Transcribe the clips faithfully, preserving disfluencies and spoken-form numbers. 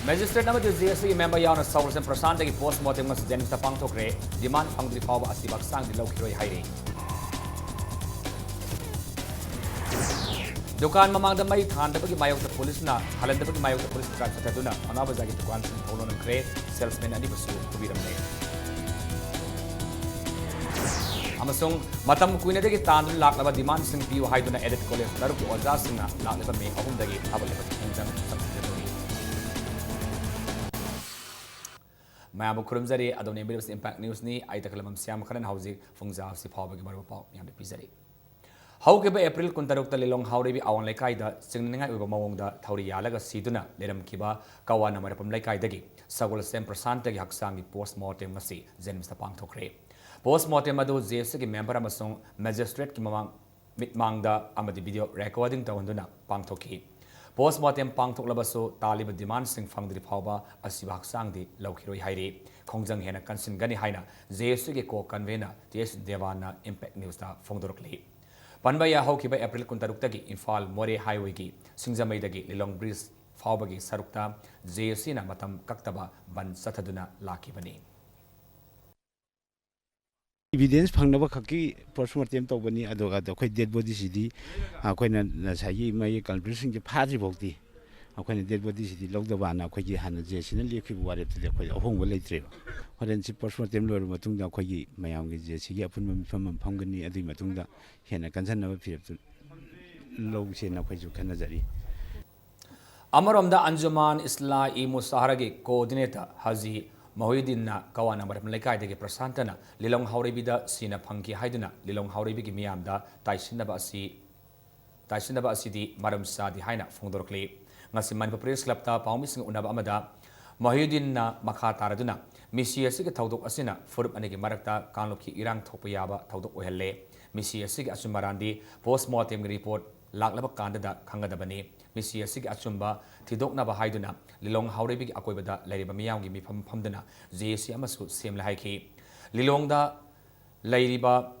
Magistrate ꯑꯃꯗꯤ J ꯑꯦꯁ ꯁꯤꯒꯤ member ꯌꯥꯎꯅ ꯁꯒꯣꯜꯁꯦꯝ ꯄ꯭ꯔꯁꯥꯟꯇꯒꯤ ꯄꯣꯁꯃꯣꯔꯇꯦꯝ ꯉꯁꯤ ꯖꯦꯅꯤꯝꯁꯇ ꯄꯥꯡꯊꯣꯛꯈ꯭ꯔꯦ꯫ ꯗꯤꯃꯥꯟ ꯐꯪꯗ꯭ꯔꯤ ꯐꯥꯎꯕ ꯑꯁꯤꯕ ꯍꯛꯆꯥꯡꯗꯤ ꯂꯧꯈꯤꯔꯣꯏ ꯍꯥꯏꯔꯤ꯫ ꯗꯨꯀꯥꯟ ꯃꯃꯥꯡꯗ ꯃꯩ ꯊꯥꯟꯗꯕꯒꯤ ꯃꯥꯌꯣꯛꯇ ꯄꯨꯂꯤꯁꯅ, ꯊꯥꯜꯍꯟꯗꯕꯒꯤ ꯃꯥꯌꯣꯛꯇ ꯄꯨꯂꯤꯁꯅ ꯗ꯭ꯔꯥꯏꯚ ꯆꯠꯊꯗꯨꯅ ꯄꯥꯎꯅꯥ ꯕꯖꯥꯔꯒꯤ ꯗꯨꯀꯥꯟꯁꯤꯡ ꯊꯣꯡ ꯂꯣꯟꯈ꯭ꯔꯦ꯫ ꯁꯦꯜꯁꯃꯦꯟ ꯑꯅꯤꯕꯨꯁꯨ ꯐꯨꯕꯤꯔꯝꯂꯦ꯫ ꯑꯃꯁꯨꯡ ꯃꯇꯝ ꯀꯨꯏꯅꯗꯒꯤ ꯇꯥꯟꯗꯨꯅ ꯂꯥꯛꯂꯕ ꯗꯤꯃꯥꯟꯁꯤꯡ ꯄꯤꯌꯨ ꯍꯥꯏꯗꯨꯅ ꯑꯦꯗꯦꯠ ꯀꯣꯂꯦꯖ ꯇꯔꯨꯛꯀꯤ ꯑꯣꯖꯥꯁꯤꯡꯅ ꯂꯥꯛꯂꯤꯕ ꯃꯦ ꯑꯍꯨꯝꯗꯒꯤ ꯊꯕꯛ ꯂꯦꯞꯄꯒꯤ ꯈꯣꯡꯖꯪ ꯆꯠꯊꯗꯧꯔꯤ꯫ ꯃꯌꯥꯝꯕꯨ ꯈꯨꯔꯨꯝꯖꯔꯤ꯫ ꯑꯗꯣꯝꯅ ꯌꯦꯡꯕꯤꯔꯤꯕꯁꯤ ꯏꯝꯄꯦꯛ ꯅ꯭ꯌꯨꯁꯅꯤ꯫ ꯑꯩ ꯇꯈꯦꯂꯝꯕꯝ ꯁ꯭ꯌꯥꯝ ꯈꯔꯅ ꯍꯧꯖꯤꯛ ꯄꯨꯡ ꯖꯥꯁꯤ ꯐꯥꯎꯕꯒꯤ ꯃꯔꯨꯑꯣꯏꯕ ꯄꯥꯎ ꯃꯌꯥꯝꯗ ꯄꯤꯖꯔꯤ꯫ ꯍꯧꯈꯤꯕ ꯑꯦꯄ꯭ꯔꯤꯜ ꯀꯨꯟꯇꯔꯨꯛꯇ ꯂꯤꯂꯣꯡ ꯍꯥꯎꯔꯩꯕꯤ ꯑꯋꯥꯡ ꯂꯩꯀꯥꯏꯗ ꯆꯤꯡꯅꯅꯤꯡꯉꯥꯏ ꯑꯣꯏꯕ ꯃꯑꯣꯡꯗ ꯊꯧꯔꯤ ꯌꯥꯜꯂꯒ ꯁꯤꯗꯨꯅ ꯂꯩꯔꯝꯈꯤꯕ ꯀꯋꯥꯅ ꯃꯔꯄꯝ ꯂꯩꯀꯥꯏꯗꯒꯤ ꯁꯒꯣꯜꯁꯦꯝ ꯄ꯭ꯔꯁꯥꯟꯇꯒꯤ ꯍꯛꯆꯥꯡꯒꯤ ꯄꯣꯁꯃꯣꯔꯇꯦꯝ ꯉꯁꯤ ꯖꯦꯅꯤꯝꯁꯇ ꯄꯥꯡꯊꯣꯛꯈ꯭ꯔꯦ꯫ ꯄꯣꯁꯃꯣꯔꯇꯦꯝ ꯑꯗꯨ ꯖꯦ ꯑꯦꯁ ꯁꯤꯒꯤ ꯃꯦꯝꯕꯔ ꯑꯃꯁꯨꯡ ꯃꯦꯖꯤꯁꯇ꯭ꯔꯦꯠꯀꯤ ꯃꯃꯥꯡ ꯃꯤꯠꯃꯥꯡꯗ ꯑꯃꯗꯤ ꯚꯤꯗꯤꯑꯣ ꯔꯦꯀꯣꯔꯗꯤꯡ ꯇꯧꯍꯟꯗꯨꯅ ꯄꯥꯡꯊꯣꯛꯈꯤ꯫ ꯄꯣꯁꯃꯣꯔꯇꯦꯝ ꯄꯥꯡꯊꯣꯛꯂꯕꯁꯨ ꯇꯥꯜꯂꯤꯕ ꯗꯤꯃꯥꯟꯁꯤꯡ ꯐꯪꯗ꯭ꯔꯤ ꯐꯥꯎꯕ ꯑꯁꯤꯕ ꯍꯛꯆꯥꯡꯗꯤ ꯂꯧꯈꯤꯔꯣꯏ ꯍꯥꯏꯔꯤ꯫ ꯈꯣꯡꯖꯪ ꯍꯦꯟꯅ ꯀꯟꯁꯤꯟꯒꯅꯤ ꯍꯥꯏꯅ ꯖꯦ ꯑꯦꯁ ꯁꯤꯒꯤ ꯀꯣ ꯀꯟꯚꯦꯅꯔ ꯇꯤ ꯑꯦꯁ ꯗꯦꯕꯥꯟꯅ ꯏꯝꯄꯦꯛ ꯅ꯭ꯌꯨꯁꯇ ꯐꯣꯡꯗꯣꯔꯛꯂꯤ꯫ ꯄꯟꯕ ꯌꯥꯏ, ꯍꯧꯈꯤꯕ ꯑꯦꯄ꯭ꯔꯤꯜ ꯀꯨꯟꯇꯔꯨꯛꯇꯒꯤ ꯏꯝꯐꯥꯜ ꯃꯣꯔꯦ ꯍꯥꯏꯋꯦꯒꯤ ꯁꯤꯡꯖꯃꯩꯗꯒꯤ ꯂꯤꯂꯣꯡ ꯕ꯭ꯔꯤꯖ ꯐꯥꯎꯕꯒꯤ ꯁꯔꯨꯛꯇ ꯖꯦ ꯑꯦꯁ ꯁꯤꯅ ꯃꯇꯝ ꯀꯛꯇꯕ ꯕꯟ ꯆꯠꯊꯗꯨꯅ ꯂꯥꯛꯈꯤꯕꯅꯤ꯫ ꯏꯚꯤꯗꯦꯟꯁ ꯐꯪꯅꯕ ꯈꯛꯀꯤ ꯄꯣꯁꯃꯣꯔꯇꯦꯝ ꯇꯧꯕꯅꯤ꯫ ꯑꯗꯨꯒ ꯑꯩꯈꯣꯏ ꯗꯦꯗ ꯕꯣꯗꯤꯁꯤꯗꯤ ꯑꯩꯈꯣꯏꯅ ꯉꯁꯥꯏꯒꯤ ꯃꯣꯏꯒꯤ ꯀꯜꯄ꯭ꯔꯤꯠꯁꯤꯡꯁꯦ ꯐꯥꯗ꯭ꯔꯤ ꯐꯥꯎꯗꯤ ꯑꯩꯈꯣꯏꯅ ꯗꯦꯗ ꯕꯣꯗꯤꯁꯤꯗꯤ ꯂꯧꯗꯕꯅ ꯑꯩꯈꯣꯏꯒꯤ ꯍꯥꯟꯅ ꯖꯦ ꯁꯤꯅ ꯂꯦꯞꯈꯤꯕ ꯋꯥꯔꯦꯞꯇꯨꯗꯤ ꯑꯩꯈꯣꯏ ꯑꯍꯣꯡꯕ ꯂꯩꯇ꯭ꯔꯦꯕ꯫ ꯍꯣꯔꯦꯟ ꯁꯤ ꯄꯣꯁꯃꯣꯔꯇꯦꯝ ꯂꯣꯏꯔꯕ ꯃꯇꯨꯡꯗ ꯑꯩꯈꯣꯏꯒꯤ ꯃꯌꯥꯝꯒꯤ ꯖꯦ ꯁꯤꯒꯤ ꯑꯄꯨꯟꯕ ꯃꯤꯐꯝ ꯑꯃ ꯐꯝꯒꯅꯤ꯫ ꯑꯗꯨꯒꯤ ꯃꯇꯨꯡꯗ ꯍꯦꯟꯅ ꯀꯟꯁꯤꯟꯅꯕ ꯐꯤꯔꯦꯞꯇꯨ ꯂꯧꯁꯦꯅ ꯑꯩꯈꯣꯏꯁꯨ ꯈꯟꯅꯖꯔꯤ꯫ ꯑꯃꯔꯣꯝꯗ ꯑꯟꯖꯨꯃꯥꯟ ꯏꯁꯂꯥ ꯏ ꯃꯨꯁꯥꯍꯔꯒꯤ ꯀꯣꯑꯣꯔꯗꯤꯅꯦꯇꯔ ꯍꯥꯖꯤ ꯃꯣꯍꯤꯎꯗꯤꯟꯅ ꯀꯋꯥꯅ ꯃꯔꯄꯝ ꯂꯩꯀꯥꯏꯗꯒꯤ ꯄ꯭ꯔꯁꯥꯟꯇꯅ ꯂꯤꯂꯣꯡ ꯍꯥꯎꯔꯩꯕꯤꯗ ꯁꯤꯅ ꯐꯪꯈꯤ ꯍꯥꯏꯗꯨꯅ ꯂꯤꯂꯣꯡ ꯍꯥꯎꯔꯩꯕꯤꯒꯤ ꯃꯤꯌꯥꯝꯗ ꯇꯥꯏꯁꯤꯟꯅꯕ ꯑꯁꯤ, ꯇꯥꯏꯁꯤꯟꯅꯕ ꯑꯁꯤꯗꯤ ꯃꯔꯝ ꯆꯥꯗꯦ ꯍꯥꯏꯅ ꯐꯣꯡꯗꯣꯔꯛꯂꯤ꯫ ꯉꯁꯤ ꯃꯅꯤꯄꯨꯔ ꯄ꯭ꯔꯦꯁ ꯀ꯭ꯂꯕꯇ ꯄꯥꯎꯃꯤꯁꯤꯡ ꯎꯅꯕ ꯑꯃꯗ ꯃꯣꯍꯤꯎꯗꯤꯟꯅ ꯃꯈꯥ ꯇꯥꯔꯗꯨꯅ ꯃꯤꯁꯤ ꯑꯁꯤꯒꯤ ꯊꯧꯗꯣꯛ ꯑꯁꯤꯅ ꯐꯨꯔꯨꯞ ꯑꯅꯤꯒꯤ ꯃꯔꯛꯇ ꯀꯥꯡꯂꯨꯞꯀꯤ ꯏꯔꯥꯡ ꯊꯣꯛꯄ ꯌꯥꯕ ꯊꯧꯗꯣꯛ ꯑꯣꯏꯍꯜꯂꯦ꯫ ꯃꯤꯁꯤ ꯑꯁꯤꯒꯤ ꯑꯆꯨꯝ ꯑꯔꯥꯟꯗꯤ ꯄꯣꯁꯃꯣꯔꯇꯦꯝꯒꯤ ꯔꯤꯄꯣꯔꯠ ꯂꯥꯛꯂꯕ ꯀꯥꯟꯗꯗ ꯈꯪꯒꯗꯕꯅꯤ꯫ ꯃꯤꯁꯤ ꯑꯁꯤꯒꯤ ꯑꯆꯨꯝꯕ ꯊꯤꯗꯣꯛꯅꯕ ꯍꯥꯏꯗꯨꯅ ꯂꯤꯂꯣꯡ ꯍꯥꯎꯔꯩꯕꯤꯒꯤ ꯑꯀꯣꯏꯕꯗ ꯂꯩꯔꯤꯕ ꯃꯤꯌꯥꯝꯒꯤ ꯃꯤꯐꯝ ꯐꯝꯗꯨꯅ ꯖꯦ ꯑꯦ ꯁꯤ ꯑꯃꯁꯨ ꯁꯦꯝꯂꯦ ꯍꯥꯏꯈꯤ꯫ ꯂꯤꯂꯣꯡꯗ ꯂꯩꯔꯤꯕ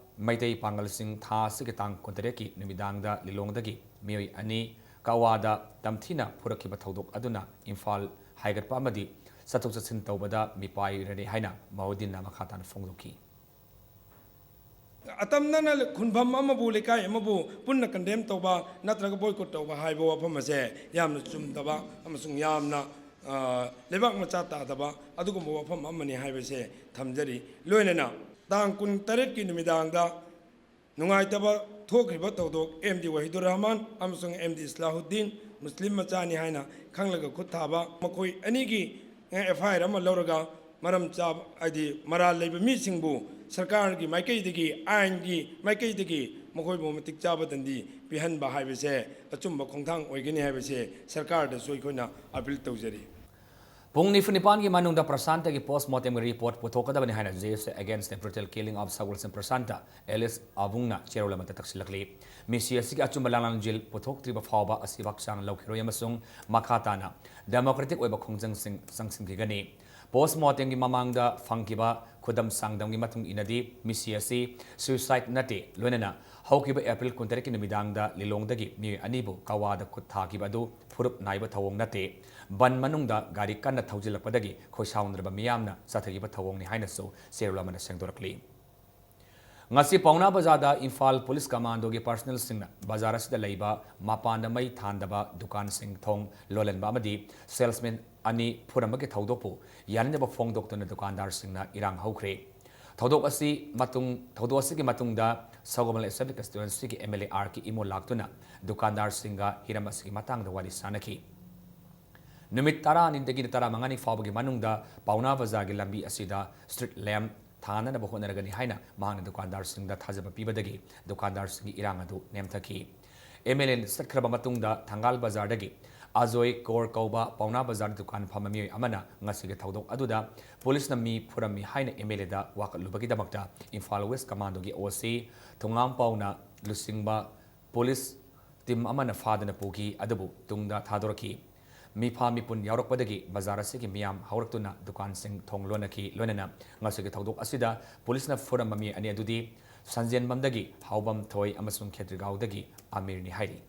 ꯃꯩꯇꯩ ꯄꯥꯡꯒꯜꯁꯤꯡ ꯊꯥ ꯑꯁꯤꯒꯤ ꯇꯥꯡ ꯀꯨꯟꯇꯔꯦꯠꯀꯤ ꯅꯨꯃꯤꯗꯥꯡꯗ ꯂꯤꯂꯣꯡꯗꯒꯤ ꯃꯤꯑꯣꯏ ꯑꯅꯤ ꯀꯋꯥꯗ ꯇꯝꯊꯤꯅ ꯐꯨꯔꯛꯈꯤꯕ ꯊꯧꯗꯣꯛ ꯑꯗꯨꯅ ꯏꯝꯐꯥꯜ ꯍꯥꯏꯒꯠꯄ ꯑꯃꯗꯤ ꯆꯠꯊꯣꯛ ꯆꯠꯁꯤꯟ ꯇꯧꯕꯗ ꯃꯤꯄꯥꯏꯔꯅꯤ ꯍꯥꯏꯅ ꯃꯍꯨꯗꯤꯟꯅ ꯃꯈꯥ ꯇꯥꯅ ꯐꯣꯡꯗꯣꯛꯈꯤ꯫ ꯑꯇꯝꯅꯅ ꯈꯨꯟꯐꯝ ꯑꯃꯕꯨ, ꯂꯩꯀꯥꯏ ꯑꯃꯕꯨ ꯄꯨꯟꯅ ꯀꯟꯗꯦꯝ ꯇꯧꯕ ꯅꯠꯇ꯭ꯔꯒ ꯕꯣꯏꯀꯣꯠ ꯇꯧꯕ ꯍꯥꯏꯕ ꯋꯥꯐꯝ ꯑꯁꯦ ꯌꯥꯝꯅ ꯆꯨꯝꯗꯕ ꯑꯃꯁꯨꯡ ꯌꯥꯝꯅ, ꯑ, ꯂꯩꯕꯥꯛ ꯃꯆꯥ ꯇꯥꯗꯕ ꯑꯗꯨꯒꯨꯝꯕ ꯋꯥꯐꯝ ꯑꯃꯅꯤ ꯍꯥꯏꯕꯁꯦ ꯊꯝꯖꯔꯤ꯫ ꯂꯣꯏꯅꯅ ꯇꯥꯡ ꯀꯨꯟꯇꯔꯦꯠꯀꯤ ꯅꯨꯃꯤꯗꯥꯡꯗ ꯅꯨꯡꯉꯥꯏꯇꯕ ꯊꯣꯛꯈ꯭ꯔꯤꯕ ꯊꯧꯗꯣꯛ ꯑꯦꯝ ꯗꯤ ꯋꯥꯍꯤꯗꯨꯔ ꯔꯍꯃꯥꯟ ꯑꯃꯁꯨꯡ ꯑꯦꯝ ꯗꯤ ꯏꯁꯂꯥꯍꯨꯗꯤꯟ, ꯃꯨꯁꯂꯤꯝ ꯃꯆꯥꯅꯤ ꯍꯥꯏꯅ ꯈꯪꯂꯒ ꯈꯨꯠ ꯊꯥꯕ, ꯃꯈꯣꯏ ꯑꯅꯤꯒꯤ ꯑꯦꯐ ꯑꯥꯏ ꯑꯥꯔ ꯑꯃ ꯂꯧꯔꯒ ꯃꯔꯝ ꯆꯥꯕ, ꯍꯥꯏꯗꯤ ꯃꯔꯥꯜ ꯂꯩꯕ ꯃꯤꯁꯤꯡꯕꯨ ꯁꯔꯀꯥꯔꯒꯤ ꯃꯥꯏꯀꯩꯗꯒꯤ, ꯑꯥꯏꯟꯒꯤ ꯃꯥꯏꯀꯩꯗꯒꯤ ꯃꯈꯣꯏꯕꯨ ꯃꯇꯤꯛ ꯆꯥꯕ ꯗꯟꯗꯤ ꯄꯤꯍꯟꯕ ꯍꯥꯏꯕꯁꯦ ꯑꯆꯨꯝꯕ ꯈꯣꯡꯊꯥꯡ ꯑꯣꯏꯒꯅꯤ ꯍꯥꯏꯕꯁꯦ ꯁꯔꯀꯥꯔꯗꯁꯨ ꯑꯩꯈꯣꯏꯅ ꯑꯄꯤꯜ ꯇꯧꯖꯔꯤ꯫ ꯄꯨꯡ ꯅꯤꯐꯨ ꯅꯤꯄꯥꯟꯒꯤ ꯃꯅꯨꯡꯗ ꯄ꯭ꯔꯁꯥꯟꯇꯒꯤ ꯄꯣꯁ ꯃꯣꯔꯇꯦꯝꯒꯤ ꯔꯤꯄꯣꯔꯠ ꯄꯨꯊꯣꯛꯀꯗꯕꯅꯤ ꯍꯥꯏꯅ J S A Against the Brutal Killing of Sagual Singh Prashanta, ꯑꯦꯂꯤꯁ ꯑꯕꯨꯡꯅ ꯆꯦꯔꯣꯜ ꯑꯃꯗ ꯇꯛꯁꯤꯜꯂꯛꯂꯤ꯫ ꯃꯤꯁꯤ ꯑꯁꯤꯒꯤ ꯑꯆꯨꯝꯕ ꯂꯥꯡꯂꯥꯡꯖꯤꯜ ꯄꯨꯊꯣꯛꯇ꯭ꯔꯤꯕ ꯐꯥꯎꯕ ꯑꯁꯤꯕ ꯍꯛꯆꯥꯡ ꯂꯧꯈꯤꯔꯣꯏ ꯑꯃꯁꯨꯡ ꯃꯈꯥ ꯇꯥꯅ ꯗꯦꯃꯣꯀ꯭ꯔꯦꯇꯤꯛ ꯑꯣꯏꯕ ꯈꯣꯡꯖꯪꯁꯤꯡ ꯆꯪꯁꯤꯟꯈꯤꯒꯅꯤ꯫ ꯄꯣꯁ ꯃꯣꯔꯇꯦꯝꯒꯤ ꯃꯃꯥꯡꯗ ꯐꯪꯈꯤꯕ ꯈꯨꯗꯝ ꯆꯥꯡꯗꯝꯒꯤ ꯃꯇꯨꯡ ꯏꯟꯅꯗꯤ, ꯃꯤꯁꯤ ꯑꯁꯤ ꯁꯨꯏꯁꯥꯏꯗ ꯅꯠꯇꯦ, ꯂꯣꯏꯅꯅ ꯍꯧꯈꯤꯕ ꯑꯦꯄ꯭ꯔꯤꯜ ꯀꯨꯟꯇꯔꯦꯠꯀꯤ ꯅꯨꯃꯤꯗꯥꯡꯗ ꯂꯤꯂꯣꯡꯗꯒꯤ ꯃꯤꯑꯣꯏ ꯑꯅꯤꯕꯨ ꯀꯋꯥꯗ ꯈꯨꯠ ꯊꯥꯈꯤꯕ ꯑꯗꯨ ꯐꯨꯔꯨꯞ ꯅꯥꯏꯕ ꯊꯧꯑꯣꯡ ꯅꯠꯇꯦ꯫ ꯕꯟ ꯃꯅꯨꯡꯗ ꯒꯥꯔꯤ ꯀꯟꯅ ꯊꯧꯖꯤꯜꯂꯛꯄꯗꯒꯤ ꯈꯣꯏꯁꯥꯎꯅꯔꯕ ꯃꯤꯌꯥꯝꯅ ꯆꯠꯊꯈꯤꯕ ꯊꯧꯑꯣꯡꯅꯤ ꯍꯥꯏꯅꯁꯨ ꯆꯦꯔꯣꯜ ꯑꯃꯅ ꯁꯦꯡꯗꯣꯔꯛꯂꯤ꯫ ꯉꯁꯤ ꯄꯥꯎꯅꯥ ꯕꯖꯥꯔꯗ ꯏꯝꯐꯥꯜ ꯄꯨꯂꯤꯁ ꯀꯃꯥꯟꯗꯣꯒꯤ ꯄꯥꯔꯁꯅꯦꯜꯁꯤꯡꯅ ꯕꯖꯥꯔ ꯑꯁꯤꯗ ꯂꯩꯕ ꯃꯄꯥꯟꯗ ꯃꯩ ꯊꯥꯟꯗꯕ ꯗꯨꯀꯥꯟꯁꯤꯡ ꯊꯣꯡ ꯂꯣꯜꯍꯟꯕ ꯑꯃꯗꯤ ꯁꯦꯜꯁꯃꯦꯟ ꯑꯅꯤ ꯐꯨꯔꯝꯕꯒꯤ ꯊꯧꯗꯣꯛꯄꯨ ꯌꯥꯅꯤꯡꯗꯕ ꯐꯣꯡꯗꯣꯛꯇꯨꯅ ꯗꯨꯀꯥꯟꯗꯥꯔꯁꯤꯡꯅ ꯏꯔꯥꯡ ꯍꯧꯈ꯭ꯔꯦ꯫ ꯊꯧꯗꯣꯛ ꯑꯁꯤ ꯃꯇꯨꯡ, ꯊꯧꯗꯣꯛ ꯑꯁꯤꯒꯤ ꯃꯇꯨꯡꯗ ꯁꯒꯣꯜꯕꯟ ꯑꯦꯁꯦꯝꯕ꯭ꯂꯤ ꯀꯟꯁꯇꯤꯇ꯭ꯋꯦꯟꯁꯤꯒꯤ M L A R K Imo ꯂꯥꯛꯇꯨꯅ ꯗꯨꯀꯥꯟꯗꯥꯔꯁꯤꯡꯒ ꯍꯤꯔꯝ ꯑꯁꯤꯒꯤ ꯃꯇꯥꯡꯗ ꯋꯥꯔꯤ ꯁꯥꯅꯈꯤ꯫ ꯅꯨꯃꯤꯠ ꯇꯔꯥꯅꯤꯗꯒꯤꯅ ꯇꯔꯥꯃꯉꯥꯅꯤ ꯐꯥꯎꯕꯒꯤ ꯃꯅꯨꯡꯗ ꯄꯥꯎꯅꯥ ꯕꯖꯥꯔꯒꯤ ꯂꯝꯕꯤ ꯑꯁꯤꯗ ꯁ꯭ꯇ꯭ꯔꯤꯠ ꯂꯦꯝꯞ ꯊꯥꯅꯅꯕ ꯍꯣꯠꯅꯔꯒꯅꯤ ꯍꯥꯏꯅ ꯃꯍꯥꯛꯅ ꯗꯨꯀꯥꯟꯗꯥꯔꯁꯤꯡꯗ ꯊꯥꯖꯕ ꯄꯤꯕꯗꯒꯤ ꯗꯨꯀꯥꯟꯗꯥꯔꯁꯤꯡꯒꯤ ꯏꯔꯥꯡ ꯑꯗꯨ ꯅꯦꯝꯊꯈꯤ꯫ ꯑꯦꯝ ꯑꯦꯜ ꯑꯦ ꯆꯠꯈ꯭ꯔꯕ ꯃꯇꯨꯡꯗ ꯊꯪꯒꯥꯜ ꯕꯖꯥꯔꯗꯒꯤ ꯑꯖꯣꯏ ꯀꯣꯔ ꯀꯧꯕ ꯄꯥꯎꯅꯥ ꯕꯖꯥꯔ ꯗꯨꯀꯥꯟ ꯐꯝꯕ ꯃꯤꯑꯣꯏ ꯑꯃꯅ ꯉꯁꯤꯒꯤ ꯊꯧꯗꯣꯛ ꯑꯗꯨꯗ ꯄꯨꯂꯤꯁꯅ ꯃꯤ ꯐꯨꯔꯝꯃꯤ ꯍꯥꯏꯅ ꯑꯦꯝ ꯑꯦꯜ ꯑꯦꯗ ꯋꯥꯀꯠꯂꯨꯕꯒꯤꯗꯃꯛꯇ ꯏꯝꯐꯥꯜ ꯋꯦꯁ ꯀꯃꯥꯟꯗꯣꯒꯤ ꯑꯣ ꯁꯤ ꯊꯣꯉꯥꯝꯄꯥꯎꯅ ꯂꯨꯆꯤꯡꯕ ꯄꯨꯂꯤꯁ ꯇꯤꯝ ꯑꯃꯅ ꯐꯥꯗꯨꯅ ꯄꯨꯈꯤ, ꯑꯗꯨꯕꯨ ꯇꯨꯡꯗ ꯊꯥꯗꯣꯔꯛꯈꯤ꯫ ꯃꯤꯐꯥ ꯃꯤꯄꯨꯟ ꯌꯥꯎꯔꯛꯄꯗꯒꯤ ꯕꯖꯥꯔ ꯑꯁꯤꯒꯤ ꯃꯤꯌꯥꯝ ꯍꯧꯔꯛꯇꯨꯅ ꯗꯨꯀꯥꯟꯁꯤꯡ ꯊꯣꯡ ꯂꯣꯟꯅꯈꯤ꯫ ꯂꯣꯏꯅꯅ ꯉꯁꯤꯒꯤ ꯊꯧꯗꯣꯛ ꯑꯁꯤꯗ ꯄꯨꯂꯤꯁꯅ ꯐꯨꯔꯝꯕ ꯃꯤ ꯑꯅꯤ ꯑꯗꯨꯗꯤ ꯁꯟꯖꯦꯟꯕꯝꯗꯒꯤ ꯍꯥꯎꯕꯝ ꯊꯣꯏ ꯑꯃꯁꯨꯡ ꯈꯦꯇ꯭ꯔꯤꯒꯥꯎꯗꯒꯤ ꯑꯃꯤꯔꯅꯤ ꯍꯥꯏꯔꯤ꯫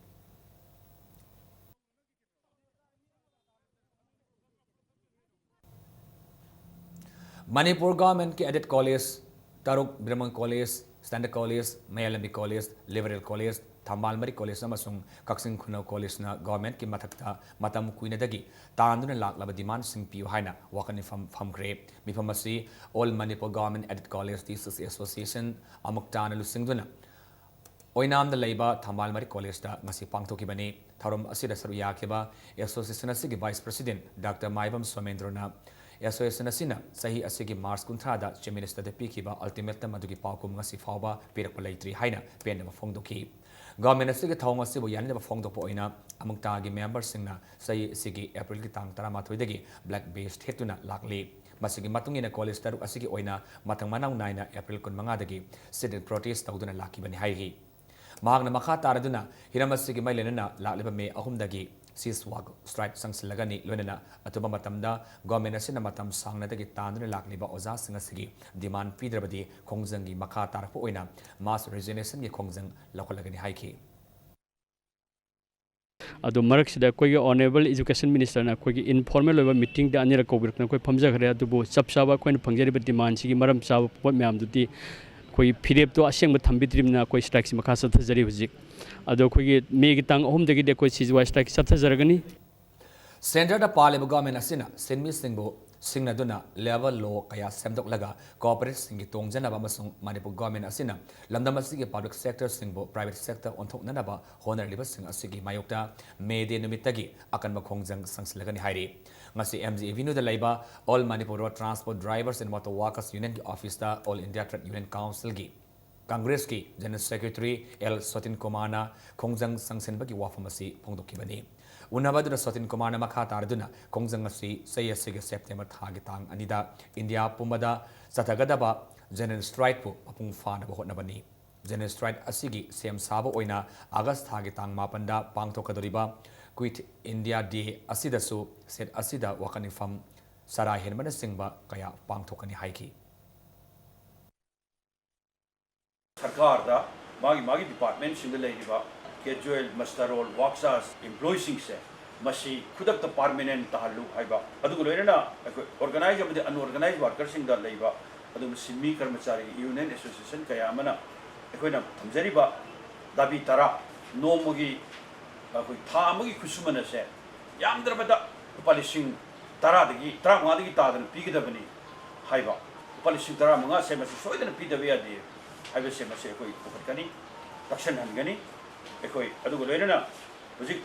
ꯃꯅꯤꯄꯨꯔ ꯒꯚꯔꯟꯃꯦꯟꯠꯀꯤ ꯑꯦꯗꯦꯗ ꯀꯣꯂꯦꯖ ꯇꯔꯨꯛ, ꯕꯤꯔꯃꯪ ꯀꯣꯂꯦꯖ, ꯁ꯭ꯇꯦꯟꯗꯔꯗ ꯀꯣꯂꯦꯖ, ꯃꯌꯥꯏ ꯂꯝꯕꯤ ꯀꯣꯂꯦꯖ, ꯂꯤꯕꯔꯦꯜ ꯀꯣꯂꯦꯖ, ꯊꯝꯕꯥꯜ ꯃꯔꯤ ꯀꯣꯂꯦꯖ ꯑꯃꯁꯨꯡ ꯀꯛꯆꯤꯡ ꯈꯨꯅꯧ ꯀꯣꯂꯦꯖꯅ ꯒꯚꯔꯟꯃꯦꯟꯠꯀꯤ ꯃꯊꯛꯇ ꯃꯇꯝ ꯀꯨꯏꯅꯗꯒꯤ ꯇꯥꯟꯗꯨꯅ ꯂꯥꯛꯂꯕ ꯗꯤꯃꯥꯟꯁꯤꯡ ꯄꯤꯌꯨ ꯍꯥꯏꯅ ꯋꯥꯀꯠ ꯃꯤꯐꯝ ꯐꯝꯈ꯭ꯔꯦ꯫ ꯃꯤꯐꯝ ꯑꯁꯤ All Manipur Government Aided College Teachers Association, ꯑꯃꯨꯛꯇꯥꯅ ꯂꯨꯆꯤꯡꯗꯨꯅ ꯑꯣꯏꯅꯥꯝꯗ ꯂꯩꯕ ꯊꯝꯕꯥꯜ ꯃꯔꯤ ꯀꯣꯂꯦꯖꯇ ꯉꯁꯤ ꯄꯥꯡꯊꯣꯛꯈꯤꯕꯅꯤ꯫ ꯊꯧꯔꯝ ꯑꯁꯤꯗ ꯁꯔꯨꯛ ꯌꯥꯈꯤꯕ ꯑꯦꯁꯣꯁꯤꯌꯦꯁꯟ ꯑꯁꯤꯒꯤ ꯚꯥꯏꯁ ꯄ꯭ꯔꯁꯤꯗꯦꯟꯠ ꯗꯥꯛꯇꯔ ꯃꯥꯏꯕꯝ ꯁꯣꯃꯦꯟꯗ꯭ꯔꯣꯅ ꯑꯦꯁꯣꯁꯤꯌꯦꯁꯟ ꯑꯁꯤꯅ ꯆꯍꯤ ꯑꯁꯤꯒꯤ ꯃꯥꯔꯆ ꯀꯨꯟꯊ꯭ꯔꯥꯗ ꯆꯤꯐ ꯃꯤꯅꯤꯁꯇꯔꯗ ꯄꯤꯈꯤꯕ ꯑꯜꯇꯤꯃꯦꯇꯝ ꯑꯗꯨꯒꯤ ꯄꯥꯎꯈꯨꯝ ꯉꯁꯤ ꯐꯥꯎꯕ ꯄꯤꯔꯛꯄ ꯂꯩꯇ꯭ꯔꯤ ꯍꯥꯏꯅ ꯄꯦꯟꯗꯕ ꯐꯣꯡꯗꯣꯛꯈꯤ꯫ ꯒꯚꯔꯟꯃꯦꯟꯠ ꯑꯁꯤꯒꯤ ꯊꯧꯑꯣꯡ ꯑꯁꯤꯕꯨ ꯌꯥꯅꯤꯡꯗꯕ ꯐꯣꯡꯗꯣꯛꯄ ꯑꯣꯏꯅ ꯑꯃꯨꯛꯇꯥꯒꯤ ꯃꯦꯝꯕꯔꯁꯤꯡꯅ ꯆꯍꯤ ꯑꯁꯤꯒꯤ ꯑꯦꯄ꯭ꯔꯤꯜꯒꯤ ꯇꯥꯡ ꯇꯔꯥꯃꯥꯊꯣꯏꯗꯒꯤ ꯕ꯭ꯂꯦꯛ ꯕꯦꯖ ꯊꯦꯠꯇꯨꯅ ꯂꯥꯛꯂꯤ꯫ ꯃꯁꯤꯒꯤ ꯃꯇꯨꯡ ꯏꯟꯅ ꯀꯣꯂꯦꯖ ꯇꯔꯨꯛ ꯑꯁꯤꯒꯤ ꯑꯣꯏꯅ ꯃꯊꯪ ꯃꯅꯥꯎ ꯅꯥꯏꯅ ꯑꯦꯄ꯭ꯔꯤꯜ ꯀꯨꯟꯃꯉꯥꯗꯒꯤ ꯁꯤꯠ ꯏꯟ ꯄ꯭ꯔꯣꯇꯦꯁ ꯇꯧꯗꯨꯅ ꯂꯥꯛꯈꯤꯕꯅꯤ ꯍꯥꯏꯔꯤ꯫ ꯃꯍꯥꯛꯅ ꯃꯈꯥ ꯇꯥꯔꯗꯨꯅ ꯍꯤꯔꯝ ꯑꯁꯤꯒꯤ ꯃꯔꯤ ꯂꯩꯅꯅ ꯂꯥꯛꯂꯤꯕ ꯃꯦ ꯑꯍꯨꯝꯗꯒꯤ ceasefire strike ꯆꯪꯁꯤꯜꯂꯒꯅꯤ, ꯂꯣꯏꯅꯅ ꯑꯊꯨꯕ ꯃꯇꯝꯗ ꯒꯣꯔꯃꯦꯟ ꯑꯁꯤꯅ ꯃꯇꯝ ꯁꯥꯡꯅꯗꯒꯤ ꯇꯥꯟꯗꯨꯅ ꯂꯥꯛꯂꯤꯕ ꯑꯣꯖꯥꯁꯤꯡ ꯑꯁꯤꯒꯤ ꯗꯤꯃꯥꯟ ꯄꯤꯗ꯭ꯔꯕꯗꯤ ꯈꯣꯡꯖꯪꯒꯤ ꯃꯈꯥ ꯇꯥꯔꯛꯄ ꯑꯣꯏꯅ ꯃꯥꯁ ꯔꯤꯖꯤꯒꯅꯦꯁꯟꯒꯤ ꯈꯣꯡꯖꯪ ꯂꯧꯈꯠꯂꯒꯅꯤ ꯍꯥꯏꯈꯤ꯫ ꯑꯗꯣ ꯃꯔꯛꯁꯤꯗ ꯑꯩꯈꯣꯏꯒꯤ ꯑꯣꯅꯔꯦꯕꯜ ꯏꯖꯨꯀꯦꯁꯟ ꯃꯤꯅꯤꯁꯇꯔꯅ ꯑꯩꯈꯣꯏꯒꯤ ꯏꯟꯐꯣꯔꯃꯦꯜ ꯑꯣꯏꯕ ꯃꯤꯇꯤꯡꯗ ꯑꯅꯤꯔꯛ ꯀꯧꯕꯤꯔꯛꯇꯅ ꯑꯩꯈꯣꯏ ꯐꯝꯖꯈ꯭ꯔꯦ꯫ ꯑꯗꯨꯕꯨ ꯆꯞ ꯆꯥꯕ ꯑꯩꯈꯣꯏꯅ ꯐꯪꯖꯔꯤꯕ ꯗꯤꯃꯥꯟꯁꯤꯒꯤ ꯃꯔꯝ ꯆꯥꯕ ꯄꯣꯠ ꯃꯌꯥꯝꯗꯨꯗꯤ ꯑꯩꯈꯣꯏ ꯐꯤꯔꯦꯞꯇꯣ ꯑꯁꯦꯡꯕ ꯊꯝꯕꯤꯗ꯭ꯔꯤꯕꯅꯤꯅ ꯑꯩꯈꯣꯏ ꯁ꯭ꯇ꯭ꯔꯥꯏꯛꯁꯤ ꯃꯈꯥ ꯆꯠꯊꯖꯔꯤ ꯍꯧꯖꯤꯛ꯫ ꯑꯗꯣ ꯑꯩꯈꯣꯏꯒꯤ ꯃꯦꯒꯤ ꯇꯥꯡ ꯑꯍꯨꯝꯗꯒꯤꯗꯤ ꯑꯩꯈꯣꯏ ceasefire strike ꯆꯠꯊꯖꯔꯒꯅꯤ꯫ ꯁꯦꯟꯇꯔꯗ ꯄꯥꯜꯂꯤꯕ ꯒꯣꯔꯃꯦꯟ ꯑꯁꯤꯅ ꯁꯤꯟꯃꯤꯁꯤꯡꯕꯨ ꯁꯤꯡꯅꯗꯨꯅ ꯂꯦꯕꯔ ꯂꯣ ꯀꯌꯥ ꯁꯦꯝꯗꯣꯛꯂꯒ ꯀꯣꯔꯄꯣꯔꯦꯠꯁꯤꯡꯒꯤ ꯇꯣꯡꯖꯅꯕ ꯑꯃꯁꯨꯡ ꯃꯅꯤꯄꯨꯔ ꯒꯣꯔꯃꯦꯟ ꯑꯁꯤꯅ ꯂꯝꯗꯝ ꯑꯁꯤꯒꯤ ꯄꯕ꯭ꯂꯤꯛ ꯁꯦꯛꯇꯔꯁꯤꯡꯕꯨ ꯄ꯭ꯔꯥꯏꯚꯦꯠ ꯁꯦꯛꯇꯔ ꯑꯣꯟꯊꯣꯛꯅꯅꯕ ꯍꯣꯠꯅꯔꯤꯕꯁꯤꯡ ꯑꯁꯤꯒꯤ ꯃꯥꯌꯣꯛꯇ ꯃꯦ ꯗꯦ ꯅꯨꯃꯤꯠꯇꯒꯤ ꯑꯀꯟꯕ ꯈꯣꯡꯖꯪ ꯆꯪꯁꯤꯜꯂꯒꯅꯤ ꯍꯥꯏꯔꯤ꯫ ꯉꯁꯤ ꯑꯦꯝ ꯖꯤ ꯑꯦꯚꯦꯅ꯭ꯌꯨꯗ ꯂꯩꯕ All Manipur Road Transport Drivers and Motor Workers Unionꯒꯤ ꯑꯣꯐꯤꯁꯇ All India Trade Union Councilꯒꯤ ꯀꯪꯒ꯭ꯔꯦꯁꯀꯤ ꯖꯦꯅꯔꯦꯜ ꯁꯦꯀ꯭ꯔꯦꯇꯔꯤ ꯑꯦꯜ ꯁꯣꯇꯤꯟ ꯀꯨꯃꯥꯔꯅ ꯈꯣꯡꯖꯪ ꯆꯪꯁꯤꯟꯕꯒꯤ ꯋꯥꯐꯝ ꯑꯁꯤ ꯐꯣꯡꯗꯣꯛꯈꯤꯕꯅꯤ꯫ ꯎꯅꯕ ꯑꯗꯨꯗ ꯁꯣꯇꯤꯟ ꯀꯨꯃꯥꯔꯅ ꯃꯈꯥ ꯇꯥꯔꯗꯨꯅ ꯈꯣꯡꯖꯪ ꯑꯁꯤ ꯆꯍꯤ ꯑꯁꯤꯒꯤ ꯁꯦꯞꯇꯦꯝꯕꯔ ꯊꯥꯒꯤ ꯇꯥꯡ ꯑꯅꯤꯗ ꯏꯟꯗꯤꯌꯥ ꯄꯨꯝꯕꯗ ꯆꯠꯊꯒꯗꯕ ꯖꯦꯅꯔꯦꯜ ꯁ꯭ꯇ꯭ꯔꯥꯏꯛꯄꯨ ꯃꯄꯨꯡ ꯐꯥꯅꯕ ꯍꯣꯠꯅꯕꯅꯤ꯫ ꯖꯦꯅꯔꯦꯜ ꯁ꯭ꯇ꯭ꯔꯥꯏꯛ ꯑꯁꯤꯒꯤ ꯁꯦꯝ ꯁꯥꯕ ꯑꯣꯏꯅ ꯑꯥꯒꯁ ꯊꯥꯒꯤ ꯇꯥꯡ ꯃꯥꯄꯟꯗ ꯄꯥꯡꯊꯣꯛꯀꯗꯧꯔꯤꯕ ꯀ꯭ꯋꯤꯠ ꯏꯟꯗꯤꯌꯥ ꯗꯦ ꯑꯁꯤꯗꯁꯨ ꯁ꯭ꯇꯦꯠ ꯑꯁꯤꯗ ꯋꯥꯀꯠ ꯃꯤꯐꯝ, ꯆꯔꯥ ꯍꯦꯟꯕꯅꯆꯤꯡꯕ ꯀꯌꯥ ꯄꯥꯡꯊꯣꯛꯀꯅꯤ ꯍꯥꯏꯈꯤ꯫ ꯁꯔꯀꯥꯔꯗ ꯃꯥꯒꯤ ꯃꯥꯒꯤ ꯗꯤꯄꯥꯔꯠꯃꯦꯟꯁꯤꯡꯗ ꯂꯩꯔꯤꯕ ꯀꯦꯖꯨꯋꯦꯜ, ꯃꯁꯇꯔ ꯔꯣꯜ, ꯋꯥꯛ ꯆꯥꯔꯖ ꯏꯝꯄ꯭ꯂꯣꯌꯤꯁꯤꯡꯁꯦ ꯃꯁꯤ ꯈꯨꯗꯛꯇ ꯄꯥꯔꯃꯤꯅꯦꯟ ꯇꯥꯍꯜꯂꯨ ꯍꯥꯏꯕ, ꯑꯗꯨꯒ ꯂꯣꯏꯅꯅ ꯑꯩꯈꯣꯏ ꯑꯣꯔꯒꯅꯥꯏꯖ ꯑꯃꯗꯤ ꯑꯟꯑꯣꯔꯒꯅꯥꯏꯖ ꯋꯥꯔꯀꯔꯁꯤꯡꯗ ꯂꯩꯕ, ꯑꯗꯨꯒ ꯁꯤꯟꯃꯤ ꯀꯔꯃꯆꯥꯔꯤꯒꯤ ꯌꯨꯅꯤꯌꯟ ꯑꯦꯁꯣꯁꯤꯌꯦꯁꯟ ꯀꯌꯥ ꯑꯃꯅ ꯑꯩꯈꯣꯏꯅ ꯊꯝꯖꯔꯤꯕ ꯗꯥꯕꯤ ꯇꯔꯥ, ꯅꯣꯡꯃꯒꯤ, ꯑꯩꯈꯣꯏ ꯊꯥ ꯑꯃꯒꯤ ꯈꯨꯠꯁꯨꯃꯟ ꯑꯁꯦ ꯌꯥꯝꯗ꯭ꯔꯕꯗ ꯂꯨꯄꯥ ꯂꯤꯁꯤꯡ ꯇꯔꯥꯗꯒꯤ, ꯇꯔꯥꯃꯉꯥꯗꯒꯤ ꯇꯥꯗꯅ ꯄꯤꯒꯗꯕꯅꯤ ꯍꯥꯏꯕ, ꯂꯨꯄꯥ ꯂꯤꯁꯤꯡ ꯇꯔꯥꯃꯉꯥꯁꯦ ꯃꯁꯤ ꯁꯣꯏꯗꯅ ꯄꯤꯗꯕ ꯌꯥꯗꯦ ꯍꯥꯏꯕꯁꯦ ꯃꯁꯤ ꯑꯩꯈꯣꯏ ꯄꯨꯈꯠꯀꯅꯤ, ꯇꯛꯁꯟꯍꯟꯒꯅꯤ꯫ ꯑꯩꯈꯣꯏ ꯑꯗꯨꯒ ꯂꯣꯏꯅꯅ ꯍꯧꯖꯤꯛ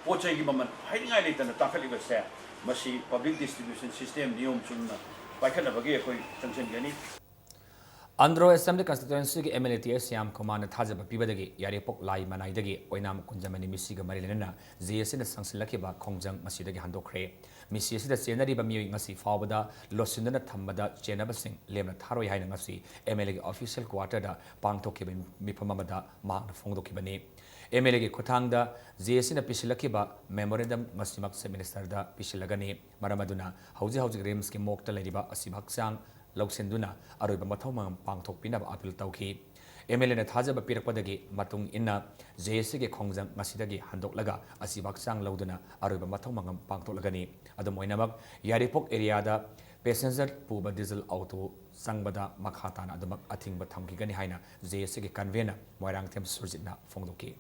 ꯄꯣꯠ ꯆꯩꯒꯤ ꯃꯃꯜ ꯍꯥꯏꯅꯤꯡꯉꯥꯏ ꯂꯩꯇꯅ ꯇꯥꯡꯈꯠꯂꯤꯕꯁꯦ, ꯃꯁꯤ ꯄꯕ꯭ꯂꯤꯛ ꯗꯤꯁꯇ꯭ꯔꯤꯕ꯭ꯌꯨꯁꯟ ꯁꯤꯁꯇꯦꯝ ꯅꯤꯌꯣꯝ ꯆꯨꯝꯅ ꯄꯥꯏꯈꯠꯅꯕꯒꯤ ꯑꯩꯈꯣꯏ ꯆꯪꯁꯤꯟꯒꯅꯤ꯫ ꯑꯟꯗ꯭ꯔꯣ ꯑꯦꯁꯦꯝꯕ꯭ꯂꯤ ꯀꯟꯁꯇꯤꯇ꯭ꯋꯦꯟꯁꯤꯒꯤ M L A T S Shyam ꯀꯨꯃꯥꯔꯅ ꯊꯥꯖꯕ ꯄꯤꯕꯗꯒꯤ ꯌꯥꯏꯔꯤꯄꯣꯛ ꯂꯥꯏ ꯃꯅꯥꯏꯗꯒꯤ ꯑꯣꯏꯅꯥꯝ ꯀꯨꯟꯖꯃꯅꯤ ꯃꯤꯁꯤꯒ ꯃꯔꯤ ꯂꯩꯅꯅ ꯖꯦ ꯑꯦ ꯁꯤꯅ ꯁꯪꯁꯤꯜꯂꯛꯈꯤꯕ ꯈꯣꯡꯖꯪ ꯉꯁꯤꯗꯒꯤ ꯍꯟꯗꯣꯛꯈ꯭ꯔꯦ꯫ ꯃꯤꯁꯤ ꯑꯁꯤꯗ ꯆꯦꯟꯅꯔꯤꯕ ꯃꯤꯑꯣꯏ ꯉꯁꯤ ꯐꯥꯎꯕꯗ ꯂꯣꯠꯁꯤꯟꯗꯨꯅ ꯊꯝꯕꯗ ꯆꯦꯟꯅꯕꯁꯤꯡ ꯂꯦꯝꯅ ꯊꯥꯔꯣꯏ ꯍꯥꯏꯅ ꯉꯁꯤ ꯑꯦꯝ ꯑꯦꯜ ꯑꯦꯒꯤ ꯑꯣꯐꯤꯁꯤꯌꯦꯜ ꯀ꯭ꯋꯥꯇꯔꯗ ꯄꯥꯡꯊꯣꯛꯈꯤꯕ ꯃꯤꯐꯝ ꯑꯃꯗ ꯃꯍꯥꯛꯅ ꯐꯣꯡꯗꯣꯛꯈꯤꯕꯅꯤ꯫ ꯑꯦꯝ ꯑꯦꯜ ꯑꯦꯒꯤ ꯈꯨꯠꯊꯥꯡꯗ ꯖꯦ ꯑꯦ ꯁꯤꯅ ꯄꯤꯁꯤꯜꯂꯛꯈꯤꯕ ꯃꯦꯃꯣꯔꯦꯟꯗꯝ ꯉꯁꯤꯃꯛ ꯆꯤꯐ ꯃꯤꯅꯤꯁꯇꯔꯗ ꯄꯤꯁꯤꯜꯂꯒꯅꯤ꯫ ꯃꯔꯝ ꯑꯗꯨꯅ ꯍꯧꯖꯤꯛ ꯍꯧꯖꯤꯛ ꯔꯤꯝꯁꯀꯤ ꯃꯣꯔꯒꯇ ꯂꯩꯔꯤꯕ ꯑꯁꯤꯕ ꯍꯛꯆꯥꯡ ꯂꯧꯁꯤꯟꯗꯨꯅ ꯑꯔꯣꯏꯕ ꯃꯊꯧ ꯃꯉꯝ ꯄꯥꯡꯊꯣꯛꯄꯤꯅꯕ ꯑꯥꯄꯤꯜ ꯇꯧꯈꯤ꯫ ꯑꯦꯝ ꯑꯦꯜ ꯑꯦꯅ ꯊꯥꯖꯕ ꯄꯤꯔꯛꯄꯗꯒꯤ ꯃꯇꯨꯡ ꯏꯟꯅ ꯖꯦ ꯑꯦ ꯁꯤꯒꯤ ꯈꯣꯡꯖꯪ ꯉꯁꯤꯗꯒꯤ ꯍꯟꯗꯣꯛꯂꯒ ꯑꯁꯤꯕ ꯍꯛꯆꯥꯡ ꯂꯧꯗꯨꯅ ꯑꯔꯣꯏꯕ ꯃꯊꯧ ꯃꯉꯝ ꯄꯥꯡꯊꯣꯛꯂꯒꯅꯤ꯫ ꯑꯗꯨꯝ ꯑꯣꯏꯅꯃꯛ, ꯌꯥꯏꯔꯤꯄꯣꯛ ꯑꯦꯔꯤꯌꯥꯗ ꯄꯦꯁꯦꯟꯖꯔ ꯄꯨꯕ ꯗꯤꯖꯜ ꯑꯣꯇꯣ ꯆꯪꯕꯗ ꯃꯈꯥ ꯇꯥꯅ ꯑꯗꯨꯃꯛ ꯑꯊꯤꯡꯕ ꯊꯝꯈꯤꯒꯅꯤ ꯍꯥꯏꯅ ꯖꯦ ꯑꯦ ꯁꯤꯒꯤ ꯀꯟꯚꯦꯅꯔ ꯃꯣꯏꯔꯥꯡꯊꯦꯝ ꯁꯨꯔꯖꯤꯠꯅ ꯐꯣꯡꯗꯣꯛꯈꯤ꯫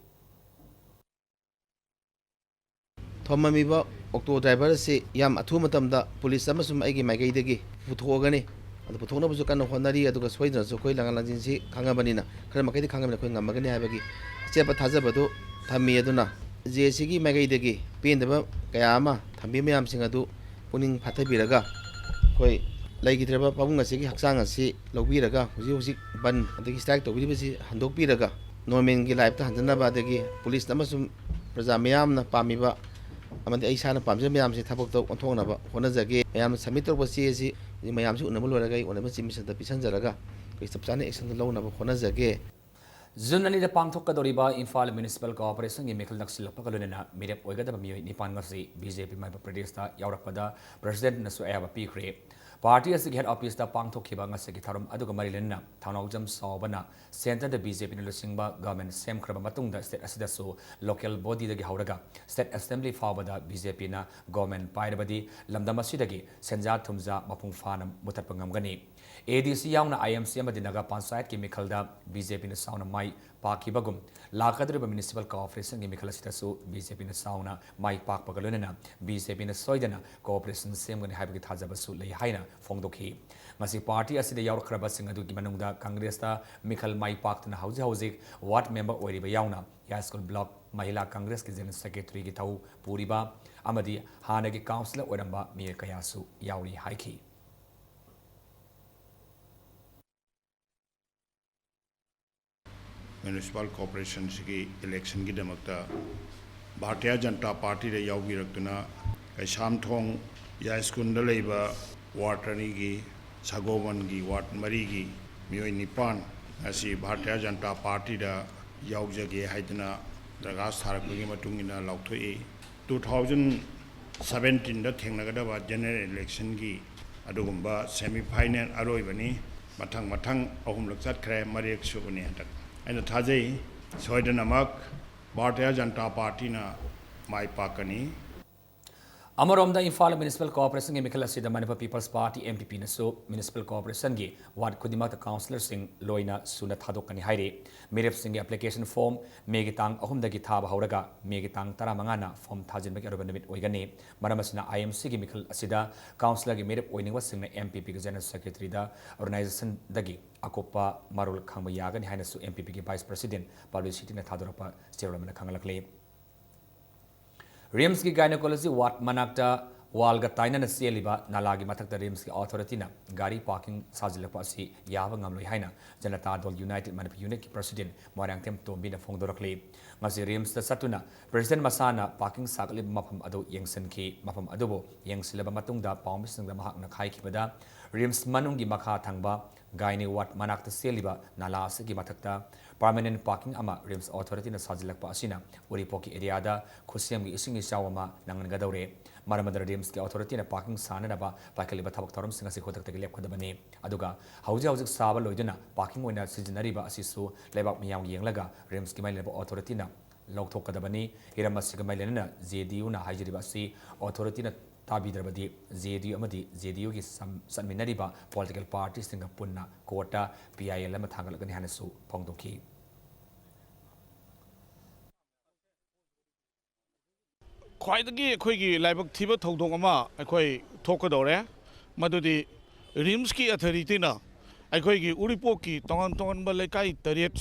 ꯊꯣꯝꯃꯝꯃꯤꯕ ꯑꯣꯛꯇꯣ ꯗ꯭ꯔꯥꯏꯚꯔ ꯑꯁꯤ ꯌꯥꯝ ꯑꯊꯨꯕ ꯃꯇꯝꯗ ꯄꯨꯂꯤꯁ ꯑꯃꯁꯨꯡ ꯑꯩꯒꯤ ꯃꯥꯏꯀꯩꯗꯒꯤ ꯄꯨꯊꯣꯛꯑꯒꯅꯤ꯫ ꯑꯗꯨ ꯄꯨꯊꯣꯛꯅꯕꯁꯨ ꯀꯟꯅ ꯍꯣꯠꯅꯔꯤ, ꯑꯗꯨꯒ ꯁꯣꯏꯗꯅꯁꯨ ꯑꯩꯈꯣꯏ ꯂꯪꯂꯥ ꯂꯪꯖꯤꯟꯁꯤ ꯈꯪꯉꯕꯅꯤꯅ, ꯈꯔ ꯃꯈꯩꯗꯤ ꯈꯪꯉꯕꯅꯤꯅ ꯑꯩꯈꯣꯏ ꯉꯝꯃꯒꯅꯤ ꯍꯥꯏꯕꯒꯤ ꯑꯆꯦꯠꯄ ꯊꯥꯖꯕꯗꯨ ꯊꯝꯃꯤ꯫ ꯑꯗꯨꯅ ꯖꯦ ꯑꯦ ꯁꯤꯒꯤ ꯃꯥꯏꯀꯩꯗꯒꯤ ꯄꯦꯟꯗꯕ ꯀꯌꯥ ꯑꯃ ꯊꯝꯕꯤꯕ ꯃꯌꯥꯝꯁꯤꯡ ꯑꯗꯨ ꯄꯨꯛꯅꯤꯡ ꯐꯥꯊꯕꯤꯔꯒ, ꯑꯩꯈꯣꯏ ꯂꯩꯈꯤꯗ꯭ꯔꯕ ꯄꯥꯕꯨꯡ ꯑꯁꯤꯒꯤ ꯍꯛꯆꯥꯡ ꯑꯁꯤ ꯂꯧꯕꯤꯔꯒ, ꯍꯧꯖꯤꯛ ꯍꯧꯖꯤꯛ ꯕꯟ ꯑꯗꯒꯤ ꯁ꯭ꯇ꯭ꯔꯥꯏꯛ ꯇꯧꯕꯤꯔꯤꯕꯁꯤ ꯍꯟꯗꯣꯛꯄꯤꯔꯒ, ꯅꯣꯔꯃꯦꯜꯒꯤ ꯂꯥꯏꯐꯇ ꯍꯟꯖꯅꯕ, ꯑꯗꯒꯤ ꯄꯨꯂꯤꯁ ꯑꯃꯁꯨꯡ ꯄ꯭ꯔꯖꯥ ꯃꯤꯌꯥꯝꯅ ꯄꯥꯝꯃꯤꯕ ꯑꯃꯗꯤ ꯑꯩ ꯏꯁꯥꯅ ꯄꯥꯝꯖꯕ ꯃꯌꯥꯝꯁꯤ ꯊꯕꯛꯇ ꯑꯣꯟꯊꯣꯛꯅꯕ ꯍꯣꯠꯅꯖꯒꯦ꯫ ꯃꯌꯥꯝꯅ ꯁꯕꯃꯤꯠ ꯇꯧꯔꯛꯄ ꯆꯦ ꯑꯁꯤ ꯍꯧꯖꯤꯛ ꯃꯌꯥꯝꯁꯤ ꯎꯅꯕ ꯂꯣꯏꯔꯒ ꯑꯩ ꯑꯣꯅꯔꯦꯕꯜ ꯆꯤꯐ ꯃꯤꯅꯤꯁꯇꯔꯗ ꯄꯤꯁꯤꯟꯖꯔꯒ ꯑꯩꯈꯣꯏ ꯆꯞ ꯆꯥꯅ ꯑꯦꯛꯁꯟꯗꯨ ꯂꯧꯅꯕ ꯍꯣꯠꯅꯖꯒꯦ꯫ ꯖꯨꯟ ꯑꯅꯤꯗ ꯄꯥꯡꯊꯣꯛꯀꯗꯧꯔꯤꯕ ꯏꯝꯐꯥꯜ ꯃ꯭ꯌꯨꯅꯤꯁꯤꯄꯥꯜ ꯀꯣꯔꯄꯣꯔꯦꯁꯟꯒꯤ ꯃꯤꯈꯜ ꯅꯛꯁꯤꯜꯂꯛꯄꯒ ꯂꯣꯏꯅꯅ ꯃꯤꯔꯦꯞ ꯑꯣꯏꯒꯗꯕ ꯃꯤꯑꯣꯏ ꯅꯤꯄꯥꯟ ꯉꯁꯤ ꯕꯤ ꯖꯦ ꯄꯤ ꯃꯥꯏꯕ ꯄ꯭ꯔꯗꯦꯁꯇ ꯌꯥꯎꯔꯛꯄꯗ ꯄ꯭ꯔꯁꯤꯗꯦꯟꯠꯅꯁꯨ ꯑꯌꯥꯕ ꯄꯤꯈ꯭ꯔꯦ꯫ Party ꯑꯁꯤꯒꯤ head officeꯇ ꯄꯥꯡꯊꯣꯛꯈꯤꯕ ꯉꯁꯤꯒꯤ ꯊꯧꯔꯝ ꯑꯗꯨꯒ ꯃꯔꯤ ꯂꯩꯅꯅ ꯊꯧꯅꯥꯎꯖꯝ ꯆꯥꯎꯕꯅ centreꯗ BJPꯅ ꯂꯨꯆꯤꯡꯕ government ꯁꯦꯝꯈ꯭ꯔꯕ ꯃꯇꯨꯡꯗ state ꯑꯁꯤꯗꯁꯨ local bodyꯗꯒꯤ ꯍꯧꯔꯒ state assembly ꯐꯥꯎꯕꯗ BJPꯅ government ꯄꯥꯏꯔꯕꯗꯤ ꯂꯝꯗꯝ ꯑꯁꯤꯗꯒꯤ ꯁꯦꯟꯖꯥ ꯊꯨꯝꯖꯥ ꯃꯄꯨꯡ ꯐꯥꯅ ꯃꯨꯊꯠꯄ ꯉꯝꯒꯅꯤ꯫ ADC ꯌꯥꯎꯅ IMC ꯑꯃꯗꯤ ꯅꯥꯒꯥ ꯄꯟꯆꯥꯌꯠꯀꯤ ꯃꯤꯈꯜꯗ BJPꯅ ꯆꯥꯎꯅ ꯃꯥꯏ ꯄꯥꯛꯈꯤꯕꯒꯨꯝ, ꯂꯥꯛꯀꯗꯧꯔꯤꯕ municipal corporationꯒꯤ ꯃꯤꯈꯜ ꯑꯁꯤꯗꯁꯨ BJPꯅ ꯆꯥꯎꯅ ꯃꯥꯏ ꯄꯥꯛꯄꯒ ꯂꯣꯏꯅꯅ BJPꯅ ꯁꯣꯏꯗꯅ corporation ꯁꯦꯝꯒꯅꯤ ꯍꯥꯏꯕꯒꯤ ꯊꯥꯖꯕꯁꯨ ꯂꯩ ꯍꯥꯏꯅ ꯐꯣꯡꯗꯣꯛꯈꯤ꯫ ꯉꯁꯤ party ꯑꯁꯤꯗ ꯌꯥꯎꯔꯛꯈ꯭ꯔꯕꯁꯤꯡ ꯑꯗꯨꯒꯤ ꯃꯅꯨꯡꯗ Congressꯇ ꯃꯤꯈꯜ ꯃꯥꯏ ꯄꯥꯛꯇꯨꯅ ꯍꯧꯖꯤꯛ ꯍꯧꯖꯤꯛ ward member ꯑꯣꯏꯔꯤꯕ ꯌꯥꯎꯅ ꯌꯥꯏꯁ꯭ꯀꯨꯜ block ꯃꯍꯤꯂꯥ Congressꯀꯤ general secretaryꯒꯤ ꯊꯧ ꯄꯨꯔꯤꯕ ꯑꯃꯗꯤ ꯍꯥꯟꯅꯒꯤ councillor ꯑꯣꯏꯔꯝꯕ ꯃꯤꯑꯣꯏ ꯀꯌꯥꯁꯨ ꯌꯥꯎꯔꯤ ꯍꯥꯏꯈꯤ꯫ Municipal corporationꯁꯤꯒꯤ electionꯒꯤꯗꯃꯛꯇ ꯚꯥꯔꯇꯤꯌꯥ ꯖꯅꯇꯥ ꯄꯥꯔꯇꯤꯗ ꯌꯥꯎꯕꯤꯔꯛꯇꯨꯅ ꯀꯩꯁꯥꯝꯊꯣꯡ ꯌꯥꯏꯁ꯭ꯀꯨꯜꯗ ꯂꯩꯕ ward ꯑꯅꯤꯒꯤ, ꯁꯒꯣꯜꯕꯟꯒꯤ ward ꯃꯔꯤꯒꯤ ꯃꯤꯑꯣꯏ ꯅꯤꯄꯥꯟ ꯉꯁꯤ ꯚꯥꯔꯇꯤꯌꯥ ꯖꯅꯇꯥ ꯄꯥꯔꯇꯤꯗ ꯌꯥꯎꯖꯒꯦ ꯍꯥꯏꯗꯨꯅ ꯗꯔꯈꯥꯁ ꯊꯥꯔꯛꯄꯒꯤ ꯃꯇꯨꯡ ꯏꯟꯅ ꯂꯥꯎꯊꯣꯛꯏ꯫ Two thousand seventeenꯗ ꯊꯦꯡꯅꯒꯗꯕ general electionꯒꯤ ꯑꯗꯨꯒꯨꯝꯕ semi final ꯑꯔꯣꯏꯕꯅꯤ꯫ ꯃꯊꯪ ꯃꯊꯪ ꯑꯍꯨꯝꯂꯛ ꯆꯠꯈ꯭ꯔꯦ, ꯃꯔꯤꯔꯛ ꯁꯨꯕꯅꯤ ꯍꯟꯗꯛ꯫ ꯑꯩꯅ ꯊꯥꯖꯩ, ꯁꯣꯏꯗꯅꯃꯛ ꯚꯥꯔꯇꯤꯌꯥ ꯖꯅꯇꯥ ꯄꯥꯔꯇꯤꯅ ꯃꯥꯏ ꯄꯥꯛꯀꯅꯤ꯫ ꯑꯃꯔꯣꯝꯗ, ꯏꯝꯐꯥꯜ Municipal Corporationꯒꯤ ꯃꯤꯈꯜ ꯑꯁꯤꯗ Manipur People's Party, MPPꯅꯁꯨ Municipal Corporationꯒꯤ ward ꯈꯨꯗꯤꯡꯃꯛꯇ councillorꯁꯤꯡ ꯂꯣꯏꯅ ꯁꯨꯅ ꯊꯥꯗꯣꯛꯀꯅꯤ ꯍꯥꯏꯔꯤ꯫ ꯃꯤꯔꯦꯞꯁꯤꯡꯒꯤ application form Mayꯒꯤ ꯇꯥꯡ ꯑꯍꯨꯝꯗꯒꯤ ꯊꯥꯕ ꯍꯧꯔꯒ Mayꯒꯤ ꯇꯥꯡ ꯇꯔꯥꯃꯉꯥꯅ form ꯊꯥꯖꯤꯟꯕꯒꯤ ꯑꯔꯣꯏꯕ ꯅꯨꯃꯤꯠ ꯑꯣꯏꯒꯅꯤ꯫ ꯃꯔꯝ ꯑꯁꯤꯅ, IMCꯒꯤ ꯃꯤꯈꯜ ꯑꯁꯤꯗ councillorꯒꯤ ꯃꯤꯔꯦꯞ ꯑꯣꯏꯅꯤꯡꯕꯁꯤꯡꯅ MPPꯒꯤ general secretaryꯗ organisationꯗꯒꯤ ꯑꯀꯨꯞꯄ ꯃꯔꯣꯜ ꯈꯪꯕ ꯌꯥꯒꯅꯤ ꯍꯥꯏꯅꯁꯨ MPPꯒꯤ vice president publicityꯅ ꯊꯥꯗꯣꯔꯛꯄ ꯆꯦꯔꯣꯜ ꯑꯃꯅ ꯈꯪꯍꯜꯂꯛꯂꯤ꯫ RIMSꯀꯤ gynecology ward ꯃꯅꯥꯛꯇ wallꯒ ꯇꯥꯏꯅꯅ ꯆꯦꯜꯂꯤꯕ ꯅꯥꯂꯥꯒꯤ ꯃꯊꯛꯇ RIMSꯀꯤ authorityꯅ ꯒꯥꯔꯤ parking ꯁꯥꯖꯤꯜꯂꯛꯄ ꯑꯁꯤ ꯌꯥꯕ ꯉꯝꯂꯣꯏ ꯍꯥꯏꯅ ꯖꯅꯇꯥ ꯗꯜ United Manipur Unitꯀꯤ president ꯃꯣꯏꯔꯥꯡꯊꯦꯝ ꯇꯣꯝꯕꯤꯅ ꯐꯣꯡꯗꯣꯔꯛꯂꯤ꯫ ꯉꯁꯤ RIMSꯇ ꯆꯠꯇꯨꯅ president ꯃꯁꯥꯅ parking ꯁꯥꯒꯠꯂꯤꯕ ꯃꯐꯝ ꯑꯗꯨ ꯌꯦꯡꯁꯤꯟꯈꯤ꯫ ꯃꯐꯝ ꯑꯗꯨꯕꯨ ꯌꯦꯡꯁꯤꯜꯂꯕ ꯃꯇꯨꯡꯗ ꯄꯥꯎꯃꯤꯁꯤꯡꯗ ꯃꯍꯥꯛꯅ ꯍꯥꯏꯈꯤꯕꯗ, RIMS ꯃꯅꯨꯡꯒꯤ ꯃꯈꯥ ꯊꯪꯕ gynae ward ꯃꯅꯥꯛꯇ ꯆꯦꯜꯂꯤꯕ ꯅꯥꯂꯥ ꯑꯁꯤꯒꯤ ꯃꯊꯛꯇ permanent parking ꯑꯃ RIMS Authority ꯅ ꯁꯥꯖꯤꯜꯂꯛꯄ ꯑꯁꯤꯅ ꯎꯔꯤꯄꯣꯛꯀꯤ area ꯗ ꯈꯨꯠꯁꯦꯝꯒꯤ ꯏꯁꯤꯡ ꯏꯆꯥꯎ ꯑꯃ ꯅꯪꯍꯟꯒꯗꯧꯔꯦ꯫ ꯃꯔꯝ ꯑꯗꯨꯅ RIMS ꯀꯤ Authority ꯅ parking ꯁꯥꯅꯅꯕ ꯄꯥꯏꯈꯠꯂꯤꯕ ꯊꯕꯛ ꯊꯧꯔꯝꯁꯤꯡ ꯑꯁꯤ ꯈꯨꯗꯛꯇꯒꯤ ꯂꯦꯞꯀꯗꯕꯅꯤ꯫ ꯑꯗꯨꯒ ꯍꯧꯖꯤꯛ ꯍꯧꯖꯤꯛ ꯁꯥꯕ ꯂꯣꯏꯗꯨꯅ parking ꯑꯣꯏꯅ ꯁꯤꯖꯤꯟꯅꯔꯤꯕ ꯑꯁꯤꯁꯨ ꯂꯩꯕꯥꯛ ꯃꯤꯌꯥꯝꯒꯤ ꯌꯦꯡꯂꯒ RIMS ꯀꯤ ꯃꯔꯤ ꯂꯩꯅꯕ Authority ꯅ ꯂꯧꯊꯣꯛꯀꯗꯕꯅꯤ꯫ ꯍꯤꯔꯝ ꯑꯁꯤꯒ ꯃꯔꯤ ꯂꯩꯅꯅ JDU ꯅ ꯍꯥꯏꯖꯔꯤꯕ ꯑꯁꯤ Authority ꯅ ꯇꯥꯕꯤꯗ꯭ꯔꯕꯗꯤ JDU ꯑꯃꯗꯤ JDU ꯒꯤ ꯁꯝ-, ꯆꯠꯃꯤꯟꯅꯔꯤꯕ political party ꯁꯤꯡꯒ ꯄꯨꯟꯅ court ꯇ PIL ꯑꯃ ꯊꯥꯡꯒꯠꯂꯛꯀꯅꯤ ꯍꯥꯏꯅꯁꯨ ꯐꯣꯡꯗꯣꯛꯈꯤ꯫ ꯈ꯭ꯋꯥꯏꯗꯒꯤ ꯑꯩꯈꯣꯏꯒꯤ ꯂꯥꯏꯕꯛ ꯊꯤꯕ ꯊꯧꯗꯣꯛ ꯑꯃ ꯑꯩꯈꯣꯏ ꯊꯣꯛꯀꯗꯧꯔꯦ꯫ ꯃꯗꯨꯗꯤ RIMS ꯀꯤ Authority ꯅ ꯑꯩꯈꯣꯏꯒꯤ ꯎꯔꯤꯄꯣꯛꯀꯤ ꯇꯣꯉꯥꯟ ꯇꯣꯉꯥꯟꯕ ꯂꯩꯀꯥꯏ ꯇꯔꯦꯠ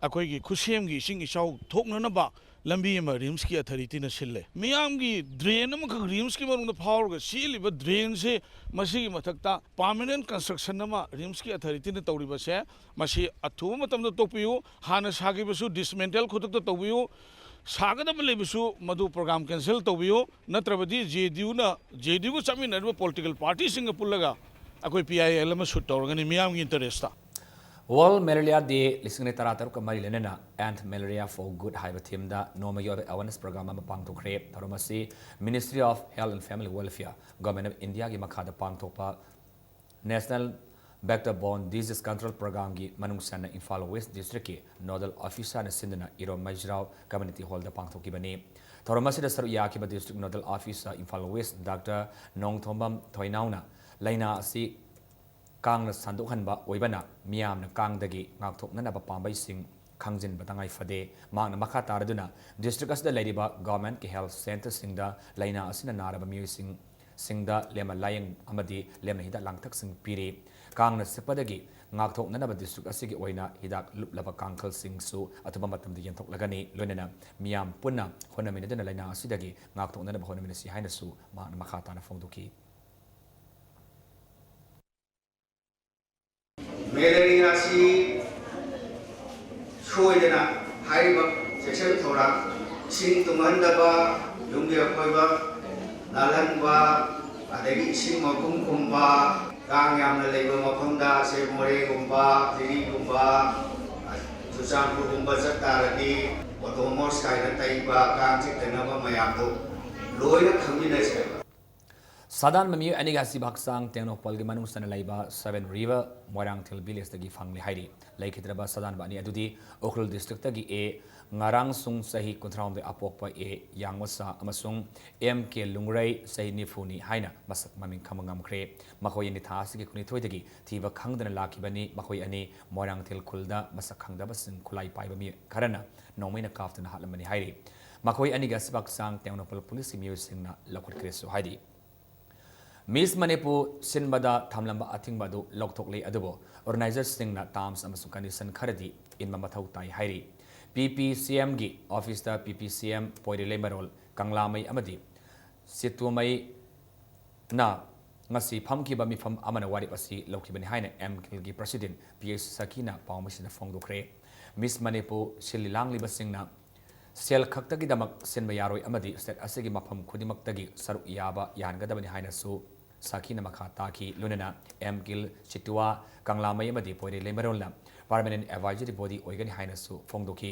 ꯑꯩꯈꯣꯏꯒꯤ ꯈꯨꯠꯁꯦꯝꯒꯤ ꯏꯁꯤꯡ ꯏꯆꯥꯎ ꯊꯣꯛꯅꯅꯕ ꯂꯝꯕꯤ ꯑꯃ RIMS ꯀꯤ Authority ꯅ ꯁꯤꯜꯂꯦ꯫ ꯃꯤꯌꯥꯝꯒꯤ drain ꯑꯃꯈꯛ RIMS ꯀꯤ ꯃꯅꯨꯡꯗ ꯐꯥꯎꯔꯒ ꯆꯦꯜꯂꯤꯕ drain ꯁꯦ, ꯃꯁꯤꯒꯤ ꯃꯊꯛꯇ permanent construction ꯑꯃ RIMS ꯀꯤ Authority ꯅ ꯇꯧꯔꯤꯕꯁꯦ, ꯃꯁꯤ ꯑꯊꯨꯕ ꯃꯇꯝꯗ ꯇꯣꯛꯄꯤꯌꯨ꯫ ꯍꯥꯟꯅ ꯁꯥꯈꯤꯕꯁꯨ dismantle ꯈꯨꯗꯛꯇ ꯇꯧꯕꯤꯌꯨ꯫ ꯁꯥꯒꯗꯕ ꯂꯩꯕꯁꯨ ꯃꯗꯨ program cancel ꯇꯧꯕꯤꯌꯨ꯫ ꯅꯠꯇ꯭ꯔꯕꯗꯤ JDU ꯅ, JDU ꯒ ꯆꯠꯃꯤꯟꯅꯔꯤꯕ political party ꯁꯤꯡꯒ ꯄꯨꯜꯂꯒ ꯑꯩꯈꯣꯏ PIL ꯑꯃ shoot ꯇꯧꯔꯒꯅꯤ ꯃꯤꯌꯥꯝꯒꯤ interest ꯇ꯫ World Malaria Day ꯂꯤꯁꯤꯡ ꯑꯅꯤ ꯇꯔꯥꯇꯔꯨꯛꯀ ꯃꯔꯤ ꯂꯩꯅꯅ End Malaria for Good ꯍꯥꯏꯕ theme ꯗ ꯅꯣꯡꯃꯒꯤ ꯑꯣꯏꯕ awareness program ꯑꯃ ꯄꯥꯡꯊꯣꯛꯈ꯭ꯔꯦ꯫ ꯊꯧꯔꯝ ꯑꯁꯤ Ministry of Health and Family Welfare, Government of India ꯒꯤ ꯃꯈꯥꯗ ꯄꯥꯡꯊꯣꯛꯄ National Vector Borne Disease Control Program ꯒꯤ ꯃꯅꯨꯡ ꯆꯟꯅ ꯏꯝꯐꯥꯜ West District ꯀꯤ Nodal Officer ꯅ ꯁꯤꯟꯗꯨꯅ ꯏꯔꯣꯝ ꯃꯩꯖ꯭ꯔꯥꯎ Community Hall ꯗ ꯄꯥꯡꯊꯣꯛꯈꯤꯕꯅꯤ꯫ ꯊꯧꯔꯝ ꯑꯁꯤꯗ ꯁꯔꯨꯛ ꯌꯥꯈꯤꯕ District Nodal Officer Imphal West Doctor Nongthombam ꯊꯣꯏꯅꯥꯎꯅ ꯂꯥꯏꯅꯥ ꯑꯁꯤ ꯀꯥꯡꯅ ꯁꯟꯗꯣꯛꯍꯟꯕ ꯑꯣꯏꯕꯅ ꯃꯤꯌꯥꯝꯅ ꯀꯥꯡꯗꯒꯤ ꯉꯥꯛꯊꯣꯛꯅꯅꯕ ꯄꯥꯝꯕꯩꯁꯤꯡ ꯈꯪꯖꯤꯟꯕ ꯇꯉꯥꯏ ꯐꯗꯦ꯫ ꯃꯍꯥꯛꯅ ꯃꯈꯥ ꯇꯥꯔꯗꯨꯅ district ꯑꯁꯤꯗ ꯂꯩꯔꯤꯕ government ꯀꯤ health centre ꯁꯤꯡꯗ ꯂꯥꯏꯅꯥ ꯑꯁꯤꯅ ꯅꯥꯔꯕ ꯃꯤꯑꯣꯏꯁꯤꯡ ꯁꯤꯡꯗ ꯂꯦꯝꯅ ꯂꯥꯌꯦꯡ ꯑꯃꯗꯤ ꯂꯦꯝꯅ ꯍꯤꯗꯥꯛ ꯂꯥꯡꯊꯛꯁꯤꯡ ꯄꯤꯔꯤ꯫ ꯀꯥꯡꯅ ꯆꯤꯛꯄꯗꯒꯤ ꯉꯥꯛꯊꯣꯛꯅꯅꯕ district ꯑꯁꯤꯒꯤ ꯑꯣꯏꯅ ꯍꯤꯗꯥꯛ ꯂꯨꯞꯂꯕ ꯀꯥꯡꯈꯜꯁꯤꯡꯁꯨ ꯑꯊꯨꯕ ꯃꯇꯝꯗ ꯌꯦꯟꯊꯣꯛꯂꯒꯅꯤ꯫ ꯂꯣꯏꯅꯅ ꯃꯤꯌꯥꯝ ꯄꯨꯟꯅ ꯍꯣꯠꯅꯃꯤꯟꯅꯗꯨꯅ ꯂꯥꯏꯅꯥ ꯑꯁꯤꯗꯒꯤ ꯉꯥꯛꯊꯣꯛꯅꯅꯕ ꯍꯣꯠꯅꯃꯤꯟꯅꯁꯤ ꯍꯥꯏꯅꯁꯨ ꯃꯍꯥꯛꯅ ꯃꯈꯥ ꯇꯥꯅ ꯐꯣꯡꯗꯣꯛꯈꯤ꯫ ꯃꯦꯂꯦꯔꯤꯌꯥꯁꯤ ꯁꯣꯏꯗꯅ ꯍꯥꯏꯔꯤꯕ ꯆꯦꯛꯁꯤꯟ ꯊꯧꯔꯥꯡ, ꯏꯁꯤꯡ ꯇꯨꯡꯍꯟꯗꯕ, ꯌꯨꯝꯒꯤ ꯑꯀꯣꯏꯕ ꯅꯥꯜꯍꯟꯕ, ꯑꯗꯒꯤ ꯏꯁꯤꯡ ꯃꯈꯨꯝ ꯈꯨꯝꯕ, ꯀꯥꯡ ꯌꯥꯝꯅ ꯂꯩꯕ ꯃꯐꯝꯗ, ꯁꯦ, ꯃꯣꯔꯦꯒꯨꯝꯕ, ꯖꯤꯔꯤꯒꯨꯝꯕ, ꯆꯨꯔꯆꯥꯟꯄꯨꯔꯒꯨꯝꯕ ꯆꯠ ꯇꯥꯔꯗꯤ ꯑꯣꯇꯣꯃꯣꯁ ꯀꯥꯏꯅ ꯇꯩꯕ, ꯀꯥꯡ ꯆꯤꯛꯇꯅꯕ ꯃꯌꯥꯝꯗꯣ ꯂꯣꯏꯅ ꯈꯪꯃꯤꯟꯅꯁꯦꯕ꯫ ꯁꯥꯗꯥꯟꯕ ꯃꯤꯑꯣꯏ ꯑꯅꯤꯒꯤ ꯑꯁꯤꯕ ꯍꯛꯆꯥꯡ ꯇꯦꯡꯅꯧꯄꯜꯒꯤ ꯃꯅꯨꯡ ꯆꯟꯅ ꯂꯩꯕ ꯁꯚꯦꯟ ꯔꯤꯚꯔ ꯃꯣꯏꯔꯥꯡꯊꯤꯜ ꯚꯤꯂꯦꯖꯇꯒꯤ ꯐꯪꯂꯦ ꯍꯥꯏꯔꯤ꯫ ꯂꯩꯈꯤꯗ꯭ꯔꯕ ꯁꯥꯗꯥꯟꯕ ꯑꯅꯤ ꯑꯗꯨꯗꯤ ꯎꯈ꯭ꯔꯨꯜ ꯗꯤꯁꯇ꯭ꯔꯤꯛꯇꯒꯤ ꯑꯦ ꯉꯔꯥꯡꯁꯨꯡ, ꯆꯍꯤ ꯀꯨꯟꯊ꯭ꯔꯥꯍꯨꯝꯗꯣꯏ ꯑꯄꯣꯛꯄ ꯑꯦ ꯌꯥꯡꯃꯁꯥ ꯑꯃꯁꯨꯡ ꯑꯦꯝ ꯀꯦ ꯂꯨꯡꯔꯩ, ꯆꯍꯤ ꯅꯤꯐꯨꯅꯤ ꯍꯥꯏꯅ ꯃꯁꯛ ꯃꯃꯤꯡ ꯈꯪꯕ ꯉꯝꯈ꯭ꯔꯦ꯫ ꯃꯈꯣꯏ ꯑꯅꯤ ꯊꯥ ꯑꯁꯤꯒꯤ ꯀꯨꯟꯅꯤꯊꯣꯏꯗꯒꯤ ꯊꯤꯕ ꯈꯪꯗꯅ ꯂꯥꯛꯈꯤꯕꯅꯤ꯫ ꯃꯈꯣꯏ ꯑꯅꯤ ꯃꯣꯏꯔꯥꯡꯊꯤꯜ ꯈꯨꯜꯗ ꯃꯁꯛ ꯈꯪꯗꯕꯁꯤꯡ ꯈꯨꯠꯂꯥꯏ ꯄꯥꯏꯕ ꯃꯤꯑꯣꯏ ꯈꯔꯅ ꯅꯣꯡꯃꯩꯅ ꯀꯥꯞꯇꯨꯅ ꯍꯥꯠꯂꯝꯕꯅꯤ ꯍꯥꯏꯔꯤ꯫ ꯃꯈꯣꯏ ꯑꯅꯤꯒꯤ ꯑꯁꯤꯕ ꯍꯛꯆꯥꯡ ꯇꯦꯡꯅꯧꯄꯜ ꯄꯨꯂꯤꯁꯀꯤ ꯃꯤꯑꯣꯏꯁꯤꯡꯅ ꯂꯧꯈꯠꯈ꯭ꯔꯦꯁꯨ ꯍꯥꯏꯔꯤ꯫ ꯃꯤꯁ ꯃꯅꯤꯄꯨꯔ ꯁꯤꯟꯕꯗ ꯊꯝꯂꯝꯕ ꯑꯊꯤꯡꯕ ꯑꯗꯨ ꯂꯧꯊꯣꯛꯂꯦ, ꯑꯗꯨꯕꯨ ꯑꯣꯔꯒꯅꯥꯏꯖꯔꯁꯤꯡꯅ terms ꯑꯃꯁꯨꯡ condition ꯈꯔꯗꯤ ꯏꯟꯕ ꯃꯊꯧ ꯇꯥꯏ ꯍꯥꯏꯔꯤ꯫ ꯄꯤ ꯄꯤ ꯁꯤ ꯑꯦꯝꯒꯤ ꯑꯣꯐꯤꯁꯇ ꯄꯤ ꯄꯤ ꯁꯤ ꯑꯦꯝ ꯄꯣꯏꯔꯦꯂꯩꯃꯔꯣꯜ ꯀꯪꯂꯥꯃꯩ ꯑꯃꯗꯤ ꯁꯤꯇꯨꯃꯩꯅ ꯉꯁꯤ ꯐꯝꯈꯤꯕ ꯃꯤꯐꯝ ꯑꯃꯅ ꯋꯥꯔꯦꯞ ꯑꯁꯤ ꯂꯧꯈꯤꯕꯅꯤ ꯍꯥꯏꯅ ꯑꯦꯝ ꯀꯤꯜꯒꯤ president ꯄꯤ ꯑꯩꯆ ꯁꯈꯤꯅ ꯄꯥꯎꯃꯤꯁꯤꯡꯗ ꯐꯣꯡꯗꯣꯛꯈ꯭ꯔꯦ꯫ ꯃꯤꯁ ꯃꯅꯤꯄꯨꯔ ꯁꯤꯜꯂꯤ ꯂꯥꯡꯂꯤꯕꯁꯤꯡꯅ ꯁꯦꯜ ꯈꯛꯇꯒꯤꯗꯃꯛ ꯁꯤꯟꯕ ꯌꯥꯔꯣꯏ ꯑꯃꯗꯤ state ꯑꯁꯤꯒꯤ ꯃꯐꯝ ꯈꯨꯗꯤꯡꯃꯛꯇꯒꯤ ꯁꯔꯨꯛ ꯌꯥꯕ ꯌꯥꯍꯟꯒꯗꯕꯅꯤ ꯍꯥꯏꯅꯁꯨ ꯁꯈꯤꯅ ꯃꯈꯥ ꯇꯥꯈꯤ꯫ ꯂꯣꯏꯅꯅ ꯑꯦꯝ ꯀꯤꯜ, ꯆꯤꯇꯨꯋꯥ, ꯀꯪꯂꯥꯃꯩ ꯑꯃꯗꯤ ꯄꯣꯏꯔꯩꯂꯩꯃꯔꯣꯜꯅ permanent advisory body ꯑꯣꯏꯒꯅꯤ ꯍꯥꯏꯅꯁꯨ ꯐꯣꯡꯗꯣꯛꯈꯤ꯫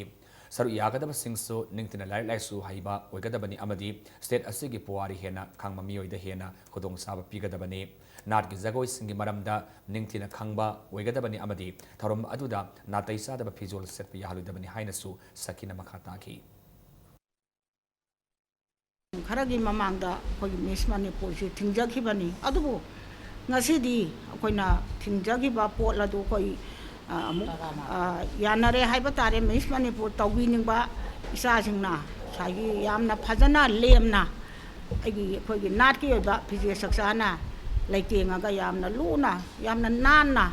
ꯁꯔꯨꯛ ꯌꯥꯒꯗꯕꯁꯤꯡꯁꯨ ꯅꯤꯡꯊꯤꯅ ꯂꯥꯏꯔꯤꯛ ꯂꯥꯏꯁꯨ ꯍꯩꯕ ꯑꯣꯏꯒꯗꯕꯅꯤ ꯑꯃꯗꯤ state ꯑꯁꯤꯒꯤ ꯄꯨꯋꯥꯔꯤ ꯍꯦꯟꯅ ꯈꯪꯕ ꯃꯤꯑꯣꯏꯗ ꯍꯦꯟꯅ ꯈꯨꯗꯣꯡꯆꯥꯕ ꯄꯤꯒꯗꯕꯅꯤ꯫ ꯅꯥꯠꯀꯤ ꯖꯒꯣꯏꯁꯤꯡꯒꯤ ꯃꯔꯝꯗ ꯅꯤꯡꯊꯤꯅ ꯈꯪꯕ ꯑꯣꯏꯒꯗꯕꯅꯤ ꯑꯃꯗꯤ ꯊꯧꯔꯝ ꯑꯗꯨꯗ ꯅꯥꯇꯩ ꯆꯥꯗꯕ ꯐꯤꯖꯣꯜ ꯁꯦꯠꯄ ꯌꯥꯍꯜꯂꯣꯏꯗꯕꯅꯤ ꯍꯥꯏꯅꯁꯨ ꯁꯈꯤꯅ ꯃꯈꯥ ꯇꯥꯈꯤ꯫ ꯈꯔꯒꯤ ꯃꯃꯥꯡꯗ ꯑꯩꯈꯣꯏꯒꯤ ꯃꯤꯁ ꯃꯅꯤꯄꯨꯔꯁꯤ ꯊꯤꯡꯖꯈꯤꯕꯅꯤ꯫ ꯑꯗꯨꯕꯨ ꯉꯁꯤꯗꯤ ꯑꯩꯈꯣꯏꯅ ꯊꯤꯡꯖꯈꯤꯕ ꯄꯣꯠ ꯑꯗꯨ ꯑꯩꯈꯣꯏ, ꯑ, ꯑꯃꯨꯛ, ꯑ, ꯌꯥꯅꯔꯦ ꯍꯥꯏꯕ ꯇꯥꯔꯦ꯫ ꯃꯤꯁ ꯃꯅꯤꯄꯨꯔ ꯇꯧꯕꯤꯅꯤꯡꯕ ꯏꯆꯥꯁꯤꯡꯅ ꯉꯁꯥꯏꯒꯤ ꯌꯥꯝꯅ ꯐꯖꯅ ꯂꯦꯝꯅ ꯑꯩꯒꯤ, ꯑꯩꯈꯣꯏꯒꯤ ꯅꯥꯠꯀꯤ ꯑꯣꯏꯕ ꯐꯤꯖꯦꯠ ꯆꯛꯆꯥꯅ ꯂꯩꯇꯦꯡꯉꯒ ꯌꯥꯝꯅ ꯂꯨꯅ, ꯌꯥꯝꯅ ꯅꯥꯟꯅ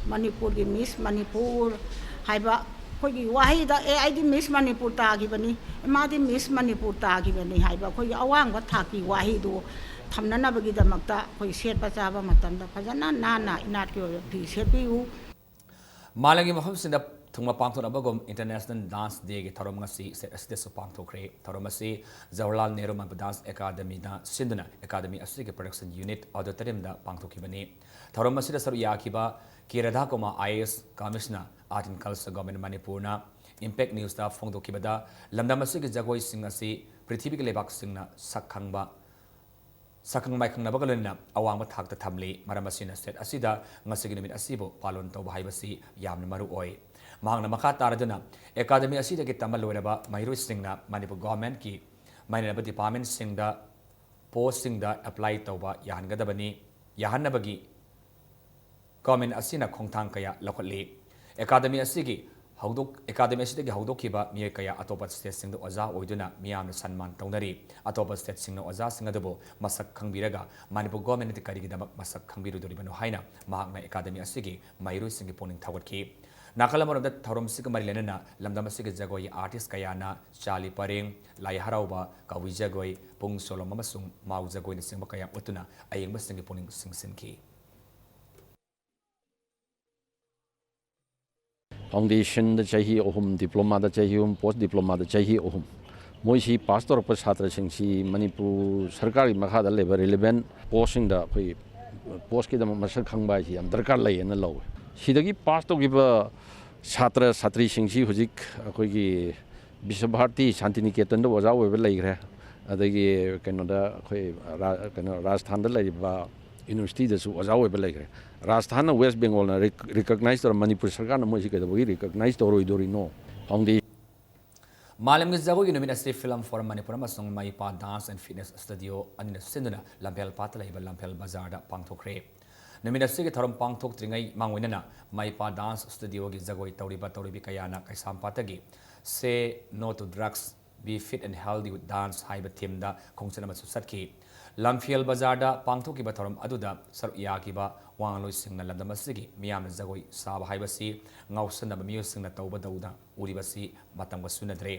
ꯃꯅꯤꯄꯨꯔꯒꯤ ꯃꯤꯁ ꯃꯅꯤꯄꯨꯔ ꯍꯥꯏꯕ ꯑꯩꯈꯣꯏꯒꯤ ꯋꯥꯍꯩꯗ, "ꯑꯦ, ꯑꯩꯗꯤ ꯃꯤꯁ ꯃꯅꯤꯄꯨꯔ ꯇꯥꯈꯤꯕꯅꯤ, ꯑꯦ, ꯃꯥꯗꯤ ꯃꯤꯁ ꯃꯅꯤꯄꯨꯔ ꯇꯥꯈꯤꯕꯅꯤ" ꯍꯥꯏꯕ ꯑꯩꯈꯣꯏꯒꯤ ꯑꯋꯥꯡꯕ ꯊꯥꯛꯀꯤ ꯋꯥꯍꯩꯗꯨ ꯊꯝꯅꯅꯕꯒꯤꯗꯃꯛꯇ ꯑꯩꯈꯣꯏ ꯁꯦꯠꯄ ꯆꯥꯕ ꯃꯇꯝꯗ ꯐꯖꯅ ꯅꯥꯟꯅ ꯏꯅꯥꯠꯀꯤ ꯑꯣꯏꯕ ꯐꯤ ꯁꯦꯠꯄꯤꯌꯨ꯫ ꯃꯥꯂꯦꯝꯒꯤ ꯃꯐꯝꯁꯤꯡꯗ ꯊꯨꯡꯅ ꯄꯥꯡꯊꯣꯛꯅꯕꯒꯨꯝ International Dance Day ꯒꯤ ꯊꯧꯔꯝ ꯉꯁꯤ state ꯑꯁꯤꯗꯁꯨ ꯄꯥꯡꯊꯣꯛꯈ꯭ꯔꯦ꯫ ꯊꯧꯔꯝ ꯑꯁꯤ ꯖꯋꯥꯍꯔꯂꯥꯜ ꯅꯦꯍꯔꯨ ꯃꯅꯤꯄꯨꯔ Dance Academy ꯅ ꯁꯤꯟꯗꯨꯅ academy ꯑꯁꯤꯒꯤ production unit auditorium ꯗ ꯄꯥꯡꯊꯣꯛꯈꯤꯕꯅꯤ꯫ ꯊꯧꯔꯝ ꯑꯁꯤꯗ ꯁꯔꯨꯛ ꯌꯥꯈꯤꯕ ꯀꯦ ꯔꯥꯙꯥꯀꯨꯃꯥꯔ, I A S commissioner, Art and Culture Government ꯃꯅꯤꯄꯨꯔꯅ Impact Newsꯇ ꯐꯣꯡꯗꯣꯛꯈꯤꯕꯗ, ꯂꯝꯗꯝ ꯑꯁꯤꯒꯤ ꯖꯒꯣꯏꯁꯤꯡ ꯑꯁꯤ ꯄ꯭ꯔꯤꯊꯤꯕꯤꯒꯤ ꯂꯩꯕꯥꯛꯁꯤꯡꯅ ꯁꯛ ꯈꯪꯕ, ꯁꯛꯈꯪ ꯃꯥꯏꯈꯪꯅꯕꯒ ꯂꯣꯏꯅꯅ ꯑꯋꯥꯡꯕ ꯊꯥꯛꯇ ꯊꯝꯂꯤ꯫ ꯃꯔꯝ ꯑꯁꯤꯅ state ꯑꯁꯤꯗ ꯉꯁꯤꯒꯤ ꯅꯨꯃꯤꯠ ꯑꯁꯤꯕꯨ ꯄꯥꯂꯣꯟ ꯇꯧꯕ ꯍꯥꯏꯕꯁꯤ ꯌꯥꯝꯅ ꯃꯔꯨ ꯑꯣꯏ꯫ ꯃꯍꯥꯛꯅ ꯃꯈꯥ ꯇꯥꯔꯗꯨꯅ, ꯑꯦꯀꯥꯗꯃꯤ ꯑꯁꯤꯗꯒꯤ ꯇꯝꯕ ꯂꯣꯏꯔꯕ ꯃꯍꯩꯔꯣꯏꯁꯤꯡꯅ ꯃꯅꯤꯄꯨꯔ ꯒꯣꯚꯔꯟꯃꯦꯟꯠꯀꯤ ꯃꯥꯏꯅꯅꯕ ꯗꯤꯄꯥꯔꯠꯃꯦꯟꯠꯁꯤꯡꯗ ꯄꯣꯁꯁꯤꯡꯗ ꯑꯦꯄ꯭ꯂꯥꯏ ꯇꯧꯕ ꯌꯥꯍꯟꯒꯗꯕꯅꯤ, ꯌꯥꯍꯟꯅꯕꯒꯤ ꯒꯣꯚꯔꯟꯃꯦꯟꯠ ꯑꯁꯤꯅ ꯈꯣꯡꯊꯥꯡ ꯀꯌꯥ ꯂꯧꯈꯠꯂꯤ꯫ ꯑꯦꯀꯥꯗꯃꯤ ꯑꯁꯤꯒꯤ ꯍꯧꯗꯣꯛ-, ꯑꯦꯀꯥꯗꯃꯤ ꯑꯁꯤꯗꯒꯤ ꯍꯧꯗꯣꯛꯈꯤꯕ ꯃꯤꯑꯣꯏ ꯀꯌꯥ ꯑꯇꯣꯞꯄ ꯁ꯭ꯇꯦꯠꯁꯤꯡꯗ ꯑꯣꯖꯥ ꯑꯣꯏꯗꯨꯅ ꯃꯤꯌꯥꯝꯅ ꯁꯟꯃꯥꯟ ꯇꯧꯅꯔꯤ꯫ ꯑꯇꯣꯞꯄ ꯁ꯭ꯇꯦꯠꯁꯤꯡꯅ ꯑꯣꯖꯥꯁꯤꯡ ꯑꯗꯨꯕꯨ ꯃꯁꯛ ꯈꯪꯕꯤꯔꯒ ꯃꯅꯤꯄꯨꯔ ꯒꯣꯚꯔꯟꯃꯦꯟꯠꯅꯗꯤ ꯀꯔꯤꯒꯤꯗꯃꯛ ꯃꯁꯛ ꯈꯪꯕꯤꯔꯣꯏꯗꯣꯔꯤꯕꯅꯣ ꯍꯥꯏꯅ ꯃꯍꯥꯛꯅ ꯑꯦꯀꯥꯗꯃꯤ ꯑꯁꯤꯒꯤ ꯃꯍꯩꯔꯣꯏꯁꯤꯡꯒꯤ ꯄꯨꯛꯅꯤꯡ ꯊꯧꯒꯠꯈꯤ꯫ ꯅꯥꯀꯜ ꯑꯃꯔꯣꯝꯗ, ꯊꯧꯔꯝꯁꯤꯒ ꯃꯔꯤ ꯂꯩꯅꯅ ꯂꯝꯗꯝ ꯑꯁꯤꯒꯤ ꯖꯒꯣꯏꯒꯤ ꯑꯥꯔꯇꯤꯁ ꯀꯌꯥꯅ ꯆꯥꯂꯤ ꯄꯔꯦꯡ, ꯂꯥꯏ ꯍꯔꯥꯎꯕ, ꯀꯕꯨꯏ ꯖꯒꯣꯏ, ꯄꯨꯡ ꯆꯣꯂꯣꯝ ꯑꯃꯁꯨꯡ ꯃꯥꯎ ꯖꯒꯣꯏꯅꯆꯤꯡꯕ ꯀꯌꯥ ꯎꯠꯇꯨꯅ ꯑꯌꯦꯡꯕꯁꯤꯡꯒꯤ ꯄꯨꯛꯅꯤꯡ ꯆꯤꯡꯁꯤꯟꯈꯤ꯫ ꯐꯥꯎꯟꯗꯦꯁꯟꯗ ꯆꯍꯤ ꯑꯍꯨꯝ, ꯗꯤꯄ꯭ꯂꯣꯃꯥꯗ ꯆꯍꯤ ꯑꯍꯨꯝ, ꯄꯣꯁ ꯗꯤꯄ꯭ꯂꯣꯃꯥꯗ ꯆꯍꯤ ꯑꯍꯨꯝ꯫ ꯃꯣꯏꯁꯤ ꯄꯥꯁ ꯇꯧꯔꯛꯄ ꯁꯥꯇ꯭ꯔꯁꯤꯡꯁꯤ ꯃꯅꯤꯄꯨꯔ ꯁꯔꯀꯥꯔꯒꯤ ꯃꯈꯥꯗ ꯂꯩꯕ ꯔꯤꯂꯤꯚꯦꯟ ꯄꯣꯁꯁꯤꯡꯗ ꯑꯩꯈꯣꯏ ꯄꯣꯁꯀꯤꯗꯃꯛ ꯃꯁꯛ ꯈꯪꯕ ꯍꯥꯏꯁꯤ ꯌꯥꯝ ꯗꯔꯀꯥꯔ ꯂꯩꯌꯦꯅ ꯂꯧꯋꯤ꯫ ꯁꯤꯗꯒꯤ ꯄꯥꯁ ꯇꯧꯈꯤꯕ ꯁꯥꯇ꯭ꯔ ꯁꯥꯇ꯭ꯔꯤꯁꯤꯡꯁꯤ ꯍꯧꯖꯤꯛ ꯑꯩꯈꯣꯏꯒꯤ ꯕꯤꯁ꯭ꯋ ꯚꯥꯔꯇꯤ ꯁꯥꯟꯇꯤꯅꯤꯀꯦꯇꯟꯗ ꯑꯣꯖꯥ ꯑꯣꯏꯕ ꯂꯩꯈ꯭ꯔꯦ꯫ ꯑꯗꯒꯤ ꯀꯩꯅꯣꯗ ꯑꯩꯈꯣꯏ ꯔꯥ-, ꯀꯩꯅꯣ ꯔꯥꯖꯁꯊꯥꯟꯗ ꯂꯩꯔꯤꯕ ꯌꯨꯅꯤꯚꯔꯁꯤꯇꯤꯗꯁꯨ ꯑꯣꯖꯥ ꯑꯣꯏꯕ ꯂꯩꯈ꯭ꯔꯦ꯫ ꯔꯥꯖꯁꯊꯥꯟꯅ ꯋꯦꯁ ꯕꯦꯡꯒꯣꯜꯅ ꯔꯤꯛ-, ꯔꯤꯀꯣꯒꯅꯥꯏꯖ ꯇꯧꯔ ꯃꯅꯤꯄꯨꯔ ꯁꯔꯀꯥꯔꯅ ꯃꯣꯏꯁꯤ ꯀꯩꯗꯧꯕꯒꯤ ꯔꯤꯀꯣꯒꯅꯥꯏꯖ ꯇꯧꯔꯣꯏꯗꯣꯔꯤꯅꯣ? ꯐꯥꯎꯟꯗꯦꯁꯟ ꯃꯥꯂꯦꯝꯒꯤ ꯖꯒꯣꯏꯒꯤ ꯅꯨꯃꯤꯠ ꯑꯁꯤ Film Forum ꯃꯅꯤꯄꯨꯔ ꯑꯃꯁꯨꯡ ꯃꯩꯄꯥ Dance and Fitness Studio ꯑꯅꯤꯅ ꯁꯤꯟꯗꯨꯅ ꯂꯝꯐꯦꯜ ꯄꯥꯠꯇ ꯂꯩꯕ ꯂꯝꯐꯦꯜ ꯕꯖꯥꯔꯗ ꯄꯥꯡꯊꯣꯛꯈ꯭ꯔꯦ꯫ ꯅꯨꯃꯤꯠ ꯑꯁꯤꯒꯤ ꯊꯧꯔꯝ ꯄꯥꯡꯊꯣꯛꯇ꯭ꯔꯤꯉꯩ ꯃꯥꯡꯑꯣꯏꯅꯅ ꯃꯩꯄꯥ Dance Studio ꯒꯤ ꯖꯒꯣꯏ ꯇꯧꯔꯤꯕ ꯇꯧꯔꯤꯕꯤ ꯀꯌꯥꯅ ꯀꯩꯁꯥꯝꯄꯥꯠꯇꯒꯤ Say No to Drugs, Be Fit and Healthy with Dance ꯍꯥꯏꯕ theme ꯗ ꯈꯣꯡꯆꯠ ꯑꯃꯁꯨ ꯆꯠꯈꯤ꯫ ꯂꯝꯐꯦꯜ ꯕꯖꯥꯔꯗ ꯄꯥꯡꯊꯣꯛꯈꯤꯕ ꯊꯧꯔꯝ ꯑꯗꯨꯗ ꯁꯔꯨꯛ ꯌꯥꯈꯤꯕ ꯋꯥ ꯉꯥꯡꯂꯣꯏꯁꯤꯡꯅ ꯂꯝꯗꯝ ꯑꯁꯤꯒꯤ ꯃꯤꯌꯥꯝꯅ ꯖꯒꯣꯏ ꯁꯥꯕ ꯍꯥꯏꯕꯁꯤ ꯉꯥꯎꯁꯟꯅꯕ ꯃꯤꯑꯣꯏꯁꯤꯡꯅ ꯇꯧꯕꯗꯧꯅ ꯎꯔꯤꯕꯁꯤ ꯃꯇꯝꯒ ꯆꯨꯅꯗ꯭ꯔꯦ꯫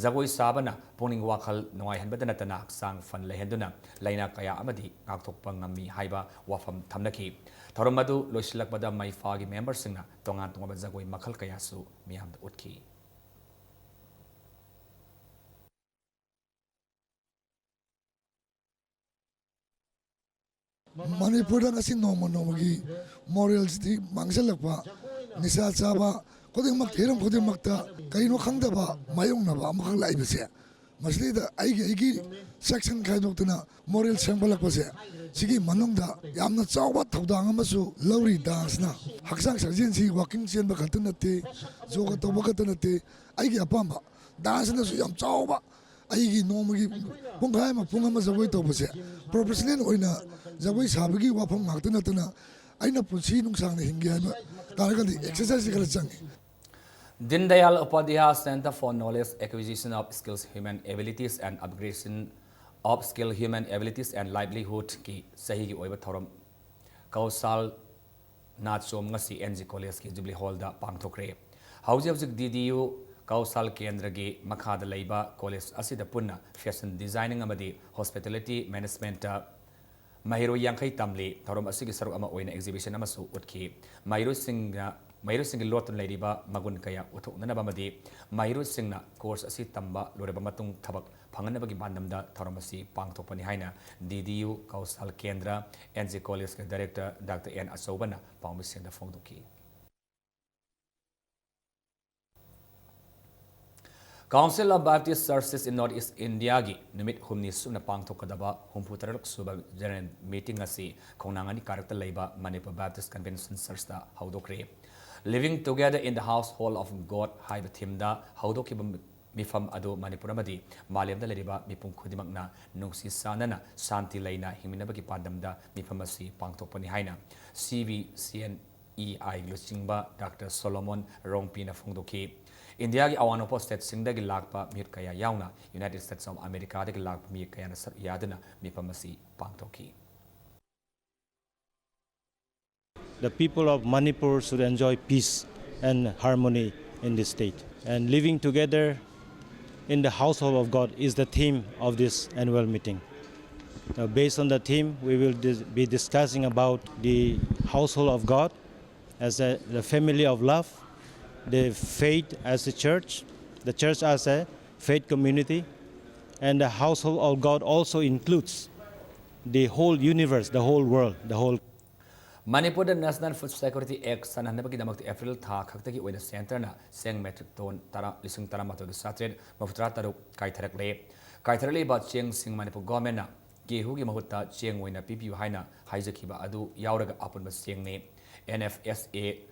ꯖꯒꯣꯏ ꯁꯥꯕꯅ ꯄꯨꯛꯅꯤꯡ ꯋꯥꯈꯜ ꯅꯨꯡꯉꯥꯏꯍꯟꯕꯗ ꯅꯠꯇꯅ ꯍꯛꯆꯥꯡ ꯐꯅ ꯂꯩꯍꯟꯗꯨꯅ ꯂꯥꯏꯅꯥ ꯀꯌꯥ ꯑꯃꯗꯤ ꯉꯥꯛꯊꯣꯛꯄ ꯉꯝꯃꯤ ꯍꯥꯏꯕ ꯋꯥꯐꯝ ꯊꯝꯅꯈꯤ꯫ ꯊꯧꯔꯝ ꯑꯗꯨ ꯂꯣꯏꯁꯤꯜꯂꯛꯄꯗ ꯃꯩꯄꯥꯒꯤ member ꯁꯤꯡꯅ ꯇꯣꯉꯥꯟ ꯇꯣꯉꯥꯟꯕ ꯖꯒꯣꯏ ꯃꯈꯜ ꯀꯌꯥꯁꯨ ꯃꯤꯌꯥꯝꯗ ꯎꯠꯈꯤ꯫ ꯃꯅꯤꯄꯨꯔꯗ ꯉꯁꯤ ꯅꯣꯡꯃ ꯅꯣꯡꯃꯒꯤ morality ꯃꯥꯡꯁꯤꯜꯂꯛꯄ, ꯅꯤꯁꯥ ꯆꯥꯕ ꯈꯨꯗꯤꯡꯃꯛ, ꯍꯤꯔꯝ ꯈꯨꯗꯤꯡꯃꯛꯇ ꯀꯩꯅꯣ ꯈꯪꯗꯕ ꯃꯥꯌꯣꯛꯅꯕ ꯑꯃꯈꯛ ꯂꯥꯛꯏꯕꯁꯦ, ꯃꯁꯤꯗꯩꯗ ꯑꯩꯒꯤ ꯑꯩꯒꯤ section ꯈꯥꯏꯗꯣꯛꯇꯅ moral ꯁꯦꯝꯒꯠꯂꯛꯄꯁꯦ, ꯁꯤꯒꯤ ꯃꯅꯨꯡꯗ ꯌꯥꯝꯅ ꯆꯥꯎꯕ ꯊꯧꯗꯥꯡ ꯑꯃꯁꯨ ꯂꯧꯔꯤ꯫ Danceꯅ ꯍꯛꯆꯥꯡ ꯁꯥꯖꯦꯜꯁꯤ walking ꯆꯦꯟꯕ ꯈꯛꯇ ꯅꯠꯇꯦ, ꯌꯣꯒ ꯇꯧꯕ ꯈꯛꯇ ꯅꯠꯇꯦ, ꯑꯩꯒꯤ ꯑꯄꯥꯝꯕ danceꯅꯁꯨ ꯌꯥꯝ ꯆꯥꯎꯕ, ꯑꯩꯒꯤ ꯅꯣꯡꯃꯒꯤ ꯄꯨꯡꯈꯥꯏ ꯑꯃ, ꯄꯨꯡ ꯑꯃ ꯖꯒꯣꯏ ꯇꯧꯕꯁꯦ professional ꯑꯣꯏꯅ ꯖꯒꯣꯏ ꯁꯥꯕꯒꯤ ꯋꯥꯐꯝ ꯉꯥꯛꯇ ꯅꯠꯇꯅ, ꯑꯩꯅ ꯄꯨꯟꯁꯤ ꯅꯨꯡꯁꯥꯡꯅ ꯍꯤꯡꯒꯦ ꯍꯥꯏꯕ ꯇꯥꯔꯒꯗꯤ exerciseꯁꯤ ꯈꯔ ꯆꯪꯉꯤ꯫ Deen Dayal Upadhyaya Center for Knowledge Acquisition of Skills, Human Abilities and Upgradation of Skill, Human Abilities and Livelihoodꯀꯤ ꯆꯍꯤꯒꯤ ꯑꯣꯏꯕ ꯊꯧꯔꯝ ꯀꯧꯁꯥꯜ ꯅꯥꯆꯣꯝ ꯉꯁꯤ ꯑꯦꯟ ꯖꯤ ꯀꯣꯂꯦꯖꯀꯤ ꯖꯨꯕꯤꯂꯤ ꯍꯣꯜꯗ ꯄꯥꯡꯊꯣꯛꯈ꯭ꯔꯦ꯫ ꯍꯧꯖꯤꯛ ꯍꯧꯖꯤꯛ ꯗꯤ ꯗꯤ ꯌꯨ ꯀꯧꯁꯥꯜ ꯀꯦꯟꯗ꯭ꯔꯒꯤ ꯃꯈꯥꯗ ꯂꯩꯕ ꯀꯣꯂꯦꯖ ꯑꯁꯤꯗ ꯄꯨꯟꯅ ꯐꯦꯁꯟ ꯗꯤꯖꯥꯏꯅꯤꯡ ꯑꯃꯗꯤ ꯍꯣꯁꯄꯤꯇꯥꯂꯤꯇꯤ ꯃꯦꯅꯦꯖꯃꯦꯟꯠꯇ ꯃꯍꯩꯔꯣꯏ ꯌꯥꯡꯈꯩ ꯇꯝꯂꯤ꯫ ꯊꯧꯔꯝ ꯑꯁꯤꯒꯤ ꯁꯔꯨꯛ ꯑꯃ ꯑꯣꯏꯅ ꯑꯦꯛꯖꯤꯕꯤꯁꯟ ꯑꯃꯁꯨ ꯎꯠꯈꯤ꯫ ꯃꯍꯩꯔꯣꯏꯁꯤꯡꯅ ꯃꯍꯩꯔꯣꯏꯁꯤꯡꯒꯤ ꯂꯣꯠꯇꯨꯅ ꯂꯩꯔꯤꯕ ꯃꯒꯨꯟ ꯀꯌꯥ ꯎꯠꯊꯣꯛꯅꯅꯕ ꯑꯃꯗꯤ ꯃꯍꯩꯔꯣꯏꯁꯤꯡꯅ ꯀꯣꯔꯁ ꯑꯁꯤ ꯇꯝꯕ ꯂꯣꯏꯔꯕ ꯃꯇꯨꯡ ꯊꯕꯛ ꯐꯪꯍꯟꯅꯕꯒꯤ ꯄꯥꯟꯗꯝꯗ ꯊꯧꯔꯝ ꯑꯁꯤ ꯄꯥꯡꯊꯣꯛꯄꯅꯤ ꯍꯥꯏꯅ ꯗꯤ ꯗꯤ ꯌꯨ ꯀꯧꯁꯥꯜ ꯀꯦꯟꯗ꯭ꯔ, ꯑꯦꯟ ꯖꯤ ꯀꯣꯂꯦꯖꯀꯤ ꯗꯥꯏꯔꯦꯛꯇꯔ ꯗꯥꯛꯇꯔ ꯑꯦꯟ ꯑꯆꯧꯕꯅ ꯄꯥꯎꯃꯤꯁꯤꯡꯗ ꯐꯣꯡꯗꯣꯛꯈꯤ꯫ Council of Baptist Churches in North East Indiaꯒꯤ ꯅꯨꯃꯤꯠ ꯍꯨꯝꯅꯤ ꯁꯨꯞꯅ ꯄꯥꯡꯊꯣꯛꯀꯗꯕ ꯍꯨꯝꯐꯨ ꯇꯔꯨꯛ ꯁꯨꯕ ꯖꯦꯅꯔꯦꯜ ꯃꯤꯇꯤꯡ ꯑꯁꯤ ꯈꯣꯡꯅꯥꯡ ꯑꯅꯤ ꯀꯥꯔꯛꯇ ꯂꯩꯕ ꯃꯅꯤꯄꯨꯔ ꯕꯦꯞꯇꯤꯁ ꯀꯟꯚꯦꯟꯁꯟ ꯆꯔꯆꯇ ꯍꯧꯗꯣꯛꯈ꯭ꯔꯦ꯫ Living Together in the Household of God ꯍꯥꯏꯕ ꯊꯤꯝꯗ ꯍꯧꯗꯣꯛꯈꯤꯕ ꯃꯤꯐꯝ ꯑꯗꯨ ꯃꯅꯤꯄꯨꯔ ꯑꯃꯗꯤ ꯃꯥꯂꯦꯝꯗ ꯂꯩꯔꯤꯕ ꯃꯤꯄꯨꯝ ꯈꯨꯗꯤꯡꯃꯛꯅ ꯅꯨꯡꯁꯤ ꯆꯥꯟꯅꯅ ꯁꯥꯟꯇꯤ ꯂꯩꯅ ꯍꯤꯡꯃꯤꯟꯅꯕꯒꯤ ꯄꯥꯟꯗꯝꯗ ꯃꯤꯐꯝ ꯑꯁꯤ ꯄꯥꯡꯊꯣꯛꯄꯅꯤ ꯍꯥꯏꯅ C B C N E ꯑꯥꯏ ꯂꯨꯆꯤꯡꯕ ꯗꯥꯛꯇꯔ ꯁꯣꯂꯣꯃꯣꯟ ꯔꯣꯡꯄꯤꯅ ꯐꯣꯡꯗꯣꯛꯈꯤ꯫ ꯏꯟꯗꯤꯌꯥꯒꯤ ꯑꯋꯥꯡ ꯅꯣꯡꯄꯣꯛ ꯁ꯭ꯇꯦꯠꯁꯤꯡꯗꯒꯤ ꯂꯥꯛꯄ ꯃꯤꯑꯣꯏ ꯀꯌꯥ ꯌꯥꯎꯅ United States of Americaꯗꯒꯤ ꯂꯥꯛꯄ ꯃꯤꯑꯣꯏ ꯀꯌꯥꯅ ꯁꯔꯨꯛ ꯌꯥꯗꯨꯅ ꯃꯤꯐꯝ ꯑꯁꯤ ꯄꯥꯡꯊꯣꯛꯈꯤ꯫ The people of Manipur should enjoy peace and harmony in this state. And living together in the household of God is the theme of this annual meeting. Uh, based on the theme, we will dis- be discussing about the household of God as a, the family of love, the faith as a church, the church as a faith community, and the household of God also includes the whole universe, the whole world, the whole ꯃꯅꯤꯄꯨꯔꯗ National Food Security Act ꯆꯠꯅꯍꯟꯅꯕꯒꯤꯗꯃꯛꯇ April ꯊꯥ ꯈꯛꯇꯒꯤ ꯑꯣꯏꯅ ꯁꯦꯟꯇꯔꯅ ꯆꯦꯡ metric ton ꯇꯔꯥ, ꯂꯤꯁꯤꯡ ꯇꯔꯥꯃꯥꯊꯣꯏꯒ ꯆꯥꯇ꯭ꯔꯦꯠ ꯃꯔꯤꯐꯨꯇꯔꯥ ꯇꯔꯨꯛ ꯀꯥꯏꯊꯔꯛꯂꯦ꯫ ꯀꯥꯏꯊꯔꯛꯂꯤꯕ ꯆꯦꯡꯁꯤꯡ ꯃꯅꯤꯄꯨꯔ ꯒꯣꯔꯃꯦꯟꯅ ꯒꯦꯍꯨꯒꯤ ꯃꯍꯨꯠꯇ ꯆꯦꯡ ꯑꯣꯏꯅ ꯄꯤꯕꯤꯌꯨ ꯍꯥꯏꯅ ꯍꯥꯏꯖꯈꯤꯕ ꯑꯗꯨ ꯌꯥꯎꯔꯒ ꯑꯄꯨꯟꯕ ꯆꯦꯡꯅꯤ꯫ N F S A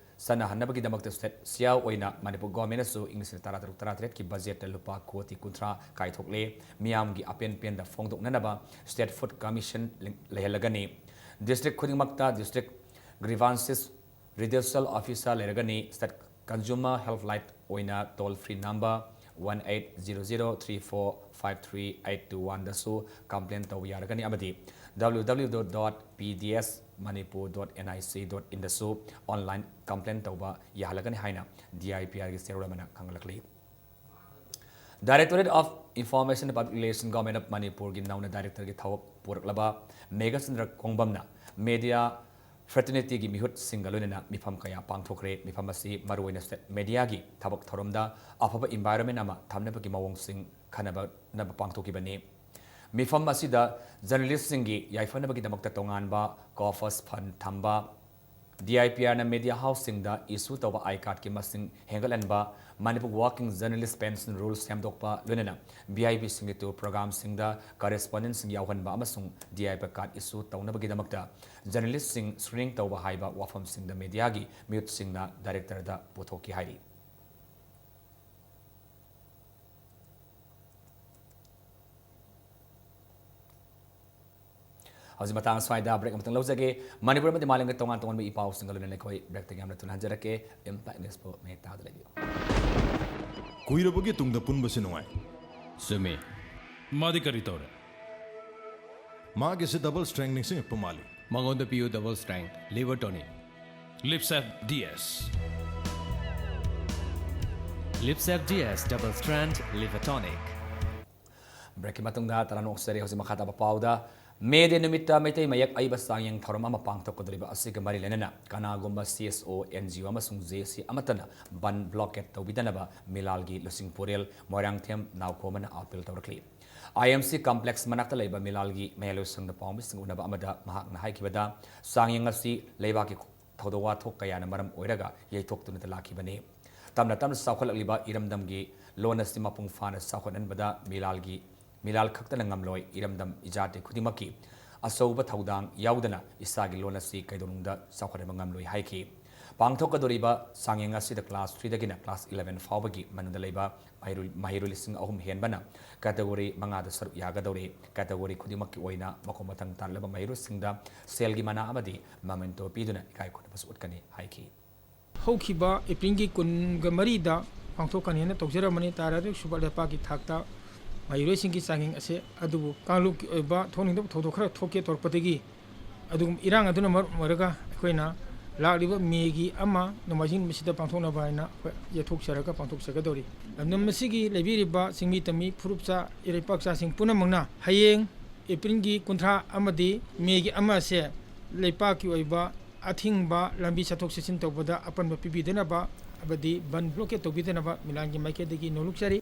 ꯆꯠꯅꯍꯟꯅꯕꯒꯤꯗꯃꯛꯇ state ꯁꯤꯌꯥ ꯑꯣꯏꯅ ꯃꯅꯤꯄꯨꯔ ꯒꯣꯔꯃꯦꯟꯅꯁꯨ ꯏꯪ ꯂꯤꯁꯤꯡ ꯇꯔꯥ ꯇꯔꯨꯛ ꯇꯔꯥ ꯇꯔꯦꯠꯀꯤ ꯕꯖꯦꯠꯇ ꯂꯨꯄꯥ ꯀꯣꯇꯤ ꯀꯨꯟꯊ꯭ꯔꯥ ꯀꯥꯏꯊꯣꯛꯂꯦ꯫ ꯃꯤꯌꯥꯝꯒꯤ ꯑꯄꯦꯟ ꯄꯦꯟꯗ ꯐꯣꯡꯗꯣꯛꯅꯅꯕ State Food Commission ꯂꯩꯍꯜꯂꯒꯅꯤ꯫ District ꯈꯨꯗꯤꯡꯃꯛꯇ district grievances redressal officer ꯂꯩꯔꯒꯅꯤ꯫ State Consumer Helpline ꯑꯣꯏꯅ toll free number one eight zero zero three four five three eight two one ꯗꯁꯨ complain ꯇꯧꯕ ꯌꯥꯔꯒꯅꯤ ꯑꯃꯗꯤ W W W dot P D S Manipur dot N I C dot in ꯗꯁꯨ online complain ꯇꯧꯕ ꯌꯥꯍꯜꯂꯒꯅꯤ ꯍꯥꯏꯅ D I P R ꯒꯤ ꯆꯦꯔꯣꯜ ꯑꯃꯅ ꯈꯪꯍꯜꯂꯛꯂꯤ꯫ Directorate of Information and Public Relation, Government of ꯃꯅꯤꯄꯨꯔꯒꯤ ꯅꯧꯅ director ꯒꯤ ꯊꯕꯛ ꯄꯨꯔꯛꯂꯕ ꯃꯦꯘꯆꯟꯗ꯭ꯔ ꯀꯣꯡꯕꯝꯅ media fraternity ꯒꯤ ꯃꯤꯍꯨꯠꯁꯤꯡꯒ ꯂꯣꯏꯅꯅ ꯃꯤꯐꯝ ꯀꯌꯥ ꯄꯥꯡꯊꯣꯛꯈ꯭ꯔꯦ꯫ ꯃꯤꯐꯝ ꯑꯁꯤ ꯃꯔꯨꯑꯣꯏꯅ state media ꯒꯤ ꯊꯕꯛ ꯊꯧꯔꯝꯗ ꯑꯐꯕ environment ꯑꯃ ꯊꯝꯅꯕꯒꯤ ꯃꯑꯣꯡꯁꯤꯡ ꯈꯟꯅꯕ ꯄꯥꯡꯊꯣꯛꯈꯤꯕꯅꯤ꯫ ꯃꯤꯐꯝ ꯑꯁꯤꯗ journalist ꯁꯤꯡꯒꯤ ꯌꯥꯏꯐꯅꯕꯒꯤꯗꯃꯛꯇ ꯇꯣꯉꯥꯟꯕ corpus fund ꯊꯝꯕ, D I P R ꯅ media house ꯁꯤꯡꯗ issue ꯇꯧꯕ I card ꯀꯤ ꯃꯁꯤꯡ ꯍꯦꯟꯒꯠꯍꯟꯕ, Manipur Working Journalist Pension Rule ꯁꯦꯝꯗꯣꯛꯄ, ꯂꯣꯏꯅꯅ V I P ꯁꯤꯡꯒꯤ tour program ꯁꯤꯡꯗ correspondent ꯁꯤꯡ ꯌꯥꯎꯍꯟꯕ ꯑꯃꯁꯨꯡ D I P R card issue ꯇꯧꯅꯕꯒꯤꯗꯃꯛꯇ journalist ꯁꯤꯡ screening ꯇꯧꯕ ꯍꯥꯏꯕ ꯋꯥꯐꯝꯁꯤꯡꯗ media ꯒꯤ ꯃꯤꯍꯨꯠꯁꯤꯡꯅ director ꯗ ꯄꯨꯊꯣꯛꯈꯤ ꯍꯥꯏꯔꯤ꯫ ꯍꯧꯖꯤꯛ ꯃꯇꯥꯡ ꯑꯁ꯭ꯋꯥꯏꯗ break ꯑꯃꯇꯪ ꯂꯧꯖꯒꯦ꯫ ꯃꯅꯤꯄꯨꯔ ꯑꯃꯗꯤ ꯃꯥꯂꯦꯝꯒꯤ ꯇꯣꯉꯥꯟ ꯇꯣꯉꯥꯟꯕ ꯏ ꯄꯥꯎꯁꯤꯡꯒ ꯂꯣꯏꯅꯅ ꯑꯩꯈꯣꯏ break ꯇꯒꯤ ꯌꯥꯝꯅ ꯊꯨꯅ ꯍꯟꯖꯔꯛꯀꯦ꯫ Impact News ꯄꯨ ꯃꯌꯦꯛ ꯇꯥꯗ ꯂꯩꯕꯤꯌꯨ꯫ ꯀꯨꯏꯔꯕꯒꯤ ꯇꯨꯡꯗ ꯄꯨꯟꯕꯁꯤ ꯅꯨꯡꯉꯥꯏ꯫ ꯆꯨꯝꯃꯤ꯫ ꯃꯥꯗꯤ ꯀꯔꯤ ꯇꯧꯔꯦ? ꯃꯥꯒꯤꯁꯦ double strength ꯅꯤꯡꯁꯤꯡꯉꯛꯄ ꯃꯥꯜꯂꯤ꯫ ꯃꯉꯣꯟꯗ ꯄꯤꯌꯨ double strength liver tonic꯫ Livsaf D S꯫ Livsaf D S double strength liver tonic꯫ Break ꯀꯤ ꯃꯇꯨꯡꯗ ꯇꯔꯥꯝꯅ ꯑꯣꯛꯆꯔꯤ꯫ ꯍꯧꯖꯤꯛ ꯃꯈꯥ ꯇꯥꯕ ꯄꯥꯎꯗ, May Day ꯅꯨꯃꯤꯠꯇ ꯃꯩꯇꯩ ꯃꯌꯦꯛ ꯑꯏꯕ ꯆꯥꯡꯌꯦꯡ ꯊꯧꯔꯝ ꯑꯃ ꯄꯥꯡꯊꯣꯛꯀꯗꯧꯔꯤꯕ ꯑꯁꯤꯒ ꯃꯔꯤ ꯂꯩꯅꯅ ꯀꯅꯥꯒꯨꯝꯕ C S O, N G O ꯑꯃꯁꯨꯡ J A C ꯑꯃꯠꯇꯅ ꯕꯟ blockade ꯇꯧꯕꯤꯗꯅꯕ ꯃꯤꯂꯥꯜꯒꯤ ꯂꯨꯆꯤꯡꯄꯨꯔꯦꯜ ꯃꯣꯏꯔꯥꯡꯊꯦꯝ ꯅꯥꯎꯈꯣꯝꯕꯅ appeal ꯇꯧꯔꯛꯂꯤ꯫ ꯑꯥꯏ ꯑꯦꯝ ꯁꯤ ꯀꯝꯄ꯭ꯂꯦꯛꯁ ꯃꯅꯥꯛꯇ ꯂꯩꯕ ꯃꯤꯂꯥꯜꯒꯤ ꯃꯌꯥꯏꯂꯣꯏꯁꯪꯗ ꯄꯥꯎꯃꯤꯁꯤꯡ ꯎꯅꯕ ꯑꯃꯗ ꯃꯍꯥꯛꯅ ꯍꯥꯏꯈꯤꯕꯗ, ꯆꯥꯡꯌꯦꯡ ꯑꯁꯤ ꯂꯩꯕꯥꯛꯀꯤ ꯊꯧꯗꯣꯛ ꯋꯥꯊꯣꯛ ꯀꯌꯥꯅ ꯃꯔꯝ ꯑꯣꯏꯔꯒ ꯌꯩꯊꯣꯛꯇꯨꯅꯇ ꯂꯥꯛꯈꯤꯕꯅꯤ꯫ ꯇꯞꯅ ꯇꯞꯅ ꯆꯥꯎꯈꯠꯂꯛꯂꯤꯕ ꯏꯔꯝꯗꯝꯒꯤ ꯂꯣꯟ ꯑꯁꯤ ꯃꯄꯨꯡ ꯐꯥꯅ ꯆꯥꯎꯈꯠꯍꯟꯕꯗ ꯃꯤꯂꯥꯜꯒꯤ, ꯃꯤꯂꯥꯜ ꯈꯛꯇꯅ ꯉꯝꯂꯣꯏ꯫ ꯏꯔꯝꯗꯝ ꯏꯖꯥꯇꯤ ꯈꯨꯗꯤꯡꯃꯛꯀꯤ ꯑꯆꯧꯕ ꯊꯧꯗꯥꯡ ꯌꯥꯎꯗꯅ ꯏꯁꯥꯒꯤ ꯂꯣꯟ ꯑꯁꯤ ꯀꯩꯗꯧꯅꯨꯡꯗ ꯆꯥꯎꯈꯠꯍꯟꯕ ꯉꯝꯂꯣꯏ ꯍꯥꯏꯈꯤ꯫ ꯄꯥꯡꯊꯣꯛꯀꯗꯧꯔꯤꯕ ꯆꯥꯡꯌꯦꯡ ꯑꯁꯤꯗ ꯀ꯭ꯂꯥꯁ ꯊ꯭ꯔꯤꯗꯒꯤꯅ ꯀ꯭ꯂꯥꯁ ꯏꯂꯦꯚꯦꯟ ꯐꯥꯎꯕꯒꯤ ꯃꯅꯨꯡꯗ ꯂꯩꯕ ꯃꯍꯩꯔꯣꯏ, ꯃꯍꯩꯔꯣꯏ ꯂꯤꯁꯤꯡ ꯑꯍꯨꯝ ꯍꯦꯟꯕꯅ ꯀꯦꯇꯦꯒꯣꯔꯤ ꯃꯉꯥꯗ ꯁꯔꯨꯛ ꯌꯥꯒꯗꯧꯔꯤ꯫ ꯀꯦꯇꯦꯒꯣꯔꯤ ꯈꯨꯗꯤꯡꯃꯛꯀꯤ ꯑꯣꯏꯅ ꯃꯈꯣꯡ ꯃꯊꯪ ꯇꯥꯔꯛꯂꯕ ꯃꯍꯩꯔꯣꯏꯁꯤꯡꯗ ꯁꯦꯜꯒꯤ ꯃꯅꯥ ꯑꯃꯗꯤ ꯃꯃꯦꯟꯇꯣ ꯄꯤꯗꯨꯅ ꯏꯀꯥꯏ ꯈꯨꯝꯅꯕꯁꯨ ꯎꯠꯀꯅꯤ ꯍꯥꯏꯈꯤ꯫ ꯍꯧꯈꯤꯕ ꯑꯦꯄ꯭ꯔꯤꯜꯒꯤ ꯀꯨꯟꯒ ꯃꯔꯤꯗ ꯄꯥꯡꯊꯣꯛꯀꯅꯤ ꯍꯥꯏꯅ ꯇꯧꯖꯔꯝꯕꯅꯤ꯫ ꯇꯔꯥꯇꯔꯨꯛ ꯁꯨꯕ ꯂꯩꯄꯥꯛꯀꯤ ꯊꯥꯛꯇ ꯃꯍꯩꯔꯣꯏꯁꯤꯡꯒꯤ ꯆꯥꯡꯌꯦꯡ ꯑꯁꯦ ꯑꯗꯨꯕꯨ ꯀꯥꯡꯂꯨꯞꯀꯤ ꯑꯣꯏꯕ ꯊꯣꯛꯅꯤꯡꯗꯕ ꯊꯧꯗꯣꯛ ꯈꯔ ꯊꯣꯛꯀꯦ ꯇꯧꯔꯛꯄꯗꯒꯤ, ꯑꯗꯨꯒꯨꯝ ꯏꯔꯥꯡ ꯑꯗꯨꯅ ꯃꯔꯝ ꯑꯣꯏꯔꯒ ꯑꯩꯈꯣꯏꯅ ꯂꯥꯛꯂꯤꯕ ꯃꯦꯒꯤ ꯑꯃ ꯅꯣꯡꯃꯥꯏꯖꯤꯡ ꯅꯨꯃꯤꯠꯁꯤꯗ ꯄꯥꯡꯊꯣꯛꯅꯕ ꯍꯥꯏꯅ ꯑꯩꯈꯣꯏ ꯌꯩꯊꯣꯛꯆꯔꯒ ꯄꯥꯡꯊꯣꯛꯆꯒꯗꯧꯔꯤ꯫ ꯂꯝꯗꯝ ꯑꯁꯤꯒꯤ ꯂꯩꯕꯤꯔꯤꯕ ꯆꯤꯡꯃꯤ ꯇꯝꯃꯤ ꯐꯨꯔꯨꯞꯆꯥ ꯏꯔꯩꯄꯥꯛꯆꯥꯁꯤꯡ ꯄꯨꯝꯅꯃꯛꯅ ꯍꯌꯦꯡ ꯑꯦꯄ꯭ꯔꯤꯜꯒꯤ ꯀꯨꯟꯊ꯭ꯔꯥ ꯑꯃꯗꯤ ꯃꯦꯒꯤ ꯑꯃ ꯑꯁꯦ ꯂꯩꯄꯥꯛꯀꯤ ꯑꯣꯏꯕ ꯑꯊꯤꯡꯕ ꯂꯝꯕꯤ ꯆꯠꯊꯣꯛ ꯆꯠꯁꯤꯟ ꯇꯧꯕꯗ ꯑꯄꯟꯕ ꯄꯤꯕꯤꯗꯅꯕ ꯑꯃꯗꯤ ꯕꯟ ꯕ꯭ꯂꯣꯀꯦꯠ ꯇꯧꯕꯤꯗꯅꯕ ꯃꯤꯂꯥꯟꯒꯤ ꯃꯥꯏꯀꯩꯗꯒꯤ ꯅꯣꯜꯂꯨꯛꯆꯔꯤ꯫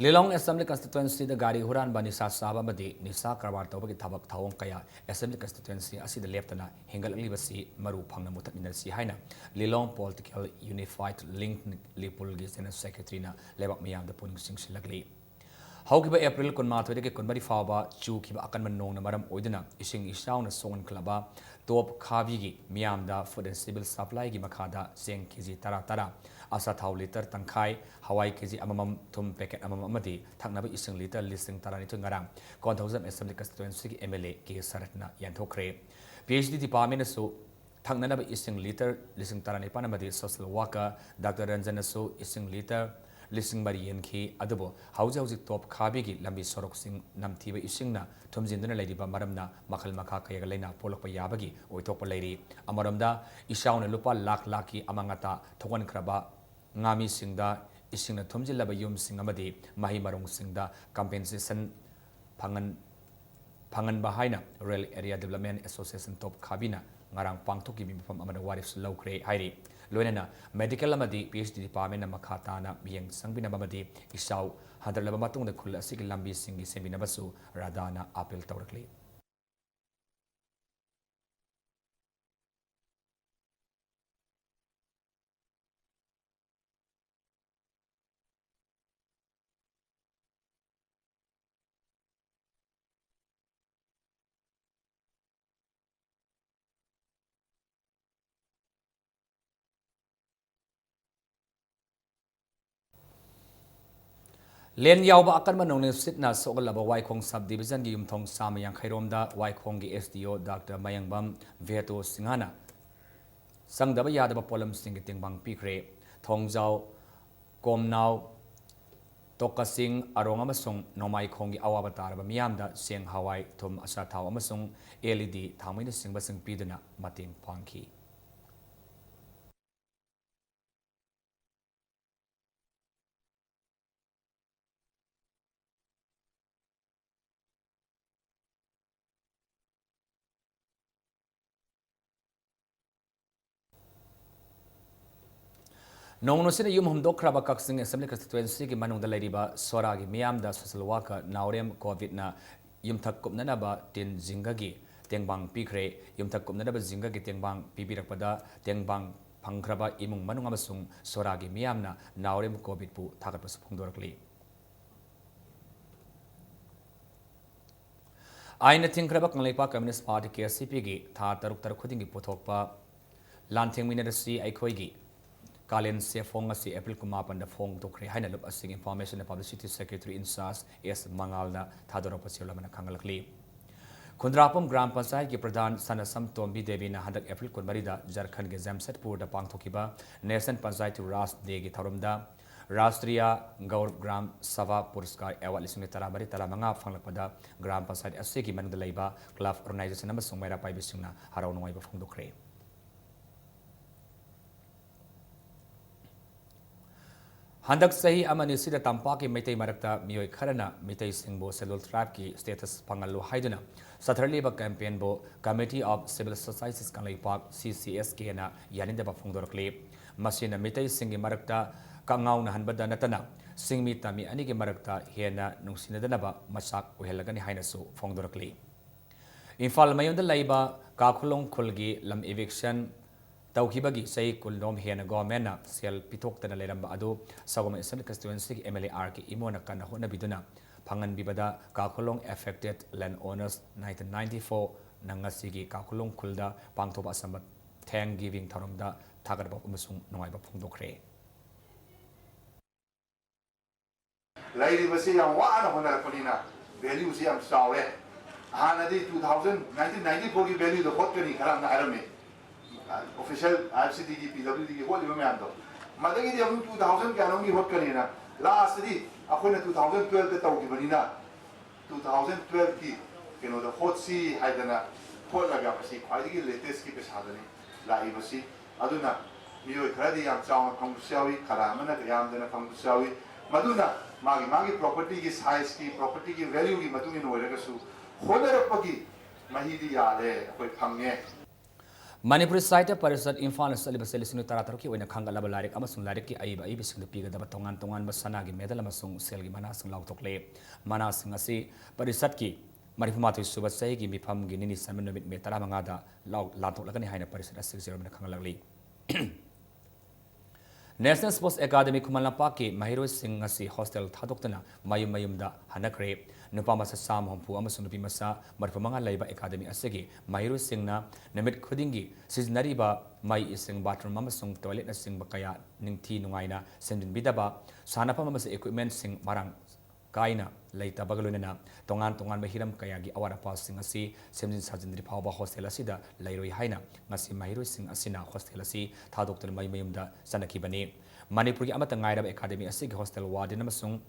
ꯂꯤꯂꯣꯡ ꯑꯦꯁꯦꯝꯕ꯭ꯂꯤ ꯀꯟꯁꯇꯤꯇ꯭ꯋꯦꯟꯁꯤꯗ ꯒꯥꯔꯤ ꯍꯨꯔꯥꯟꯕ, ꯅꯤꯁꯥ ꯆꯥꯕ ꯑꯃꯗꯤ ꯅꯤꯁꯥ ꯀꯔꯕꯥꯔ ꯇꯧꯕꯒꯤ ꯊꯕꯛ ꯊꯧꯑꯣꯡ ꯀꯌꯥ ꯑꯦꯁꯦꯝꯕ꯭ꯂꯤ ꯀꯟꯁꯇꯤꯇ꯭ꯋꯦꯟꯁꯤ ꯑꯁꯤꯗ ꯂꯦꯞꯇꯅ ꯍꯦꯟꯒꯠꯂꯛꯂꯤꯕꯁꯤ ꯃꯔꯨ ꯐꯪꯅ ꯃꯨꯊꯠꯃꯤꯟꯅꯁꯤ ꯍꯥꯏꯅ ꯂꯤꯂꯣꯡ ꯄꯣꯂꯤꯇꯤꯀꯦꯜ ꯌꯨꯅꯤꯐꯥꯏꯠ ꯂꯤꯡ ꯂꯤꯄꯨꯜꯒꯤ ꯖꯦꯅꯔꯦꯜ ꯁꯦꯀ꯭ꯔꯦꯇꯔꯤꯅ ꯂꯩꯕꯥꯛ ꯃꯤꯌꯥꯝꯗ ꯄꯨꯛꯅꯤꯡ ꯆꯤꯡꯁꯤꯜꯂꯛꯂꯤ꯫ ꯍꯧꯈꯤꯕ ꯑꯦꯄ꯭ꯔꯤꯜ ꯀꯨꯟꯃꯥꯊꯣꯏꯗꯒꯤ ꯀꯨꯟꯃꯔꯤ ꯐꯥꯎꯕ ꯆꯨꯈꯤꯕ ꯑꯀꯟꯕ ꯅꯣꯡꯅ ꯃꯔꯝ ꯑꯣꯏꯗꯨꯅ ꯏꯁꯤꯡ ꯏꯆꯥꯎꯅ ꯁꯣꯛꯍꯟꯈꯠꯂꯕ ꯇꯣꯞ ꯈꯥꯕꯤꯒꯤ ꯃꯤꯌꯥꯝꯗ ꯐꯨꯗ ꯑꯦꯟ ꯁꯤꯚꯤꯜ ꯁꯄ꯭ꯂꯥꯏꯒꯤ ꯃꯈꯥꯗ ꯆꯦꯡ ꯀꯦꯖꯤ ꯇꯔꯥ ꯇꯔꯥ, ꯑꯆꯥꯊꯥꯎ ꯂꯤꯇꯔ ꯇꯪꯈꯥꯏ, ꯍꯋꯥꯏ ꯀꯦꯖꯤ ꯑꯃꯃꯝ, ꯊꯨꯝ ꯄꯦꯀꯦꯠ ꯑꯃꯃꯝ ꯑꯃꯗꯤ ꯊꯛꯅꯕ ꯏꯁꯤꯡ ꯂꯤꯇꯔ ꯂꯤꯁꯤꯡ ꯇꯔꯥꯅꯤꯊꯣꯏ ꯉꯔꯥꯡ ꯀꯣꯟꯊꯧꯖꯝ ꯑꯦꯁꯦꯝꯕ꯭ꯂꯤ ꯀꯟꯁꯇꯤꯇ꯭ꯋꯦꯟꯁꯤꯒꯤ ꯑꯦꯝ ꯑꯦꯜ ꯑꯦ ꯀꯦ ꯁꯔꯠꯅ ꯌꯦꯟꯊꯣꯛꯈ꯭ꯔꯦ꯫ ꯄꯤ ꯑꯩꯆ ꯗꯤ ꯗꯤꯄꯥꯔꯠꯃꯦꯟꯅꯁꯨ ꯊꯛꯅꯅꯕ ꯏꯁꯤꯡ ꯂꯤꯇꯔ ꯂꯤꯁꯤꯡ ꯇꯔꯥꯅꯤꯄꯥꯟ ꯑꯃꯗꯤ ꯁꯣꯁꯤꯌꯦꯜ ꯋꯥꯔꯀꯔ ꯗꯥꯛꯇꯔ ꯔꯟꯖꯟꯅꯁꯨ ꯏꯁꯤꯡ ꯂꯤꯇꯔ ꯂꯤꯁꯤꯡ ꯃꯔꯤ ꯌꯦꯟꯈꯤ꯫ ꯑꯗꯨꯕꯨ ꯍꯧꯖꯤꯛ ꯍꯧꯖꯤꯛ ꯇꯣꯞ ꯈꯥꯕꯤꯒꯤ ꯂꯝꯕꯤ ꯁꯣꯔꯣꯛꯁꯤꯡ ꯅꯝꯊꯤꯕ ꯏꯁꯤꯡꯅ ꯊꯨꯝꯖꯤꯟꯗꯨꯅ ꯂꯩꯔꯤꯕ ꯃꯔꯝꯅ ꯃꯈꯜ ꯃꯈꯥ ꯀꯌꯥꯒ ꯂꯥꯏꯅꯥ ꯄꯣꯛꯂꯛꯄ ꯌꯥꯕꯒꯤ ꯑꯣꯏꯊꯣꯛꯄ ꯂꯩꯔꯤ꯫ ꯑꯃꯔꯣꯝꯗ ꯏꯆꯥꯎꯅ ꯂꯨꯄꯥ ꯂꯥꯈ ꯂꯥꯈꯀꯤ ꯑꯃꯥꯡ ꯑꯇꯥ ꯊꯣꯛꯍꯟꯈ꯭ꯔꯕ ꯉꯥꯃꯤꯁꯤꯡꯗ ꯏꯁꯤꯡꯅ ꯊꯨꯝꯖꯤꯜꯂꯕ ꯌꯨꯝꯁꯤꯡ ꯑꯃꯗꯤ ꯃꯍꯩ ꯃꯔꯣꯡꯁꯤꯡꯗ ꯀꯝꯄꯦꯟꯁꯦꯁꯟ ꯐꯪꯍꯟ-, ꯐꯪꯍꯟꯕ ꯍꯥꯏꯅ ꯔꯨꯔꯦꯜ ꯑꯦꯔꯤꯌꯥ ꯗꯤꯕꯂꯞꯃꯦꯟ ꯑꯦꯁꯣꯁꯤꯌꯦꯁꯟ ꯇꯣꯞ ꯈꯥꯕꯤꯅ ꯉꯔꯥꯡ ꯄꯥꯡꯊꯣꯛꯈꯤꯕ ꯃꯤꯐꯝ ꯑꯃꯗ ꯋꯥꯔꯦꯞꯁꯨ ꯂꯧꯈ꯭ꯔꯦ ꯍꯥꯏꯔꯤ꯫ ꯂꯣꯏꯅꯅ medical ꯑꯃꯗꯤ PHD departmentꯅ ꯃꯈꯥ ꯇꯥꯅ ꯃꯤꯠꯌꯦꯡ ꯆꯪꯕꯤꯅꯕ ꯑꯃꯗꯤ ꯏꯆꯥꯎ ꯍꯟꯊꯔꯛꯂꯕ ꯃꯇꯨꯡꯗ ꯈꯨꯜ ꯑꯁꯤꯒꯤ ꯂꯝꯕꯤꯁꯤꯡꯒꯤ ꯁꯦꯝꯕꯤꯅꯕꯁꯨ ꯔꯥꯙꯥꯅ appeal ꯇꯧꯔꯛꯂꯤ꯫ ꯂꯦꯟ ꯌꯥꯎꯕ ꯑꯀꯟꯕ ꯅꯣꯡꯂꯩ ꯅꯨꯡꯁꯤꯠꯅ ꯁꯣꯛꯍꯜꯂꯕ ꯋꯥꯏꯈꯣꯡ sub divisionꯒꯤ ꯌꯨꯝꯊꯣꯡ ꯆꯥꯝꯃ ꯌꯥꯡꯈꯩ ꯔꯣꯝꯗ ꯋꯥꯏꯈꯣꯡꯒꯤ SDO Doctor ꯃꯌꯥꯡꯕꯝ ꯚꯦꯇꯣ ꯁꯤꯡꯍꯅ ꯆꯪꯗꯕ ꯌꯥꯗꯕ ꯄꯣꯠꯂꯝꯁꯤꯡꯒꯤ ꯇꯦꯡꯕꯥꯡ ꯄꯤꯈ꯭ꯔꯦ꯫ ꯊꯣꯡꯖꯥꯎ, ꯀꯣꯝꯅꯥꯎ, ꯇꯣꯛꯀꯁꯤꯡ, ꯑꯔꯣꯡ ꯑꯃꯁꯨꯡ ꯅꯣꯡꯃꯥꯏꯈꯣꯡꯒꯤ ꯑꯋꯥꯕ ꯇꯥꯔꯕ ꯃꯤꯌꯥꯝꯗ ꯆꯦꯡ, ꯍꯋꯥꯏ, ꯊꯨꯝ, ꯑꯆꯥꯊꯥꯎ ꯑꯃꯁꯨꯡ LED ꯊꯥꯎꯃꯩꯅꯆꯤꯡꯕꯁꯤꯡ ꯄꯤꯗꯨꯅ ꯃꯇꯦꯡ ꯄꯥꯡꯈꯤ꯫ ꯅꯣꯡ ꯅꯨꯡꯁꯤꯠꯅ ꯌꯨꯝ ꯍꯨꯝꯗꯣꯛꯈ꯭ꯔꯕ ꯀꯛꯆꯤꯡ Assembly Constituencyꯒꯤ ꯃꯅꯨꯡꯗ ꯂꯩꯔꯤꯕ ꯁꯣꯔꯥꯒꯤ ꯃꯤꯌꯥꯝꯗ social worker ꯅꯥꯎꯔꯦꯝ ꯀꯣꯕꯤꯠꯅ ꯌꯨꯝꯊꯛ ꯀꯨꯞꯅꯅꯕ ꯇꯤꯟ ꯖꯤꯡꯒꯒꯤ ꯇꯦꯡꯕꯥꯡ ꯄꯤꯈ꯭ꯔꯦ꯫ ꯌꯨꯝꯊꯛ ꯀꯨꯞꯅꯅꯕ ꯖꯤꯡꯒꯒꯤ ꯇꯦꯡꯕꯥꯡ ꯄꯤꯕꯤꯔꯛꯄꯗ ꯇꯦꯡꯕꯥꯡ ꯐꯪꯈ꯭ꯔꯕ ꯏꯃꯨꯡ ꯃꯅꯨꯡ ꯑꯃꯁꯨꯡ ꯁꯣꯔꯥꯒꯤ ꯃꯤꯌꯥꯝꯅ ꯅꯥꯎꯔꯦꯝ ꯀꯣꯕꯤꯠꯄꯨ ꯊꯥꯒꯠꯄꯁꯨ ꯐꯣꯡꯗꯣꯔꯛꯂꯤ꯫ ꯑꯥꯏꯟꯅ ꯊꯤꯡꯈ꯭ꯔꯕ ꯀꯪꯂꯩꯄꯥꯛ Communist Party, KCPꯒꯤ ꯊꯥ ꯇꯔꯨꯛ ꯇꯔꯨꯛ ꯈꯨꯗꯤꯡꯒꯤ ꯄꯨꯊꯣꯛꯄ ꯂꯥꯟꯊꯦꯡꯃꯤꯟꯅꯔꯁꯤ ꯑꯩꯈꯣꯏꯒꯤ ꯀꯥꯂꯦꯟ ꯆꯦꯐꯣꯡ ꯑꯁꯤ April ꯀꯨꯟꯃꯥꯄꯟꯗ ꯐꯣꯡꯗꯣꯛꯈ꯭ꯔꯦ ꯍꯥꯏꯅ ꯂꯨꯞ ꯑꯁꯤꯒꯤ Information and Publicity Secretary in charge S ꯃꯉꯥꯜꯅ ꯊꯥꯗꯣꯔꯛꯄ ꯆꯦꯔꯣꯜ ꯑꯃꯅ ꯈꯪꯍꯜꯂꯛꯂꯤ꯫ ꯈꯨꯟꯗ꯭ꯔꯥꯛꯄꯝ ꯒ꯭ꯔꯥꯝ ꯄꯟꯆꯥꯌꯠꯀꯤ ꯄ꯭ꯔꯙꯥꯟ ꯁꯅꯥꯁꯝ ꯇꯣꯝꯕꯤ ꯗꯦꯕꯤꯅ ꯍꯟꯗꯛ April ꯀꯨꯟꯃꯔꯤꯗ ꯖꯔꯈꯟꯒꯤ ꯖꯥꯝꯁꯦꯗꯄꯨꯔꯗ ꯄꯥꯡꯊꯣꯛꯈꯤꯕ National Panchayati Raj Dayꯒꯤ ꯊꯧꯔꯝꯗ ꯔꯥꯁꯇ꯭ꯔꯤꯌꯥ ꯒꯧꯔꯕ ꯒ꯭ꯔꯥꯝ ꯁꯚꯥ ꯄꯨꯔꯁꯀꯥꯔ ꯑꯦꯋꯥꯔꯗ ꯂꯤꯁꯤꯡ ꯑꯅꯤ ꯇꯔꯥꯃꯔꯤ ꯇꯔꯥꯃꯉꯥ ꯐꯪꯂꯛꯄꯗ ꯒ꯭ꯔꯥꯝ ꯄꯟꯆꯥꯌꯠ ꯑꯁꯤꯒꯤ ꯃꯅꯨꯡꯗ ꯂꯩꯕ club, organization ꯑꯃꯁꯨꯡ ꯃꯩꯔꯥ ꯄꯥꯏꯕꯤꯁꯤꯡꯅ ꯍꯔꯥꯎ ꯅꯨꯡꯉꯥꯏꯕ ꯐꯣꯡꯗꯣꯛꯈ꯭ꯔꯦ꯫ ꯍꯟꯗꯛ ꯆꯍꯤ ꯑꯃꯅꯤ ꯑꯁꯤꯗ ꯇꯝꯄꯥꯛꯀꯤ ꯃꯩꯇꯩ ꯃꯔꯛꯇ ꯃꯤꯑꯣꯏ ꯈꯔꯅ ꯃꯤꯇꯩꯁꯤꯡꯕꯨ Scheduled Tribeꯀꯤ status ꯐꯪꯍꯜꯂꯨ ꯍꯥꯏꯗꯨꯅ ꯆꯠꯊꯔꯛꯂꯤꯕ campaignꯕꯨ Committee of Civil Societies Kangleipak, C C S Kꯅ ꯌꯥꯅꯤꯡꯗꯕ ꯐꯣꯡꯗꯣꯔꯛꯂꯤ꯫ ꯃꯁꯤꯅ ꯃꯤꯇꯩꯁꯤꯡꯒꯤ ꯃꯔꯛꯇ ꯀꯉꯥꯎꯅꯍꯟꯕꯗ ꯅꯠꯇꯅ ꯆꯤꯡꯃꯤ ꯇꯝꯃꯤ ꯑꯅꯤꯒꯤ ꯃꯔꯛꯇ ꯍꯦꯟꯅ ꯅꯨꯡꯁꯤꯅꯗꯅꯕ ꯃꯆꯥꯛ ꯑꯣꯏꯍꯜꯂꯒꯅꯤ ꯍꯥꯏꯅꯁꯨ ꯐꯣꯡꯗꯣꯔꯛꯂꯤ꯫ ꯏꯝꯐꯥꯜ ꯃꯌꯣꯟꯗ ꯂꯩꯕ ꯀꯥꯈꯨꯂꯣꯡ ꯈꯨꯜꯒꯤ ꯂꯝ eviction ꯇꯧꯈꯤꯕꯒꯤ ꯆꯍꯤ ꯀꯨꯟꯔꯣꯝ ꯍꯦꯟꯅ governmentꯅ ꯁꯦꯜ ꯄꯤꯊꯣꯛꯇꯅ ꯂꯩꯔꯝꯕ ꯑꯗꯨ ꯁꯒꯣꯜꯕꯟ Assembly Constituencyꯒꯤ M L A R K ꯏꯃꯣꯅ ꯀꯟꯅ ꯍꯣꯠꯅꯕꯤꯗꯨꯅ ꯐꯪꯍꯟꯕꯤꯕꯗ ꯀꯥꯈꯨꯂꯣꯡ affected land owners nineteen ninety-fourꯅ ꯉꯁꯤꯒꯤ ꯀꯥꯈꯨꯂꯣꯡ ꯈꯨꯜꯗ ꯄꯥꯡꯊꯣꯛꯄ ꯑꯆꯝꯕ thank giving ꯊꯧꯔꯝꯗ ꯊꯥꯒꯠꯄ ꯑꯃꯁꯨꯡ ꯅꯨꯡꯉꯥꯏꯕ ꯐꯣꯡꯗꯣꯛꯈ꯭ꯔꯦ꯫ ꯂꯩꯔꯤꯕꯁꯤ ꯌꯥꯝ ꯋꯥꯅ ꯍꯣꯠꯅꯔꯛꯄꯅꯤꯅ valueꯁꯤ ꯌꯥꯝ ꯆꯥꯎꯔꯦ꯫ ꯍꯥꯟꯅꯗꯤ two thousand nineteen ninety fourꯒꯤ valueꯗꯣ ꯍꯣꯠꯀꯅꯤ ꯈꯔ ꯑꯃꯅ ꯍꯥꯏꯔꯝꯃꯤ꯫ Official IFCDꯒꯤ PWDꯒꯤ ꯍꯣꯠꯂꯤꯕ ꯃꯌꯥꯝꯗꯣ꯫ ꯃꯗꯒꯤꯗꯤ ꯑꯃꯨꯛ two thousand ꯀꯌꯥꯅꯣꯝꯒꯤ ꯍꯣꯠꯀꯅꯤꯅ lastꯇꯗꯤ ꯑꯩꯈꯣꯏꯅ two thousand twelveꯇ ꯇꯧꯈꯤꯕꯅꯤꯅ two thousand twelveꯀꯤ ꯀꯩꯅꯣꯗ ꯍꯣꯠꯁꯤ ꯍꯥꯏꯗꯅ ꯍꯣꯠꯂꯒ ꯃꯁꯤ ꯈ꯭ꯋꯥꯏꯗꯒꯤ latestꯀꯤ ꯄꯩꯁꯥꯗꯅꯤ ꯂꯥꯛꯏꯕꯁꯤ꯫ ꯑꯗꯨꯅ ꯃꯤꯑꯣꯏ ꯈꯔꯗꯤ ꯌꯥꯝ ꯆꯥꯎꯅ ꯐꯪꯕꯁꯨ ꯌꯥꯎꯏ, ꯈꯔ ꯑꯃꯅ ꯌꯥꯝꯗꯅ ꯐꯪꯕꯁꯨ ꯌꯥꯎꯏ꯫ ꯃꯗꯨꯅ ꯃꯥꯒꯤ ꯃꯥꯒꯤ propertyꯒꯤ sizeꯀꯤ, propertyꯒꯤ valueꯒꯤ ꯃꯇꯨꯡ ꯏꯟꯅ ꯑꯣꯏꯔꯒꯁꯨ ꯍꯣꯠꯅꯔꯛꯄꯒꯤ ꯃꯍꯩꯗꯤ ꯌꯥꯜꯂꯦ, ꯑꯩꯈꯣꯏ ꯐꯪꯉꯦ꯫ ꯃꯅꯤꯄꯨꯔꯤ ꯁꯥꯍꯤꯇ꯭ꯌ ꯄꯔꯤꯁꯠ ꯏꯝꯐꯥꯜꯅ ꯆꯠꯂꯤꯕ ꯆꯍꯤ ꯂꯤꯁꯤꯡ ꯇꯔꯥ ꯇꯔꯨꯛꯀꯤ ꯑꯣꯏꯅ ꯈꯟꯒꯠꯂꯕ ꯂꯥꯏꯔꯤꯛ ꯑꯃꯁꯨꯡ ꯂꯥꯏꯔꯤꯛꯀꯤ ꯑꯏꯕ ꯑꯏꯕꯤꯁꯤꯡꯗ ꯄꯤꯒꯗꯕ ꯇꯣꯉꯥꯟ ꯇꯣꯉꯥꯟꯕ ꯁꯅꯥꯒꯤ medal ꯑꯃꯁꯨꯡ ꯁꯦꯜꯒꯤ ꯃꯅꯥꯁꯤꯡ ꯂꯥꯎꯊꯣꯛꯂꯦ꯫ ꯃꯅꯥꯁꯤꯡ ꯑꯁꯤ ꯄꯔꯤꯁꯠꯀꯤ ꯃꯔꯤꯐꯨꯃꯥꯊꯣꯏ ꯁꯨꯕ ꯆꯍꯤꯒꯤ ꯃꯤꯐꯝꯒꯤ ꯅꯤꯅꯤ ꯆꯟꯕ ꯅꯨꯃꯤꯠ May ꯇꯔꯥꯃꯉꯥꯗ ꯂꯥꯎ-, ꯂꯥꯟꯊꯣꯛꯂꯒꯅꯤ ꯍꯥꯏꯅ ꯄꯔꯤꯁꯠ ꯑꯁꯤꯒꯤ chairmanꯅ ꯈꯪꯍꯜꯂꯛꯂꯤ꯫ National Sports Academy ꯈꯨꯃꯟ ꯂꯝꯄꯥꯛꯀꯤ ꯃꯍꯩꯔꯣꯏꯁꯤꯡ ꯉꯁꯤ hostel ꯊꯥꯗꯣꯛꯇꯨꯅ ꯃꯌꯨꯝ ꯃꯌꯨꯝꯗ ꯍꯟꯅꯈ꯭ꯔꯦ꯫ ꯅꯨꯄꯥ ꯃꯆꯥ ꯆꯥꯝꯃ ꯍꯨꯝꯐꯨ ꯑꯃꯁꯨꯡ ꯅꯨꯄꯤ ꯃꯆꯥ ꯃꯔꯤꯐꯨ ꯃꯉꯥ ꯂꯩꯕ academy ꯑꯁꯤꯒꯤ ꯃꯍꯩꯔꯣꯏꯁꯤꯡꯅ ꯅꯨꯃꯤꯠ ꯈꯨꯗꯤꯡꯒꯤ ꯁꯤꯖꯤꯟꯅꯔꯤꯕ ꯃꯩ, ꯏꯁꯤꯡ, bathroom ꯑꯃꯁꯨꯡ toiletꯅꯆꯤꯡꯕ ꯀꯌꯥ ꯅꯤꯡꯊꯤ ꯅꯨꯡꯉꯥꯏꯅ ꯁꯦꯝꯖꯤꯟꯕꯤꯗꯕ, ꯁꯥꯟꯅꯐꯝ ꯑꯃꯁꯨꯡ equipmentꯁꯤꯡ ꯃꯔꯥꯡ ꯀꯥꯏꯅ ꯂꯩꯇꯕꯒ ꯂꯣꯏꯅꯅ ꯇꯣꯉꯥꯟ ꯇꯣꯉꯥꯟꯕ ꯍꯤꯔꯝ ꯀꯌꯥꯒꯤ ꯑꯋꯥꯠ ꯑꯄꯥꯁꯤꯡ ꯑꯁꯤ ꯁꯦꯝꯖꯤꯟ ꯁꯥꯖꯤꯟꯗ꯭ꯔꯤ ꯐꯥꯎꯕ hostel ꯑꯁꯤꯗ ꯂꯩꯔꯣꯏ ꯍꯥꯏꯅ ꯉꯁꯤ ꯃꯍꯩꯔꯣꯏꯁꯤꯡ ꯑꯁꯤꯅ hostel ꯑꯁꯤ ꯊꯥꯗꯣꯛꯇꯨꯅ ꯃꯌꯨꯝ ꯃꯌꯨꯝꯗ ꯆꯠꯅꯈꯤꯕꯅꯤ꯫ ꯃꯅꯤꯄꯨꯔꯒꯤ ꯑꯃꯠꯇ ꯉꯥꯏꯔꯕ academy ꯑꯁꯤꯒꯤ hostel warden ꯑꯃꯁꯨꯡ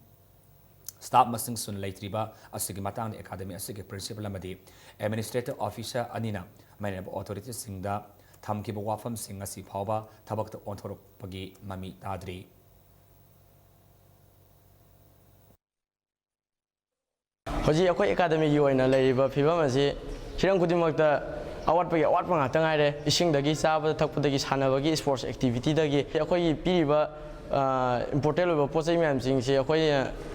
staff ꯃꯁꯤꯡ ꯁꯨꯅ ꯂꯩꯇ꯭ꯔꯤꯕ ꯑꯁꯤꯒꯤ ꯃꯇꯥꯡꯗ academy ꯑꯁꯤꯒꯤ principal ꯑꯃꯗꯤ administrative officer ꯑꯅꯤꯅ ꯃꯔꯤ ꯂꯩꯅꯕ authorityꯁꯤꯡꯗ ꯊꯝꯈꯤꯕ ꯋꯥꯐꯝꯁꯤꯡ ꯉꯁꯤ ꯐꯥꯎꯕ ꯊꯕꯛꯇ ꯑꯣꯟꯊꯣꯔꯛꯄꯒꯤ ꯃꯃꯤ ꯇꯥꯗ꯭ꯔꯤ꯫ ꯍꯧꯖꯤꯛ ꯑꯩꯈꯣꯏ ꯑꯦꯀꯥꯗꯃꯤꯒꯤ ꯑꯣꯏꯅ ꯂꯩꯔꯤꯕ ꯐꯤꯕꯝ ꯑꯁꯤ ꯍꯤꯔꯝ ꯈꯨꯗꯤꯡꯃꯛꯇ ꯑꯋꯥꯠꯄꯒꯤ ꯑꯋꯥꯠꯄ ꯉꯥꯛꯇ ꯉꯥꯏꯔꯦ꯫ ꯏꯁꯤꯡꯗꯒꯤ, ꯆꯥꯕꯗ ꯊꯛꯄꯗꯒꯤ, ꯁꯥꯟꯅꯕꯒꯤ, ꯁ꯭ꯄꯣꯔꯠꯁ ꯑꯦꯛꯇꯤꯚꯤꯇꯤꯗꯒꯤ ꯑꯩꯈꯣꯏꯒꯤ ꯄꯤꯔꯤꯕ ꯏꯝꯄꯣꯔꯇꯦꯟ ꯑꯣꯏꯕ ꯄꯣꯠ ꯆꯩ ꯃꯌꯥꯝꯁꯤꯡꯁꯦ ꯑꯩꯈꯣꯏ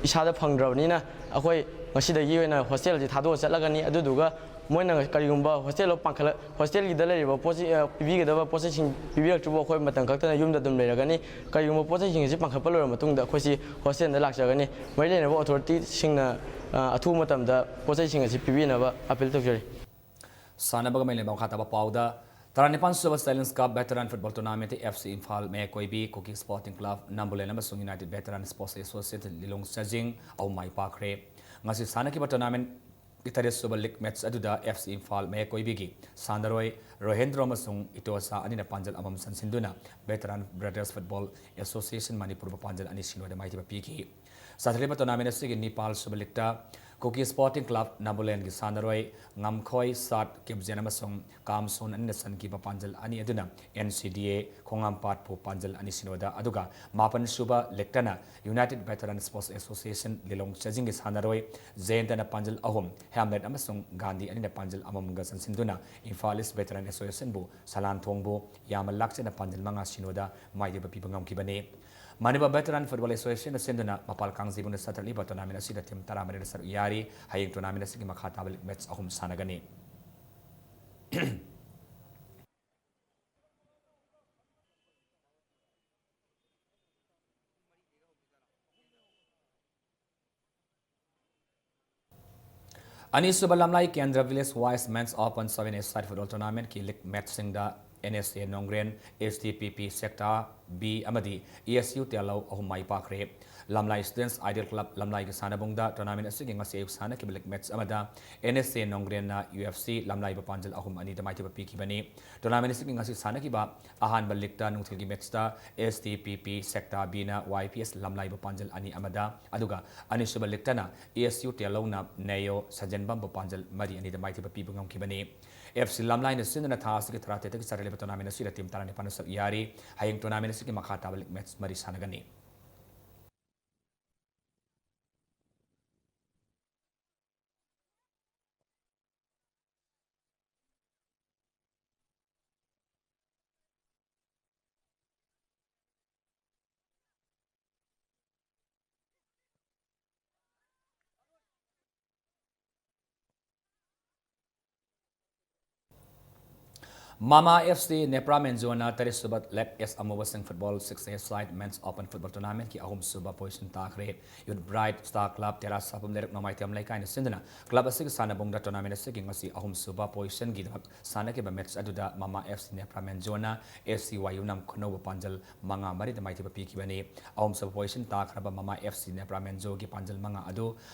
ꯏꯁꯥꯗ ꯐꯪꯗ꯭ꯔꯕꯅꯤꯅ, ꯑꯩꯈꯣꯏ ꯉꯁꯤꯗꯒꯤ ꯑꯣꯏꯅ ꯍꯣꯁꯇꯦꯜꯁꯤ ꯊꯥꯗꯣꯛꯑ ꯆꯠꯂꯒꯅꯤ꯫ ꯑꯗꯨꯗꯨꯒ ꯃꯣꯏꯅ ꯀꯔꯤꯒꯨꯝꯕ ꯍꯣꯁꯇꯦꯜꯗꯣ ꯄꯥꯡꯈꯠꯂ ꯍꯣꯁꯇꯦꯜꯒꯤꯗ ꯂꯩꯔꯤꯕ ꯄꯣꯠ ꯆꯩ, ꯑ, ꯄꯤꯕꯤꯒꯗꯕ ꯄꯣꯠ ꯆꯩꯁꯤꯡ ꯄꯤꯕꯤꯔꯛꯇ꯭ꯔꯤꯕ ꯑꯩꯈꯣꯏ ꯃꯇꯝ ꯈꯛꯇꯅ ꯌꯨꯝꯗ ꯑꯗꯨꯝ ꯂꯩꯔꯒꯅꯤ꯫ ꯀꯔꯤꯒꯨꯝꯕ ꯄꯣꯠ ꯆꯩꯁꯤꯡ ꯑꯁꯤ ꯄꯥꯡꯈꯠꯄ ꯂꯣꯏꯔꯕ ꯃꯇꯨꯡꯗ ꯑꯩꯈꯣꯏꯁꯤ ꯍꯣꯁꯇꯦꯜꯗ ꯂꯥꯛꯆꯒꯅꯤ꯫ ꯃꯔꯤ ꯂꯩꯅꯕ ꯑꯣꯊꯣꯔꯤꯇꯤꯁꯤꯡꯅ, ꯑ, ꯑꯊꯨꯕ ꯃꯇꯝꯗ ꯄꯣꯠ ꯆꯩꯁꯤꯡ ꯑꯁꯤ ꯄꯤꯕꯤꯅꯕ ꯑꯄꯤꯜ ꯇꯧꯖꯔꯤ꯫ ꯁꯥꯟꯅꯕꯒ ꯃꯔꯤ ꯂꯩꯅꯕ ꯃꯈꯥ ꯇꯥꯕ ꯄꯥꯎꯗ, ꯇꯔꯥꯅꯤꯄꯥꯟ ꯁꯨꯕ ꯆꯦꯂꯦꯟꯖ ꯀꯞ ꯚꯦꯇꯔꯥꯟ ꯐꯨꯠꯕꯣꯜ ꯇꯣꯔꯅꯥꯃꯦꯟꯠꯇ ꯑꯦꯐ ꯁꯤ ꯏꯝꯐꯥꯜ ꯃꯌꯥꯏꯀꯣꯏꯕꯤ, ꯀꯨꯀꯤ ꯁ꯭ꯄꯣꯔꯇꯤꯡ ꯀ꯭ꯂꯕ ꯅꯝꯕꯣꯂꯦꯟ ꯑꯃꯁꯨꯡ united veteran sports association Lilong Chajing ꯑꯍꯨꯝ ꯃꯥꯏ ꯄꯥꯛꯈ꯭ꯔꯦ꯫ ꯉꯁꯤ ꯁꯥꯟꯅꯈꯤꯕ ꯇꯣꯔꯅꯥꯃꯦꯟꯠꯀꯤ ꯇꯔꯦꯠ ꯁꯨꯕ ꯂꯤꯒ ꯃꯦꯠꯆ ꯑꯗꯨꯗ ꯑꯦꯐ ꯁꯤ ꯏꯝꯐꯥꯜ ꯃꯌꯥꯏꯀꯣꯏꯕꯤꯒꯤ ꯁꯥꯟꯅꯔꯣꯏ ꯔꯣꯍꯦꯟꯗ꯭ꯔꯣ ꯑꯃꯁꯨꯡ ꯏꯇꯣꯁꯥ ꯑꯅꯤꯅ ꯄꯥꯟꯖꯜ ꯑꯃꯃꯝ ꯆꯟꯁꯤꯟꯗꯨꯅ ꯚꯦꯇꯔꯥꯟ ꯕ꯭ꯔꯗꯔꯁ ꯐꯨꯠꯕꯣꯜ ꯑꯦꯁꯣꯁꯤꯌꯦꯁꯟ ꯃꯅꯤꯄꯨꯔꯕꯨ ꯄꯥꯟꯖꯜ ꯑꯅꯤ ꯁꯤꯅꯣꯗ ꯃꯥꯏꯊꯤꯕ ꯄꯤꯈꯤ꯫ ꯆꯠꯊꯔꯤꯕ ꯇꯣꯔꯅꯥꯃꯦꯟꯠ ꯑꯁꯤꯒꯤ ꯅꯤꯄꯥꯜ ꯁꯨꯕ ꯂꯤꯒꯇ ꯀꯨꯀꯤ ꯁ꯭ꯄꯣꯔꯇꯤꯡ ꯀ꯭ꯂꯕ ꯅꯝꯕꯣꯂꯦꯟꯒꯤ ꯁꯥꯟꯅꯔꯣꯏ ꯉꯝꯈꯣꯏ ꯁꯥꯠ ꯀꯦꯞꯖꯦꯟ ꯑꯃꯁꯨꯡ ꯀꯥꯝꯁꯣꯟ ꯑꯅꯤꯅ ꯆꯟꯈꯤꯕ ꯄꯥꯟꯖꯜ ꯑꯅꯤ ꯑꯗꯨꯅ ꯑꯦꯟ ꯁꯤ ꯗꯤ ꯑꯦ ꯈꯣꯡꯉꯥꯝꯄꯥꯠꯄꯨ ꯄꯥꯟꯖꯜ ꯑꯅꯤ ꯁꯤꯅꯣꯗ, ꯑꯗꯨꯒ ꯃꯥꯄꯟ ꯁꯨꯕ ꯂꯤꯒꯇꯅ ꯌꯨꯅꯥꯏꯇꯦꯗ ꯚꯦꯇꯔꯥꯟ ꯁ꯭ꯄꯣꯔꯠꯁ ꯑꯦꯁꯣꯁꯤꯌꯦꯁꯟ ꯂꯤꯂꯣꯡ ꯆꯥꯖꯤꯡꯒꯤ ꯁꯥꯟꯅꯔꯣꯏ ꯖꯌꯦꯟꯇꯅ ꯄꯥꯟꯖꯜ ꯑꯍꯨꯝ, ꯍꯦꯝꯂꯦꯠ ꯑꯃꯁꯨꯡ ꯒꯥꯟꯙꯤ ꯑꯅꯤꯅ ꯄꯥꯟꯖꯜ ꯑꯃꯃꯝꯒ ꯆꯟꯁꯤꯟꯗꯨꯅ ꯏꯝꯐꯥꯜ ꯏꯁ ꯚꯦꯇꯔꯥꯟ ꯑꯦꯁꯣꯁꯤꯌꯦꯁꯟꯕꯨ ꯁꯂꯥꯟ ꯊꯣꯡꯕꯨ ꯌꯥꯝꯅ ꯂꯥꯛꯆꯅ ꯄꯥꯟꯖꯜ ꯃꯉꯥ ꯁꯤꯅꯣꯗ ꯃꯥꯏꯊꯤꯕ ꯄꯤꯕ ꯉꯝꯈꯤꯕꯅꯤ꯫ ꯃꯅꯤꯄꯨꯔ ꯚꯦꯇꯔꯥꯟ ꯐꯨꯠꯕꯣꯜ ꯑꯦꯁꯣꯁꯤꯌꯦꯁꯟꯅ ꯁꯤꯟꯗꯨꯅ ꯃꯄꯥꯜ ꯀꯥꯡꯖꯩꯕꯨꯡꯗ ꯆꯠꯊꯔꯛꯂꯤꯕ ꯇꯣꯔꯅꯥꯃꯦꯟꯠ ꯑꯁꯤꯗ ꯇꯤꯝ ꯇꯔꯥꯃꯔꯤꯅ ꯁꯔꯨꯛ ꯌꯥꯔꯤ꯫ ꯍꯌꯦꯡ ꯇꯣꯔꯅꯥꯃꯦꯟꯠ ꯑꯁꯤꯒꯤ ꯃꯈꯥ ꯇꯥꯕ ꯂꯤꯒ ꯃꯦꯠꯆ ꯑꯍꯨꯝ ꯁꯥꯟꯅꯒꯅꯤ꯫ ꯑꯅꯤꯁꯨꯕ Lamlai Kendra village wise men's open seven a side football ꯇꯣꯔꯅꯥꯃꯦꯟꯠꯀꯤ ꯂꯤꯒ ꯃꯦꯠꯆꯁꯤꯡꯗ N S A Nongren, S D P P Sekta B ꯑꯃꯗꯤ ꯑꯦ ꯑꯦꯁ ꯌꯨ ꯇꯦꯂꯧ ꯑꯍꯨꯝ ꯃꯥꯏ ꯄꯥꯛꯈ꯭ꯔꯦ꯫ ꯂꯝꯂꯥꯏ ꯁ꯭ꯇꯨꯗꯦꯟꯠꯁ ꯑꯥꯏꯗꯤꯌꯦꯜ ꯀ꯭ꯂꯕ ꯂꯝꯂꯥꯏꯒꯤ ꯁꯥꯟꯅꯕꯨꯡꯗ ꯇꯣꯔꯅꯥꯃꯦꯟꯠ ꯑꯁꯤꯒꯤ ꯉꯁꯤ ꯑꯌꯨꯛ ꯁꯥꯟꯅꯈꯤꯕ ꯂꯤꯒ ꯃꯦꯠꯆ ꯑꯃꯗ ꯑꯦꯟ ꯑꯦꯁ ꯑꯦ ꯅꯣꯡꯒ꯭ꯔꯦꯟꯅ ꯌꯨ ꯑꯦꯐ ꯁꯤ ꯂꯝꯂꯥꯏꯕꯨ ꯄꯥꯟꯖꯜ ꯑꯍꯨꯝ ꯑꯅꯤꯗ ꯃꯥꯏꯊꯤꯕ ꯄꯤꯈꯤꯕꯅꯤ꯫ ꯇꯣꯔꯅꯥꯃꯦꯟꯠ ꯑꯁꯤꯒꯤ ꯉꯁꯤ ꯁꯥꯟꯅꯈꯤꯕ ꯑꯍꯥꯟꯕ ꯂꯤꯒꯇ ꯅꯨꯡꯊꯤꯜꯒꯤ ꯃꯦꯠꯆꯇ ꯑꯦꯁ ꯗꯤ ꯄꯤ ꯄꯤ ꯁꯦꯛꯇꯥ ꯕꯤꯅ ꯋꯥꯏ ꯄꯤ ꯑꯦꯁ ꯂꯝꯂꯥꯏꯕꯨ ꯄꯥꯟꯖꯜ ꯑꯅꯤ ꯑꯃꯗ, ꯑꯗꯨꯒ ꯑꯅꯤꯁꯨꯕ ꯂꯤꯒꯇꯅ ꯑꯦ ꯑꯦꯁ ꯌꯨ ꯇꯦꯂꯧꯅ ꯅꯦꯌꯣ ꯁꯟꯖꯦꯟꯕꯝꯕꯨ ꯄꯥꯟꯖꯜ ꯃꯔꯤ ꯑꯅꯤꯗ ꯃꯥꯏꯊꯤꯕ ꯄꯤꯕ ꯉꯝꯈꯤꯕꯅꯤ꯫ ꯑꯦꯐ ꯁꯤ ꯂꯝꯂꯥꯏꯅ ꯁꯤꯟꯗꯨꯅ ꯊꯥ ꯑꯁꯤꯒꯤ ꯇꯔꯥꯇꯔꯦꯠꯇꯒꯤ ꯆꯠꯊꯔꯛꯂꯤꯕ ꯇꯣꯔꯅꯥꯃꯦꯟꯠ ꯑꯁꯤꯗ ꯇꯤꯝ ꯇꯔꯥꯅꯤꯄꯥꯟꯅ ꯁꯔꯨꯛ ꯌꯥꯔꯤ꯫ ꯍꯌꯦꯡ ꯇꯣꯔꯅꯥꯃꯦꯟꯠ ꯑꯁꯤꯒꯤ ꯃꯈꯥ ꯇꯥꯕ ꯂꯤꯒ ꯃꯦꯠꯆ ꯃꯔꯤ ꯁꯥꯟꯅꯒꯅꯤ꯫ ꯃꯃꯥ ꯑꯦꯐ ꯁꯤ ꯅꯦꯄ꯭ꯔꯥ ꯃꯦꯟꯖꯣꯅ ꯇꯔꯦꯠꯁꯨꯕ ꯂꯦꯛ ꯑꯦꯁ ꯑꯃꯨꯕꯁꯤꯡ ꯐꯨꯠꯕꯣꯜ ꯁꯤꯛꯁ ꯑꯦ ꯁꯥꯏꯠ ꯃꯦꯟꯁ ꯑꯣꯄꯟ ꯐꯨꯠꯕꯣꯜ ꯇꯣꯔꯅꯥꯃꯦꯟꯠꯀꯤ ꯑꯍꯨꯝꯁꯨꯕ ꯄꯣꯖꯤꯁꯟ ꯇꯥꯈ꯭ꯔꯦ꯫ ꯌꯨꯠ ꯕ꯭ꯔꯥꯏꯠ ꯁ꯭ꯇꯥꯔ ꯀ꯭ꯂꯕ ꯇꯦꯔꯥ ꯁꯥꯐꯝ ꯂꯩꯔꯛ ꯅꯣꯡꯃꯥꯏꯊꯦꯝ ꯂꯩꯀꯥꯏꯅ ꯁꯤꯟꯗꯨꯅ ꯀ꯭ꯂꯕ ꯑꯁꯤꯒꯤ ꯁꯥꯟꯅꯕꯨꯡꯗ ꯇꯣꯔꯅꯥꯃꯦꯟꯠ ꯑꯁꯤꯒꯤ ꯉꯁꯤ ꯑꯍꯨꯝꯁꯨꯕ ꯄꯣꯖꯤꯁꯟꯒꯤꯗꯃꯛ ꯁꯥꯟꯅꯈꯤꯕ ꯃꯦꯠꯆ ꯑꯗꯨꯗ ꯃꯃꯥ ꯑꯦꯐ ꯁꯤ ꯅꯦꯄ꯭ꯔꯥ ꯃꯦꯟꯖꯣꯅ ꯑꯦꯐ ꯁꯤ ꯋꯥꯏ ꯌꯨꯅꯥꯝ ꯈꯨꯅꯧꯕꯨ ꯄꯥꯟꯖꯜ ꯃꯉꯥ ꯃꯔꯤꯗ ꯃꯥꯏꯊꯤꯕ ꯄꯤꯈꯤꯕꯅꯤ꯫ ꯑꯍꯨꯝꯁꯨꯕ ꯄꯣꯖꯤꯁꯟ ꯇꯥꯈ꯭ꯔꯕ ꯃꯃꯥ ꯑꯦꯐ ꯁꯤ ꯅꯦꯄ꯭ꯔꯥ ꯃꯦꯟꯖꯣꯒꯤ ꯄꯥꯟꯖꯜ ꯃꯉꯥ ꯑꯗꯨ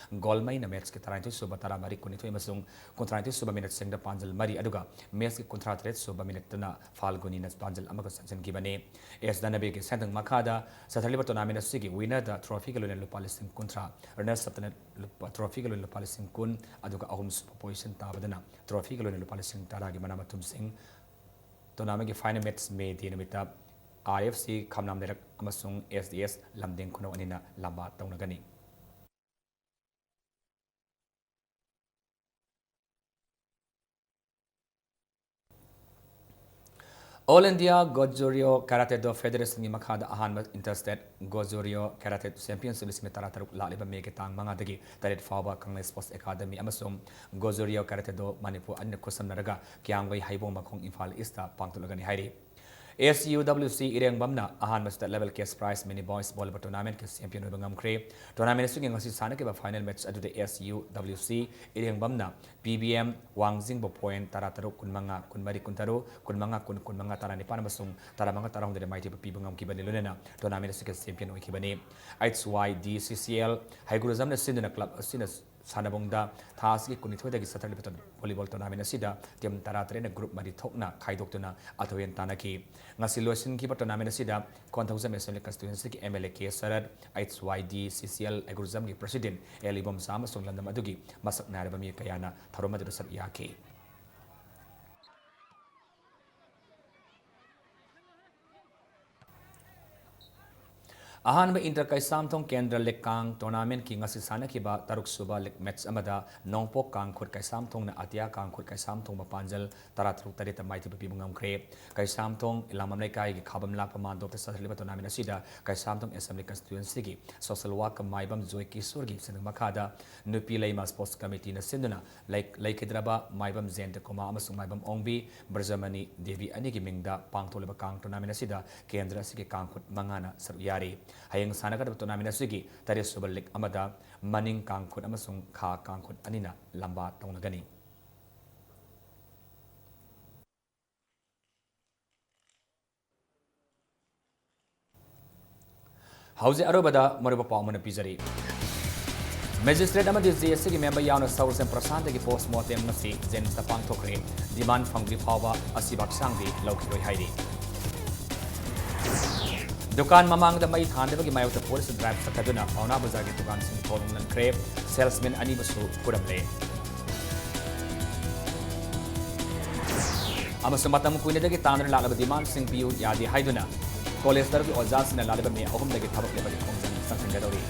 ꯒꯣꯜꯃꯩꯅ ꯃꯦꯠꯆꯀꯤ ꯇꯔꯥꯅꯤꯊꯣꯏ ꯁꯨꯕ, ꯇꯔꯥꯃꯔꯤ, ꯀꯨꯟꯅꯤꯊꯣꯏ ꯑꯃꯁꯨꯡ ꯀꯨꯟꯊ꯭ꯔꯥꯅꯤꯊꯣꯏ ꯁꯨꯕ ꯃꯤꯅꯠꯁꯤꯡꯗ ꯄꯥꯟꯖꯜ ꯃꯔꯤ, ꯑꯗꯨꯒ ꯃꯦꯠꯆꯀꯤ ꯀꯨꯟꯊ꯭ꯔꯥ ꯇꯔꯦꯠ ꯁꯨꯕ ꯃꯤꯅꯠꯇꯅ ꯐꯥꯜꯒꯨꯅꯤꯅ ꯄꯥꯟꯖꯜ ꯑꯃꯒ ꯆꯟꯁꯤꯟꯈꯤꯕꯅꯤ꯫ ꯑꯦꯁ ꯗꯥꯅꯕꯤꯒꯤ ꯁꯦꯟꯊꯪ ꯃꯈꯥꯗ ꯆꯠꯊꯔꯤꯕ ꯇꯣꯔꯅꯥꯃꯦꯟ ꯑꯁꯤꯒꯤ ꯋꯤꯅꯔꯗ ꯇ꯭ꯔꯣꯐꯤꯒ ꯂꯣꯏꯅꯅ ꯂꯨꯄꯥ ꯂꯤꯁꯤꯡ ꯀꯨꯟꯊ꯭ꯔꯥ, ꯔꯅꯔꯁ ꯑꯞꯇꯅ ꯂꯨꯄꯥ, ꯇ꯭ꯔꯣꯐꯤꯒ ꯂꯣꯏꯅꯅ ꯂꯨꯄꯥ ꯂꯤꯁꯤꯡ ꯀꯨꯟ, ꯑꯗꯨꯒ ꯑꯍꯨꯝꯁꯨꯕ ꯄꯣꯖꯤꯁꯟ ꯇꯥꯕꯗꯅ ꯇ꯭ꯔꯣꯐꯤꯒ ꯂꯣꯏꯅꯅ ꯂꯨꯄꯥ ꯂꯤꯁꯤꯡ ꯇꯔꯥꯒꯤ ꯃꯅꯥ ꯃꯊꯨꯝꯁꯤꯡ꯫ ꯇꯣꯔꯅꯥꯃꯦꯟꯒꯤ ꯐꯥꯏꯅꯦꯜ ꯃꯦꯠꯆ ꯃꯦ ꯗꯦ ꯅꯨꯃꯤꯠꯇ ꯑꯥꯔ ꯑꯦꯐ ꯁꯤ ꯈꯝꯂꯥꯝ ꯂꯩꯔꯛ ꯑꯃꯁꯨꯡ ꯑꯦꯁ ꯗꯤ ꯑꯦꯁ ꯂꯝꯗꯤꯡ ꯈꯨꯅꯧ ꯑꯅꯤꯅ ꯂꯝꯕꯥ ꯇꯧꯅꯒꯅꯤ꯫ ꯑꯣꯜ ꯏꯟꯗꯤꯌꯥ ꯒꯣꯖꯣꯔꯤꯌꯣ ꯀꯦꯔꯥꯇꯦ ꯗꯣ ꯐꯦꯗꯦꯔꯦꯁꯟꯒꯤ ꯃꯈꯥꯗ ꯑꯍꯥꯟꯕ ꯏꯟꯇꯔ ꯁ꯭ꯇꯦꯠ ꯒꯣꯖꯣꯔꯤꯌꯣ ꯀꯦꯔꯥꯇꯦ ꯆꯦꯝꯄꯤꯌꯟꯁꯤꯞ ꯂꯤꯁꯤꯡ ꯇꯔꯥ ꯇꯔꯨꯛ ꯂꯥꯛꯂꯤꯕ ꯃꯦꯒꯤ ꯇꯥꯡ ꯃꯉꯥꯗꯒꯤ ꯇꯔꯦꯠ ꯐꯥꯎꯕ ꯀꯪꯂꯩ ꯁ꯭ꯄꯣꯔꯠꯁ ꯑꯦꯀꯥꯗꯃꯤ ꯑꯃꯁꯨꯡ ꯒꯣꯖꯣꯔꯤꯌꯣ ꯀꯦꯔꯥꯇꯦ ꯗꯣ ꯃꯅꯤꯄꯨꯔ ꯑꯅꯤꯅ ꯈꯨꯠꯁꯝꯅꯔꯒ ꯀꯤꯌꯥꯝꯒꯩ ꯍꯩꯕꯣꯡ ꯃꯈꯣꯡ ꯏꯝꯐꯥꯜ ꯏꯁꯇ ꯄꯥꯡꯊꯣꯛꯂꯒꯅꯤ ꯍꯥꯏꯔꯤ꯫ ꯑꯦꯁ ꯌꯨ ꯗꯕ꯭ꯂꯤꯎ ꯁꯤ ꯏꯔꯦꯡꯕꯝꯅ ꯑꯍꯥꯟꯕ ꯁꯤꯗ ꯂꯦꯚꯦꯜ ꯀꯦꯁ ꯄ꯭ꯔꯥꯏꯖ ꯃꯤꯅꯤ ꯕꯣꯏꯁ ꯚꯣꯂꯤꯕꯣꯜ ꯇꯣꯔꯅꯥꯃꯦꯟꯠꯀꯤ ꯆꯦꯝꯄꯤꯌꯟ ꯑꯣꯏꯕ ꯉꯝꯈ꯭ꯔꯦ꯫ ꯇꯣꯔꯅꯥꯃꯦꯟꯠ ꯑꯁꯤꯒꯤ ꯉꯁꯤ ꯁꯥꯟꯅꯈꯤꯕ ꯐꯥꯏꯅꯦꯜ ꯃꯦꯠꯆ ꯑꯗꯨꯗ ꯑꯦꯁ ꯌꯨ ꯗꯕ꯭ꯂꯤꯎ ꯁꯤ ꯏꯔꯦꯡꯕꯝꯅ ꯄꯤ ꯕꯤ ꯑꯦꯝ ꯋꯥꯡꯖꯤꯡꯕꯨ ꯄꯣꯏꯟꯠ ꯇꯔꯥ ꯇꯔꯨꯛ, ꯀꯨꯟꯃꯉꯥ, ꯀꯨꯟꯃꯔꯤ, ꯀꯨꯟꯇꯔꯨꯛ, ꯀꯨꯟꯃꯉꯥ, ꯀꯨꯟ, ꯀꯨꯟꯃꯉꯥ, ꯇꯔꯥꯅꯤꯄꯥꯟ ꯑꯃꯁꯨꯡ ꯇꯔꯥꯃꯉꯥ, ꯇꯔꯥꯍꯨꯝꯗꯣꯏꯗ ꯃꯥꯏꯊꯤꯕ ꯄꯤꯕ ꯉꯝꯈꯤꯕꯅꯤ, ꯂꯣꯏꯅꯅ ꯇꯣꯔꯅꯥꯃꯦꯟꯠ ꯑꯁꯤꯒꯤ champion ꯑꯣꯏꯈꯤꯕꯅꯤ꯫ H Y D C C L ꯍꯩꯒ꯭ꯔꯨꯖꯝꯅ ꯁꯤꯟꯗꯨꯅ ꯀ꯭ꯂꯕ ꯑꯁꯤꯅ ꯁꯥꯟꯅꯕꯨꯡꯗ ꯊꯥ ꯑꯁꯤꯒꯤ ꯀꯨꯟꯅꯤꯊꯣꯏꯗꯒꯤ ꯆꯠꯊꯔꯤꯕ ꯇꯣꯔ-, ꯚꯣꯂꯤꯕꯣꯜ ꯇꯣꯔꯅꯥꯃꯦꯟ ꯑꯁꯤꯗ ꯇꯤꯝ ꯇꯔꯥ ꯇꯔꯦꯠꯅ ꯒ꯭ꯔꯨꯞ ꯃꯔꯤ ꯊꯣꯛꯅ ꯈꯥꯏꯗꯣꯛꯇꯨꯅ ꯑꯊꯣꯏ ꯑꯍꯦꯟ ꯇꯥꯟꯅꯈꯤ꯫ ꯉꯁꯤ ꯂꯣꯏꯁꯤꯟꯈꯤꯕ ꯇꯣꯔꯅꯥꯃꯦꯟ ꯑꯁꯤꯗ ꯈꯣꯟꯊꯧꯖꯝ ꯑꯦꯁꯦꯝꯕ꯭ꯂꯤ ꯀꯟꯁꯇꯤꯇ꯭ꯋꯦꯟꯁꯤꯒꯤ M L A K Sarat, H Y D C C L ꯑꯦꯒ꯭ꯔꯨꯖꯝꯒꯤ ꯄ꯭ꯔꯁꯤꯗꯦꯟꯠ ꯑꯦꯜ ꯏꯕꯣꯝꯆꯥ ꯑꯃꯁꯨꯡ ꯂꯝꯗꯝ ꯑꯗꯨꯒꯤ ꯃꯁꯛ ꯅꯥꯏꯔꯕ ꯃꯤꯑꯣꯏ ꯀꯌꯥꯅ ꯊꯧꯔꯝ ꯑꯗꯨꯗ ꯁꯔꯨꯛ ꯌꯥꯈꯤ꯫ ꯑꯍꯥꯟꯕ ꯏꯟꯇꯔ ꯀꯩꯁꯥꯝꯊꯣꯡ ꯀꯦꯟꯗ꯭ꯔ ꯂꯤꯛ ꯀꯥꯡ ꯇꯣꯔꯅꯥꯃꯦꯟꯠꯀꯤ ꯉꯁꯤ ꯁꯥꯟꯅꯈꯤꯕ ꯇꯔꯨꯛ ꯁꯨꯕ ꯂꯤꯛ ꯃꯦꯆ ꯑꯃꯗ ꯅꯣꯡꯄꯣꯛ ꯀꯥꯡꯈꯨꯠ ꯀꯩꯁꯥꯝꯊꯣꯡꯅ ꯑꯇꯤꯌꯥ ꯀꯥꯡꯈꯨꯠ ꯀꯩꯁꯥꯝꯊꯣꯡ ꯃꯄꯥꯟꯖꯜ ꯇꯔꯥ ꯇꯔꯨꯛ ꯇꯔꯦꯠꯇ ꯃꯥꯏꯊꯤꯕ ꯄꯤꯕ ꯉꯝꯈ꯭ꯔꯦ꯫ ꯀꯩꯁꯥꯝꯊꯣꯡ ꯏꯂꯥꯃꯝ ꯂꯩꯀꯥꯏꯒꯤ ꯈꯥꯕꯝ ꯂꯥꯛꯄ ꯃꯥꯟꯗꯣꯞꯇ ꯆꯠꯊꯔꯤꯕ ꯇꯣꯔꯅꯥꯃꯦꯟꯠ ꯑꯁꯤꯗ ꯀꯩꯁꯥꯝꯊꯣꯡ ꯑꯦꯁꯦꯝꯕ꯭ꯂꯤ ꯀꯟꯁꯇꯤꯇ꯭ꯋꯦꯟꯁꯤꯒꯤ ꯁꯣꯁꯦꯜ ꯋꯥꯔꯛꯀ ꯃꯥꯏꯕꯝ ꯖꯣꯏ ꯀꯤꯁꯣꯔꯒꯤ ꯁꯦꯟꯅ ꯃꯈꯥꯗ ꯅꯨꯄꯤ ꯂꯩꯃ ꯁ꯭ꯄꯣꯔꯠꯁ ꯀꯃꯤꯇꯤꯅ ꯁꯤꯟꯗꯨꯅ ꯂꯩ-, ꯂꯩꯈꯤꯗ꯭ꯔꯕ ꯃꯥꯏꯕꯝ ꯖꯌꯟꯇ ꯀꯨꯃꯥꯔ ꯑꯃꯁꯨꯡ ꯃꯥꯏꯕꯝ ꯑꯣꯡꯕꯤ ꯕ꯭ꯔꯖꯃꯅꯤ ꯗꯦꯕꯤ ꯑꯅꯤꯒꯤ ꯃꯤꯡꯗ ꯄꯥꯡꯊꯣꯛꯂꯤꯕ ꯀꯥꯡ ꯇꯣꯔꯅꯥꯃꯦꯟꯠ ꯑꯁꯤꯗ ꯀꯦꯟꯗ꯭ꯔ ꯑꯁꯤꯒꯤ ꯀꯥꯡꯈꯨꯠ ꯃꯉꯥꯅ ꯁꯔꯨꯛ ꯌꯥꯔꯤ꯫ ꯍꯌꯦꯡ ꯁꯥꯟꯅꯒꯗꯕ ꯇꯣꯔꯅꯥꯃꯦꯟꯠ ꯑꯁꯤꯒꯤ ꯇꯔꯦꯠ ꯁꯨꯕ ꯂꯤꯛ ꯑꯃꯗ ꯃꯅꯤꯡ ꯀꯥꯡꯈꯨꯠ ꯑꯃꯁꯨꯡ ꯈꯥ ꯀꯥꯡꯈꯨꯠ ꯑꯅꯤꯅ ꯂꯝꯕꯥ ꯇꯧꯅꯒꯅꯤ꯫ ꯍꯧꯖꯤꯛ ꯑꯔꯣꯏꯕꯗ ꯃꯔꯨꯑꯣꯏꯕ ꯄꯥꯎ ꯑꯃꯅ ꯄꯤꯖꯔꯤ꯫ ꯃꯦꯖꯤꯁꯇ꯭ꯔꯦꯠ ꯑꯃꯗꯤ ꯖꯦ ꯑꯦꯁꯒꯤ ꯃꯦꯝꯕꯔ ꯌꯥꯎꯅ ꯁꯧꯔꯁꯦꯝ ꯄ꯭ꯔꯁꯥꯟꯇꯒꯤ ꯄꯣꯁꯃꯣꯔꯇꯦꯝ ꯉꯁꯤ ꯖꯦꯅꯤꯝꯁꯇ ꯄꯥꯡꯊꯣꯛꯈ꯭ꯔꯦ꯫ ꯗꯤꯃꯥꯟ ꯐꯪꯗ꯭ꯔꯤ ꯐꯥꯎꯕ ꯑꯁꯤꯕ ꯍꯛꯆꯥꯡꯗꯤ ꯂꯧꯈꯤꯔꯣꯏ ꯍꯥꯏꯔꯤ꯫ ꯗꯨꯀꯥꯟ ꯃꯃꯥꯡꯗ ꯃꯩ ꯊꯥꯟꯗꯕꯒꯤ ꯃꯥꯌꯣꯛꯇ ꯄꯨꯂꯤꯁꯅ ꯗ꯭ꯔꯥꯏꯚ ꯆꯠꯊꯗꯨꯅ ꯄꯥꯎꯅꯥ ꯕꯖꯥꯔꯒꯤ ꯗꯨꯀꯥꯟꯁꯤꯡ ꯊꯣꯡ ꯂꯣꯟꯈ꯭ꯔꯦ꯫ ꯁꯦꯜꯁꯃꯦꯟ ꯑꯅꯤꯕꯨꯁꯨ ꯐꯨꯔꯝꯂꯦ꯫ ꯑꯃꯁꯨꯡ ꯃꯇꯝ ꯀꯨꯏꯅꯗꯒꯤ ꯇꯥꯟꯗꯨꯅ ꯂꯥꯛꯂꯕ ꯗꯤꯃꯥꯟꯁꯤꯡ ꯄꯤꯌꯨ ꯌꯥꯗꯦ ꯍꯥꯏꯗꯨꯅ ꯀꯣꯂꯦꯖ ꯇꯔꯨꯛꯀꯤ ꯑꯣꯖꯥꯁꯤꯡꯅ ꯂꯥꯛꯂꯤꯕ ꯃꯦ ꯑꯍꯨꯝꯗꯒꯤ ꯊꯕꯛ ꯂꯦꯞꯄꯒꯤ ꯈꯣꯡꯖꯪ ꯆꯪꯁꯤꯟꯒꯗꯧꯔꯤ꯫